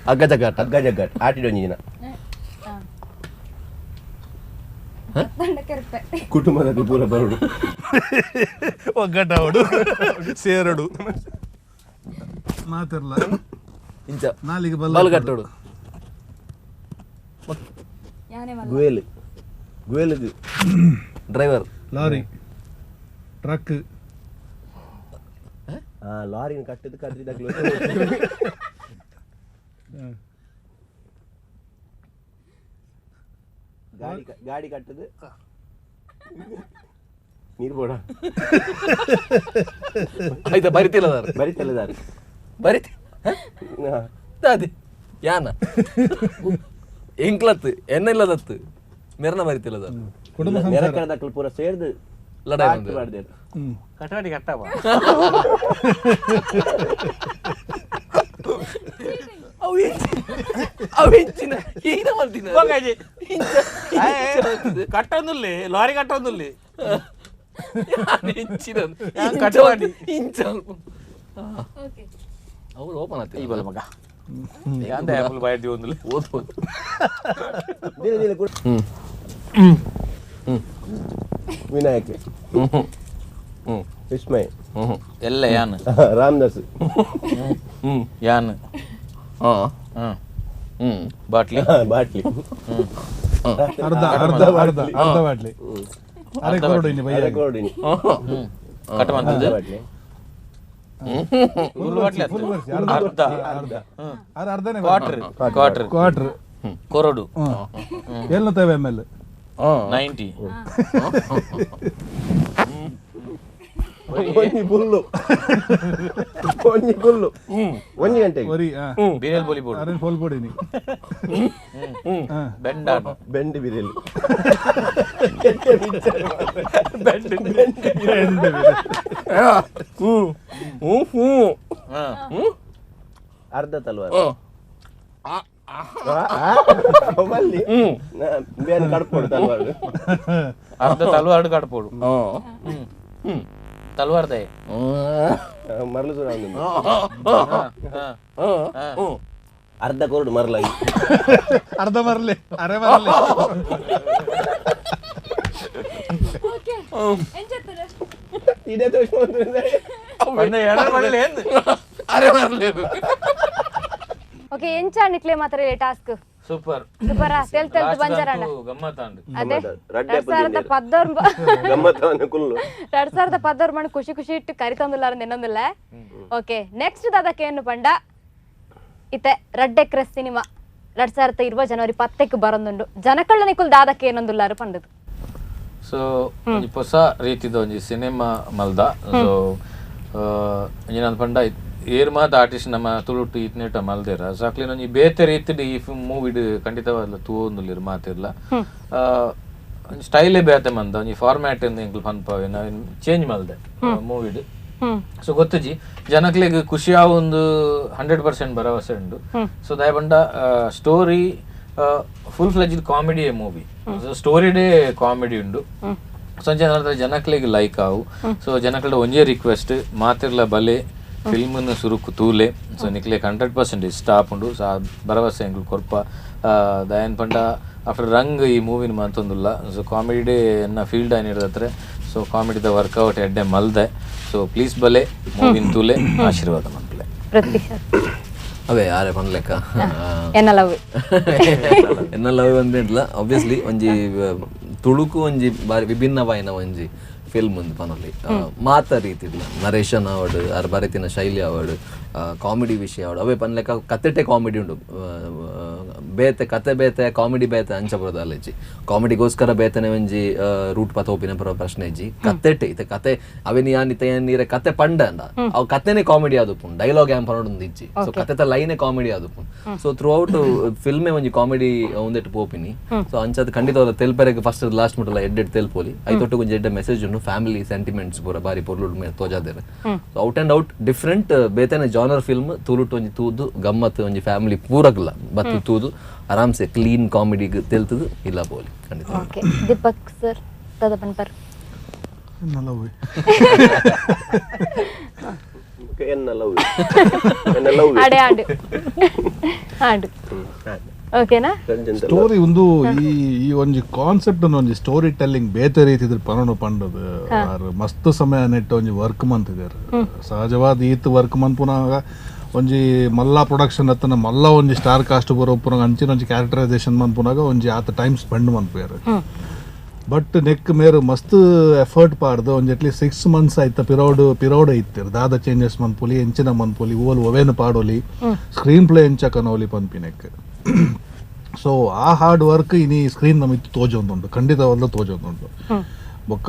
ಹಗ್ಗ ಜಗ್ಗಾಟ ಹಗ್ಗ ಜಗ್ಗಾಟ ಆಟಿಡೊಂಜಿ ದಿನ ಕುಟುಂಬದ ಪೂರ ಬರುಡು ಒಗ್ಗಟ್ಟಾವಡು ಸೇರಡು ಮಾತಿರ್ಲ ಇಂಚ ನಾಲಿಗೆ ಬಲ್ಗಟ್ಟೋಡು ಗುವೇಲು ಗುವೇಲುಗು driver lorry truck ಆ ಲಾರಿನ ಕಟ್ಟದು ಕದ್ರಿದಾಗಲೂ ಗಾಡಿ ಗಾಡಿ ಕಟ್ಟದು ನೀರು ಬೋಡ ಆಯ್ತಾ ಬರಿತಿಲ್ಲದಾರ ಬರಿತಿಲ್ಲದಾರ ಬರಿತಿ ಅದೇ ಯಾನ ಎಂಕ್ಲತ್ತು ಎಣ್ಣೆ ಇಲ್ಲದತ್ತು ಮೆರನ ಬರಿತಿಲ್ಲದಾರ ಕುಟುಂಬ ನೆರಕಣದಕ್ಕಲು ಪೂರ ಸೇರ್ದು ಲಡಾಯಿ ಮಾಡಿದೆ ಕಟ್ಟಾಡಿ ಕಟ್ಟವ ಅವು ಹೆಚ್ಚಿನ ಏನ ಮಾಡ್ತೀನಿ ಕಟ್ಟೊಂದುಲ್ಲಿ ಲಾರಿ ಕಟ್ಟೊಂದುಲ್ಲಿ ಹೆಚ್ಚಿನ ಕಟ್ಟವಾಡಿ. ಇಂಚ ಅವ್ರು ಓಪನ್ ಈ ಆಗ್ತಿಲ್ಲ ಬಲ ಮಗ ಅಂದ ಆಪಲ್ ಬಾಯ್ದಿ ಒಂದುಲಿ ಓದ್ಬೋದು ದಿನ ದಿನ ಕೂಡ ವಿನಾಯಕ್ ವಿಸ್ಮಯ್ ಎಲ್ಲ ಯಾನ್ ರಾಮದಾಸ್ ಯಾನ್ ಬಾಟ್ಲಿ ಬಾಟ್ಲಿ ಅರ್ಧ ಅರ್ಧ ಅರ್ಧ ಅರ್ಧ ಬಾಟ್ಲಿ ಅರೆ ಕೊರಡು ಇನ್ನು ಬೈಯ ಕೊರಡಿನಿ ಕಟ್ ಮಾಡ್ತದೆ ಬಾಟ್ಲಿ ಫುಲ್ ಬಾಟ್ಲಿ ಅರ್ಧ ಅರ್ಧ ಅರ್ಧ ಅರ್ಧನೇ quarter quarter quarter ಕೊರಡು ಏಳ್ನೂತ್ತೈವ ಎಮ್ ಎಲ್ 90 ಒಂಜಿ ಪುಲ್ಲು ಒಂಜಿ ಪುಲ್ಲು ಒಂಜಿ ಗಂಟೆಗೆ ಒರಿ ಬಿರಿಯಲ್ ಬೋಲಿ ಬೋಡು ಅರೆ ಫೋಲ್ ಕೊಡಿನಿ ಬೆಂಡ ಬೆಂಡ್ ಬಿರಿಯಲ್ ಅರ್ಧ ತಲ್ವಾರ್ ಮಲ್ಲಿ ಬೇರೆ ಕಡ್ಪೋಡು ತಲ್ವಾರ್ ಅರ್ಧ ತಲ್ವಾರ್ ಕಡ್ಪೋಡು ತಲ್ವಾರ್ ದಯ ಮರಳು ಸುರ ಅರ್ಧ ಕೊರಡು ಮರಲಾಗಿ ಅರ್ಧ ಮರಲಿ ಅರೆ ಮರಲಿ ಇದೇ ದೋಷ ಅರೆ ಅರೆ ಮರಲಿ ಓಕೆ ಓಕೆ ಎಂಚ ನಿಕ್ಲೆ ಮಾತ್ರ task super super ತೆಲ್ ತೆಲ್ ಬಂಜಾರಣ್ಣ ಗಮ್ಮತ್ತಾಂಡು ಅದೇ ರಡ್ಡೆ 2016 ಗಮ್ಮತ್ತವನ್ನ ಕುಲ್ಲು 2016 ಮಣ ಖುಷಿ ಖುಷಿ ಇಟ್ಟು ಕರಿತಂದುಲ್ಲಾರ ನೆನ್ನೊಂದಿಲ್ಲ. ಓಕೆ ನೆಕ್ಸ್ಟ್ ದಾದಕ್ಕೆ ಏನು ಪಂಡ ಇತ್ತೆ ರಡ್ಡೆ ಕ್ರೆಸ್ ಸಿನಿಮಾ 2020 ಜನವರಿ 10ಕ್ಕೆ ಬರೊಂದುಂಡು ಜನಕಳ್ಳ ನಿಕುಲ್ ದಾದಕ್ಕೆ ಏನೊಂದುಲ್ಲಾರು ಪಂಡದು. ಸೊ ಒಂಜಿ ಹೊಸ ರೀತಿದ ಒಂಜಿ ಸಿನಿಮಾ ಮಲ್ದ. ಸೊ ಒಂಜಿ ಪಂಡ ಏರ್ ಮಾತ ಆರ್ಟಿಸ್ಟ್ ನಮ್ಮ ತುಳುಟು ಇತ್ನೇಟ ಮಲ್ದೇರ ಸೊ ಅಕ್ಲಿನ ಒಂಜಿ ಬೇತೆ ರೀತಿಡ್ ಈ ಮೂವಿಡ್ ಖಂಡಿತವಾದ ತೂವೊಂದುಲ್ಲೆರ್ ಮಾತಿರ್ಲ ಒಂಜಿ ಸ್ಟೈಲೇ ಬೇತೆ ಮಂದ ಒಂಜಿ ಫಾರ್ಮ್ಯಾಟ್ ಎಂಕುಲು ಪನ್ಪಾವೆ ನಾವೇನ್ ಚೇಂಜ್ ಮಲ್ದೆ ಮೂವಿಡ್. ಸೊ ಗೊತ್ತುಜಿ ಜನಕ್ಲೆಗ್ ಖುಷಿ ಒಂದು 100% ಭರವಸೆ ಉಂಡು. ಸೊ ದಯ ಪಂಡ story full fledged comedy movie. So story day comedy ಉಂಡು. ಸೊ ಜನಕ್ಲೆಗ್ ಲೈಕ್ ಆವು. ಸೊ ಜನಕ್ಲೆಡ ಒಂಜೇ ರಿಕ್ವೆಸ್ಟ್ ಮಾತಿರ್ಲ ಬಲೆ ಫಿಲ್ಮ್ನ ಸುರುಕು ತೂಲೆ. ಸೊ ನಿಕ್ಲೆಗ್ 100% ಇಷ್ಟ ಆಪುಂಡು. ಸೊ ಆ ಭರವಸೆ ಎಂಕುಲು ಕೊರ್ಪ ದಯನ್ ಪಂಡ ಆಫ್ಟರ್ ರಂಗ್ ಈ ಮೂವಿನ ಮಂತೊಂದುಲ್ಲ. ಸೊ ಕಾಮಿಡಿ ಡೇ ಎನ್ನ ಫೀಲ್ಡ್ ಆನಿಡ್ದತ್ರೆ. ಸೊ ಕಾಮಿಡಿದ ವರ್ಕೌಟ್ ಎಡ್ಡೆ ಮಲ್ದೆ. ಸೊ ಪ್ಲೀಸ್ ಬಲೆ ಮೂವಿನ ತೂಲೆ ಆಶೀರ್ವಾದ ಮನ್ಪುಲೆ. ಅವೇ ಯಾರೇ ಪನ್ಲೆಕ್ಕ ಎನ್ನ ಲವ್ ಎನ್ನ ಲವ್ ಒಂದಿಲ್ಲ ಆಬ್ವಿಯಸ್ಲಿ ಒಂಜಿ ತುಳುಕು ಒಂಜಿ ಬಾರಿ ವಿಭಿನ್ನವಾಯಿನ ಒಂಜಿ ಫಿಲ್ಮ್ ಒಂದು ಪನೊಲಿ ಮಾತ ರೀತಿ ನರೇಶನ್ ಆವಡ್ ಆರ್ ಬರೆತಿನ ಶೈಲಿ ಆವಡ್ ಕಾಮಿಡಿ ವಿಷಯ ಆವಡ್ ಅವೇ ಪನ್ಲೆಕ್ಕ ಕತೆಟೆ ಕಾಮಿಡಿ ಉಂಡು ಬೇತೆ ಕತೆ ಬೇತೆ ಕಾಮಿಡಿ ಬೇತೆ ಅಂಚ ಬರೋದು ಅಲ್ಲಜ್ಜಿ ಕಾಮಿಡಿಗೋಸ್ಕರ ಬೇತನೆ ಒಂಜಿ ರೂಟ್ ಪತೋಪಿನ ಬರೋ ಪ್ರಶ್ನೆ ಇಜ್ಜಿ ಕತೆಟೆ ಇತ್ತೆ ಕತೆ ಅವೆ ನೀ ಇತ್ತೆ ನೀರೆ ಕತೆ ಪಂಡ ಅಂಡ ಅವು ಕತೆನೇ ಕಾಮಿಡಿ ಆದುಪ್ಪುಂಡು ಡೈಲಾಗ್ ಆ್ಯಂ ಪನೊಡೊಂದು ಇಜ್ಜಿ. ಸೊ ಕತೆತ ಲೈನೇ ಕಾಮಿಡಿ ಆದುಪ್ಪುಂಡು. ಸೊ ಥ್ರೂ ಔಟ್ ಫಿಲ್ಮೇ ಒಂಜಿ ಕಾಮಿಡಿ ಒಂದೆಟ್ಟು ಪೋಪಿನಿ. ಸೊ ಅಂಚದ ಖಂಡಿತ ತೆಲ್ಪೆರೆಗ್ ಫಸ್ಟ್ ಲಾಸ್ಟ್ ಮುಟ್ಟಲ್ಲ ಎಡ್ಡೆಡ್ ತೆಲ್ಪೋಲಿ ಐತೊಟ್ಟು ಒಂಜಿ ಎಡ್ಡೆ ಮೆಸೇಜ್ ಉಂಡು ಫ್ಯಾಮಿಲಿ ಸೆಂಟಿಮೆಂಟ್ಸ್ ಪೂರ ಬಾರಿ ಪೊರ್ಲುಡ್ ಮೇಲೆ ತೋಜಾದೇರು. So out and out different ಬೇತನೆ ಜಾನರ್ ಫಿಲ್ಮ್ ತುಳುಟು ಒಂಜಿ ತೂದು ಗಮ್ಮತ್ ಒಂಜಿ ಫ್ಯಾಮಿಲಿ ಪೂರಗ್ಲ ಬತ್ತು ತೂದು ಆರಾಮ್ಸೆ ಕ್ಲೀನ್ ಕಾಮಿಡಿಗೆ ತೆಲ್ತದು ಇಲ್ಲ ಬೋಲಿ ಖಂಡಿತ. ಓಕೆ ದೀಪಕ್ ಸರ್ ದಾದ ಪನ್ಪರ್ ಲವ್ ಎನ್ನ ಲವ್ ಎನ್ನ ಲವ್ ಅಡೆ ಆಂಡು ಆಂಡು ಓಕೆನಾ ಸ್ಟೋರಿ ಒಂದು ಈ ಈ ಒಂಜಿ ಕಾನ್ಸೆಪ್ಟ್ ಒಂಜಿ ಸ್ಟೋರಿ ಟೆಲ್ಲಿಂಗ್ ಬೇತೆ ರೀತಿ ಇದ್ರ ಪನೋಣ ಪಂಡದು ಆರ್ ಮಸ್ತ್ ಸಮಯ ನೆಟ್ಟು ಒಂಜಿ ವರ್ಕ್ ಮಂತಿದ್ದಾರೆ. ಸಹಜವಾದ ಈತ್ ವರ್ಕ್ ಮನ್ಪುನಾಗ ಒಂಜಿ ಮಲ್ಲ ಪ್ರೊಡಕ್ಷನ್ ಅತ್ತನ ಮಲ್ಲ ಒಂಜಿ ಸ್ಟಾರ್ ಕಾಸ್ಟ್ ಬರೋ ಪುನಾಗ ಅಂಚಿನ ಒಂಜಿ ಕ್ಯಾರೆಕ್ಟರೈಸೇಷನ್ ಮನ್ಪುನಾಗ ಒಂಜಿ ಆತ ಟೈಮ್ ಸ್ಪೆಂಡ್ ಮನ್ಪುಯಾರ. ಬಟ್ ನೆಕ್ ಮೇರು ಮಸ್ತ್ ಎಫರ್ಟ್ ಪಾಡ್ದು ಒಂಜಿ ಅಟ್ಲೀಸ್ಟ್ 6 ಮಂತ್ಸ್ ಆಯ್ತ ಪಿರೋಡ್ ಪಿರೋಡ್ ಇತ್ತಿರ್ ದಾದ ಚೇಂಜಸ್ ಮನ್ಪುಲಿ ಎಂಚಿನ ಮನ್ಪುಲಿ ಓಲ್ ಒವೇನು ಪಾಡೋಲಿ ಸ್ಕ್ರೀನ್ ಪ್ಲೇ ಎಂಚ ಕನೋಲಿ ಪನ್ಪಿ ನೆಕ್. ಸೊ ಆ ಹಾರ್ಡ್ ವರ್ಕ್ ಇನಿ ಸ್ಕ್ರೀನ್ ನಮಿತ್ತು ತೋಜೊಂದುಂಡು ಖಂಡಿತವಾದ ತೋಜೊಂದುಂಡು. ಬೊಕ್ಕ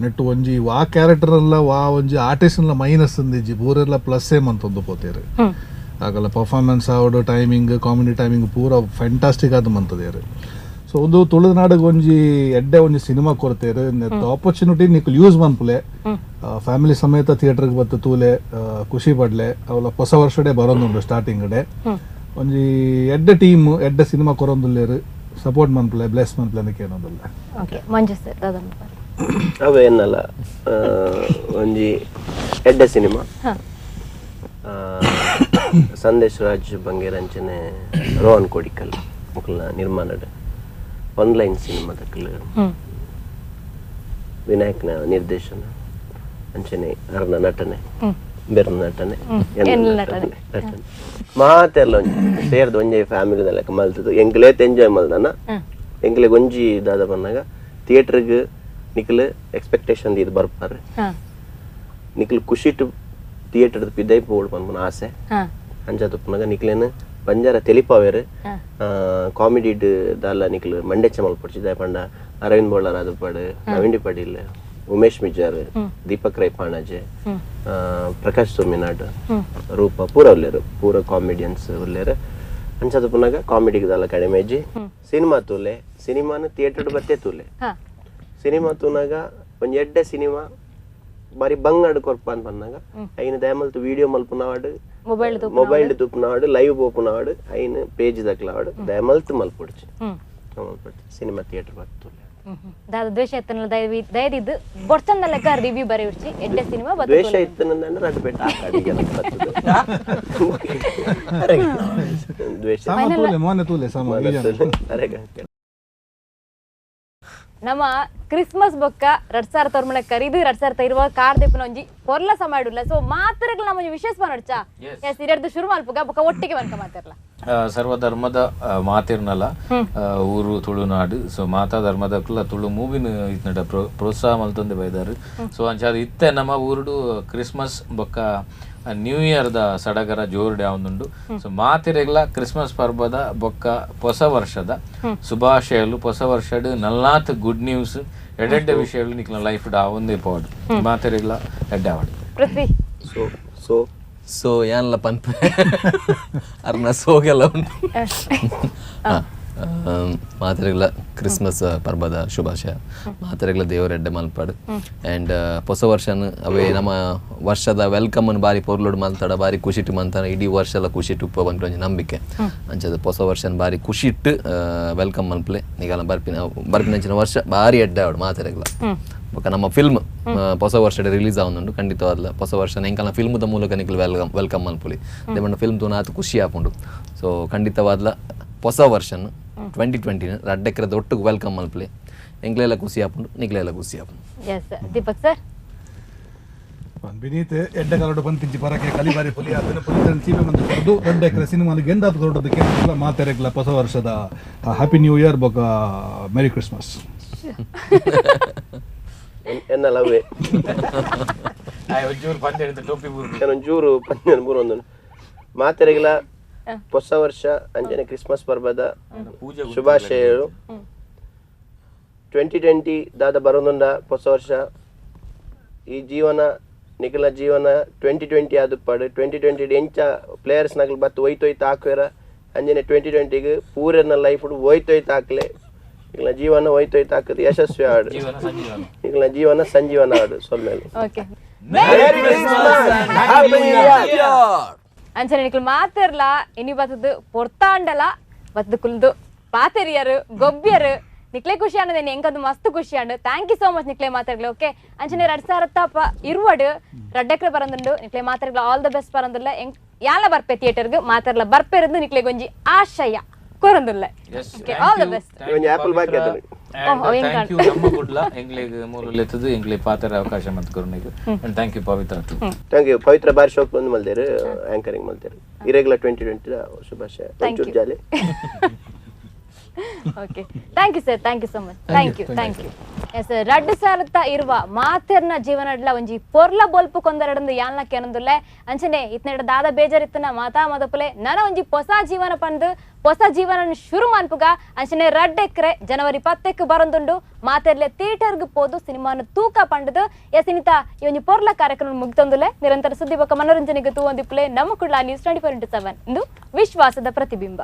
ನೆಟ್ಟು ಒಂಜಿ ವಾ ಕ್ಯಾರೆಕ್ಟರ್ ಅಲ್ಲ ವಾ ಒಂಜಿ ಆರ್ಟಿಸ್ಟ್ ಎಲ್ಲ ಮೈನಸ್ ಅಂದಿಜ್ಜಿ ಪೂರೆಲ್ಲ ಪ್ಲಸ್ ಏಮ್ ಅಂತಂದು ಪೋತೇರು. ಆಗಲ್ಲ ಪರ್ಫಾರ್ಮೆನ್ಸ್ ಆವಡು ಟೈಮಿಂಗ್ ಕಾಮಿಡಿ ಟೈಮಿಂಗ್ ಪೂರ ಫ್ಯಾಂಟಾಸ್ಟಿಕ್ ಆದ ಮಂತದೇರು. ಸೊ ಒಂದು ತುಳುನಾಡಿಗೆ ಒಂಜಿ ಎಡ್ಡೆ ಒಂಜಿ ಸಿನಿಮಾ ಕೊರತೇರು ಆಪರ್ಚುನಿಟಿ ನಿಕ್ಲು ಯೂಸ್ ಮನ್ಪುಲೆ ಫ್ಯಾಮಿಲಿ ಸಮೇತ ಥಿಯೇಟರ್ಗೆ ಬತ್ತು ತೂಲೆ ಖುಷಿ ಪಡ್ಲೆ ಅವಲ ಹೊಸ ವರ್ಷಡೆ ಬರೋದುಂಡು ಸ್ಟಾರ್ಟಿಂಗ್ ಡೇ ಒಂಜಿ ಎಡ್ಡೆ ಟೀಮ್ ಎಡ್ಡೆ ಸಿನಿಮಾ ಕೊರೊಂದುಲ್ಲೇರು ಸಪೋರ್ಟ್ ಮನ್ಪುಲೆ ಬ್ಲೆಸ್ ಮನ್ಪುಲೆ ಅನ್ನಕ್ಕೆ ಏನೊಂದುಲ್ಲ. ಓಕೆ ಮಂಜು ಸರ್ ದಾದ ಪನ್ಪರ್. ಅವೇ ಎನ್ನಲ್ಲ ಒಂಜಿ ಎಡ್ಡೆ ಸಿನಿಮಾ ಸಂದೇಶ್ ರಾಜ್ ಬಂಗೇರಂಚನೆ ರೋಹನ್ ಕೋಡಿಕಲ್ ಮುಕುಲ್ನ ನಿರ್ಮಾಣಡ್ ಆನ್ಲೈನ್ ಸಿನಿಮಾ ದಕ್ಕಲು ವಿನಾಯಕ್ನ ನಿರ್ದೇಶನ ಅಂಚನೆ ಅರ್ನ ನಟನೆ ಬೆರ್ನ ನಟನೆ ನಟನೆ ಮಾತೆಲ್ಲ ಒಂಜಿ ಸೇರ್ದು ಒಂಜಿ ಫ್ಯಾಮಿಲಿದ ಮಲ್ತದು ಎಂಕ್ಲೇತ್ ಎಂಜಾಯ್ ಮಲ್ದನ ಎಂಕ್ಲೆಗ್ ಒಂಜಿ ದಾದ ಬಂದಾಗ ಥಿಯೇಟರ್ಗ್ ನಿಕ್ಲು ಎಕ್ಸ್ಪೆಕ್ಟೇಷನ್ ಇದು ಬರ್ಪಾರೆ ನಿಕ್ಲು ಖುಷಿಟು ಥಿಯೇಟರ್ ಪಿದೈ ಪೋಡು ಪನ್ಪುನ ಆಸೆ ಅಂಚ ತುಪ್ಪನಾಗ ನಿಕ್ಲೇನು ಬಂಜಾರ ತೆಲಿಪಾವೇರು ಕಾಮಿಡಿಡ್ ದಾಲ ನಿಕ್ಲು ಮಂಡೆಚ್ಚ ಮಲ್ಪೊಡ್ಚಿ ದಾಯ ಪಂಡ ಅರವಿಂದ್ ಬೋಳಾರ್ ಆದುಪಾಡು ನವೀನ್ ಪಾಟೀಲ್ ಉಮೇಶ್ ಮಿಜಾರ್ ದೀಪಕ್ ರೈ ಪಾಣಾಜೆ ಪ್ರಕಾಶ್ ಸೋಮಿನಾಡ್ ರೂಪ ಪೂರ ಉಲ್ಲೇರು ಪೂರ ಕಾಮಿಡಿಯನ್ಸ್ ಉಲ್ಲೇರು ಅಂಚ ತುಪ್ಪನಾಗ ಕಾಮಿಡಿಗೆ ದಾಲ ಕಡಿಮೆ ಇಜ್ಜಿ ಸಿನಿಮಾ ತೂಲೆ ಸಿನಿಮಾನ ಥಿಯೇಟರ್ ಬತ್ತೇ ತೂಲೆ ಸಿನಿಮಾ ತೂನಾಗ ಒಂಜಿ ಎಡ್ಡೆ ಸಿನಿಮಾ ಬಾರಿ ಬಂಗಾಡು ಕೊರ್ಪ ಅಂತ ಬಂದಾಗ ಐನ ದಯಮಲ್ತು ವಿಡಿಯೋ ಮಲ್ಪುನವಾಡು ಮೊಬೈಲ್ ತುಪ್ಪುನವಾಡು ಲೈವ್ ಪೋಪುನವಾಡು ಐನ ಪೇಜ್ ದಕ್ಲವಾಡು ದಯಮಲ್ತು ಮಲ್ಪೊಡ್ಚಿ ಸಿನಿಮಾ ಥಿಯೇಟರ್ ಬರ್ತುಲೆ ದಾದ ದ್ವೇಷ ಇತ್ತನಲ್ಲ ದಯದಿದ್ದು ಬೊಡ್ಚಂದ ಲೆಕ್ಕ ರಿವ್ಯೂ ಬರೆಯುಡ್ಚಿ ಎಡ್ಡೆ ಸಿನಿಮಾ ದ್ವೇಷ ಇತ್ತನಂದ್ರೆ ರಡ್ಡು ಬೆಟ್ಟ ಆಕಾಡಿಗೆ ದ್ವೇಷ ಸಾಮ ತೂಲೆ ಮೋನೆ ತೂಲೆ ಸಾಮ ಅರೆ. ನಮ್ಮ ಕ್ರಿಸ್ಮಸ್ ಬೊಕ್ಕ 2009 ಕರಿದು 2020 ಕಾರ್ ದೆಪ್ಪುನ ಒಂಜಿ ಪೊರ್ಲ ಸಮಯ ಇಡುಲ್ಲ. ಸೊ ಮಾತ್ರಗಳ ನಮ್ಮ ಒಂಜಿ ವಿಶೇಷ ಪನೊಡ್ಚಾ? ಎಸ್, ಇರೆಡ್ದು ಶುರು ಮಲ್ಪುಗ ಬೊಕ್ಕ ಒಟ್ಟಿಗೆ ಬಂಕ ಮಾತಾಡ್ಲ. ಸರ್ವಧರ್ಮದ ಮಾತಿರ್ನಲ ಊರು ತುಳುನಾಡು. ಸೊ ಮಾತಾ ಧರ್ಮದಕ್ಲ ತುಳು ಮೂವಿನ ಇತ್ನಡ ಪ್ರೋತ್ಸಾಹ ಮಲ್ತೊಂದೆ ಬೈದಾರು. ಸೊ ಅಂಚಾದ ಇತ್ತೆ ನಮ್ಮ ಊರುಡು ಕ್ರಿಸ್ಮಸ್ ಬೊಕ್ಕ ನ್ಯೂ ಇಯರ್ the ಸಡಗರ ಜೋರುಡೆ ಆವೊಂದುಂಡು. ಸೊ ಮಾತಿರೆಗ್ಲ ಕ್ರಿಸ್ಮಸ್ ಪರ್ಬದ ಬೊಕ್ಕ ಹೊಸ ವರ್ಷದ ಶುಭಾಶಯಲು. ಹೊಸ ವರ್ಷಡ್ ನಲ್ನಾತ್ ಗುಡ್ ನ್ಯೂಸ್ ಎಡೆಡ್ಡೆ ವಿಷಯಗಳು ನಿಕ್ಲ ಲೈಫ್ ಆವೊಂದೇ ಪೋವಡ್. ಮಾತಿರೆಗ್ಲ ಎಡ್ಡೆ ಆವಡ್. ಪೃಥ್ವಿ ಸೊ ಸೊ ಸೊ ಯಾನ್ಲ ಪನ್ಪೆ ಅರ್ನ ಸೋಗೆಲ್ಲ ಉಂಟು. ಮಾತೆರೆಗ್ಲ ಕ್ರಿಸ್ಮಸ್ ಪರ್ಬದ ಶುಭಾಶಯ. ಮಾತೆರೆಗ್ಲ ದೇವರೆಡ್ಡೆ ಮಲ್ಪಾಡು. ಆ್ಯಂಡ್ ಹೊಸ ವರ್ಷನ್ ಅವೇ ನಮ್ಮ ವರ್ಷದ ವೆಲ್ಕಮ್ ಅನ್ನು ಬಾರಿ ಪೊರ್ಲುಡು ಮಲ್ತಾಡ, ಬಾರಿ ಖುಷಿಟ್ಟು ಮಲ್ತಾಡ, ಇಡೀ ವರ್ಷ ಎಲ್ಲ ಖುಷಿಟ್ಟು ಉಪ್ಪ ಪನ್ಪಿನ ಒಂಜಿ ನಂಬಿಕೆ. ಅಂಚದ ಹೊಸ ವರ್ಷನ್ ಬಾರಿ ಖುಷಿಟ್ಟು welcome ಮಲ್ಪಲೆ. ನಿಗಲ ಬರ್ಪಿನ ಬರ್ಪಿನಂಚಿನ ವರ್ಷ ಬಾರಿ ಎಡ್ಡೆ ಆವಡು ಮಾತೆರೆಗ್ಲ. ಬೊಕ್ಕ ನಮ್ಮ ಫಿಲ್ಮ್ ಹೊಸ ವರ್ಷ ರಿಲೀಸ್ ಆವೊಂದುಂಡು ಖಂಡಿತವಾದ್ಲ. ಹೊಸ ವರ್ಷ ಎಂಕಲ್ನ ಫಿಲ್ಮ್ದ ಮೂಲಕ ನಿಕ್ಲು welcome welcome ಮಲ್ಪೊಲಿ. ದೇಮಂಡ ಫಿಲ್ಮ್ ತೂನ ಆತು ಖುಷಿ ಆಪುಂಡು. ಸೊ ಖಂಡಿತವಾದ್ಲ ಹೊಸ ವರ್ಷನ್ 2020 ರಡ್ಡ್ ಎಕರೆದ ಒಟ್ಟುಗು welcome ಮಲ್ಪಲೆ. ಎಂಕ್ಲೆಲ್ಲ ಖುಷಿ ಆಪುಂಡು, ನಿಕ್ಲೆಲ್ಲ ಖುಷಿ ಆಪುಂಡು. S Deepak sir. ವಿನೀತ್ ಎಡ್ಡೆ ಕಲಡು ಬಂತಿಂಚಿ ಪರಕೆ ಕಲಿಬಾರಿ ಪುಲಿ ಅದನ್ನ ಪುಲಿತನ ಚೀಪೆ ಮಂದಿ ಕೊರದು ರಡ್ಡ್ ಎಕರೆ ಸಿನಿಮಾ ಗೆಂದಾದ ಕೊರಡದಕ್ಕೆ ಮಾತೆರೆಗ್ಲ ಹೊಸ ವರ್ಷದ ಹ್ಯಾಪಿ ನ್ಯೂ ಇಯರ್ ಬೊಕ್ಕ ಮೆರಿ ಕ್ರಿಸ್ಮಸ್. ಎನ್ನ ಲವ್ವೆ ಒಂಚೂರು ಪಂದ್ಯ ಹಿಡಿದು ಟೋಪಿ ಬೂರು ಒಂಚೂರು ಪಂದ್ಯ ಬೂರೊಂದು. ಮಾತೆರೆಗ್ಲ ಹೊಸ ವರ್ಷ ಅಂಜನೆ ಕ್ರಿಸ್ಮಸ್ ಪರ್ಬದ ಶುಭಾಶಯಗಳು. 2020 ದಾದ ಬರೋದುಂಡ ಹೊಸ ವರ್ಷ. ಈ ಜೀವನ ನಿಖಲ ಜೀವನ 2020 ಆದುಪ್ಪಾಡು. 2020 ಎಂಚ ಪ್ಲೇಯರ್ಸ್ ನಗಲು ಬತ್ತು ಒಯ್ತೊಯ್ತು ಹಾಕುವೆರ ಅಂಜನೆ 2020 ಪೂರನ ಲೈಫ್ ಒಯ್ತೊಯ್ತು ಹಾಕ್ಲೆ. ನಿಖಲ ಜೀವನ ಒಯ್ತೊಯ್ತು ಹಾಕುದು ಯಶಸ್ವಿ ಆಡು. ನಿಖಲ ಜೀವನ ಸಂಜೀವನ ಆಡು. ಸೊಲ್ಮೇಲೆ ಅಂಚನೆ ನಿಕ್ಲು ಮಾತಿರ್ಲ ಇನಿ ಬತ್ತದು ಪೊರ್ತಾಂಡಲ ಬತ್ತದು ಕುಲ್ದು ಪಾತೆರಿಯರು ಗೊಬ್ಬಿಯರು ನಿಕ್ಲೆ ಖುಷಿ ಅನ್ನೋದೇನೆ ಎಂಕದು ಮಸ್ತ್ ಖುಷಿ and. Thank you so much ನಿಕ್ಲೆ ಮಾತಾಡ್ಲಿ. ಓಕೆ ಅಂಚನೆ 2020 ರಡ್ಡೆಕ್ರೆ ಬರಂದುಂಡು. ನಿಕ್ಲೆ ಮಾತಾಡ್ಲ ಆಲ್ the best ಬರಂದುಲ್ಲ. ಯಾಲ ಬರ್ಪೆ ಥಿಯೇಟರ್ಗೆ ಮಾತಾಡ್ಲ ಬರ್ಪೆರಂದು ನಿಕ್ಲೆ ಗೊಂಜಿ ಆಶಯ ಕೊರಂದುಲ್ಲ. Okay all the best. Thank you ನಮ್ಮ ಗುಡ್ಲ ಎಂಗ್ಲಿಗ್ ಮೂಲ ಎಂಗ್ಲಿ ಪಾತ್ರ ಅವಕಾಶ ಮತ್ತು ಕರುಣಿಗೆ. And thank you Pavitra too. Thank you Pavitra ಬಾರಿ ಶೋಕ್ ಬಂದು ಮಲ್ದೇರು ಆಂಕರಿಂಗ್ ಮಲ್ದೇರು. ಇರೆಗ್ಲ 2020 ಶುಭಾಶಯ. ಒಂಚೂರು ಜಾಲಿ. Okay thank you sir, thank you so much. Thank you thank you. Yes ರಡ್ಡು ಸಾರತ್ತ ಇರುವ ಮಾತೆರ್ನ ಜೀವನಡ್ಲ ಒಂಜಿ ಪೊರ್ಲ ಬೊಲ್ಪು ಕೊಂದರಡಂದು ಯಾಲ್ನ ಕೆನಂದುಲ್ಲೆ. ಅಂಚನೆ ಇತ್ನೆಡ ದಾದ ಬೇಜಾರಿತ್ತನ ಮಾತಾ ಮದಪುಲೆ ನನ ಒಂಜಿ ಹೊಸ ಜೀವನ ಪಂದು ಹೊಸ ಜೀವನ ಶುರು ಮನ್ಪುಗ. ಅಂಚನೆ ರಡ್ಡ್ ಎಕರೆ ಜನವರಿ 10ಕ್ಕೆ ಬರಂದುಂಡು. ಮಾತೆರ್ಲೆ ಥಿಯೇಟರ್ಗೆ ಪೋದು ಸಿನಿಮಾನ ತೂಕ ಪಂಡದು. ಎಸ್ ಇನಿತ ಈ ಒಂಜಿ ಪೊರ್ಲ ಕಾರ್ಯಕ್ರಮ ಮುಗ್ತೊಂದುಲ್ಲೆ. ನಿರಂತರ ಸುದ್ದಿ ಬೊಕ್ಕ ಮನೋರಂಜನೆಗೆ ತೂವೊಂದಿಪ್ಪುಲೆ ನಮ್ಮ ಕುಡ್ಲ ನ್ಯೂಸ್ 24x7 ಇಂದು ವಿಶ್ವಾಸದ ಪ್ರತಿಬಿಂಬ.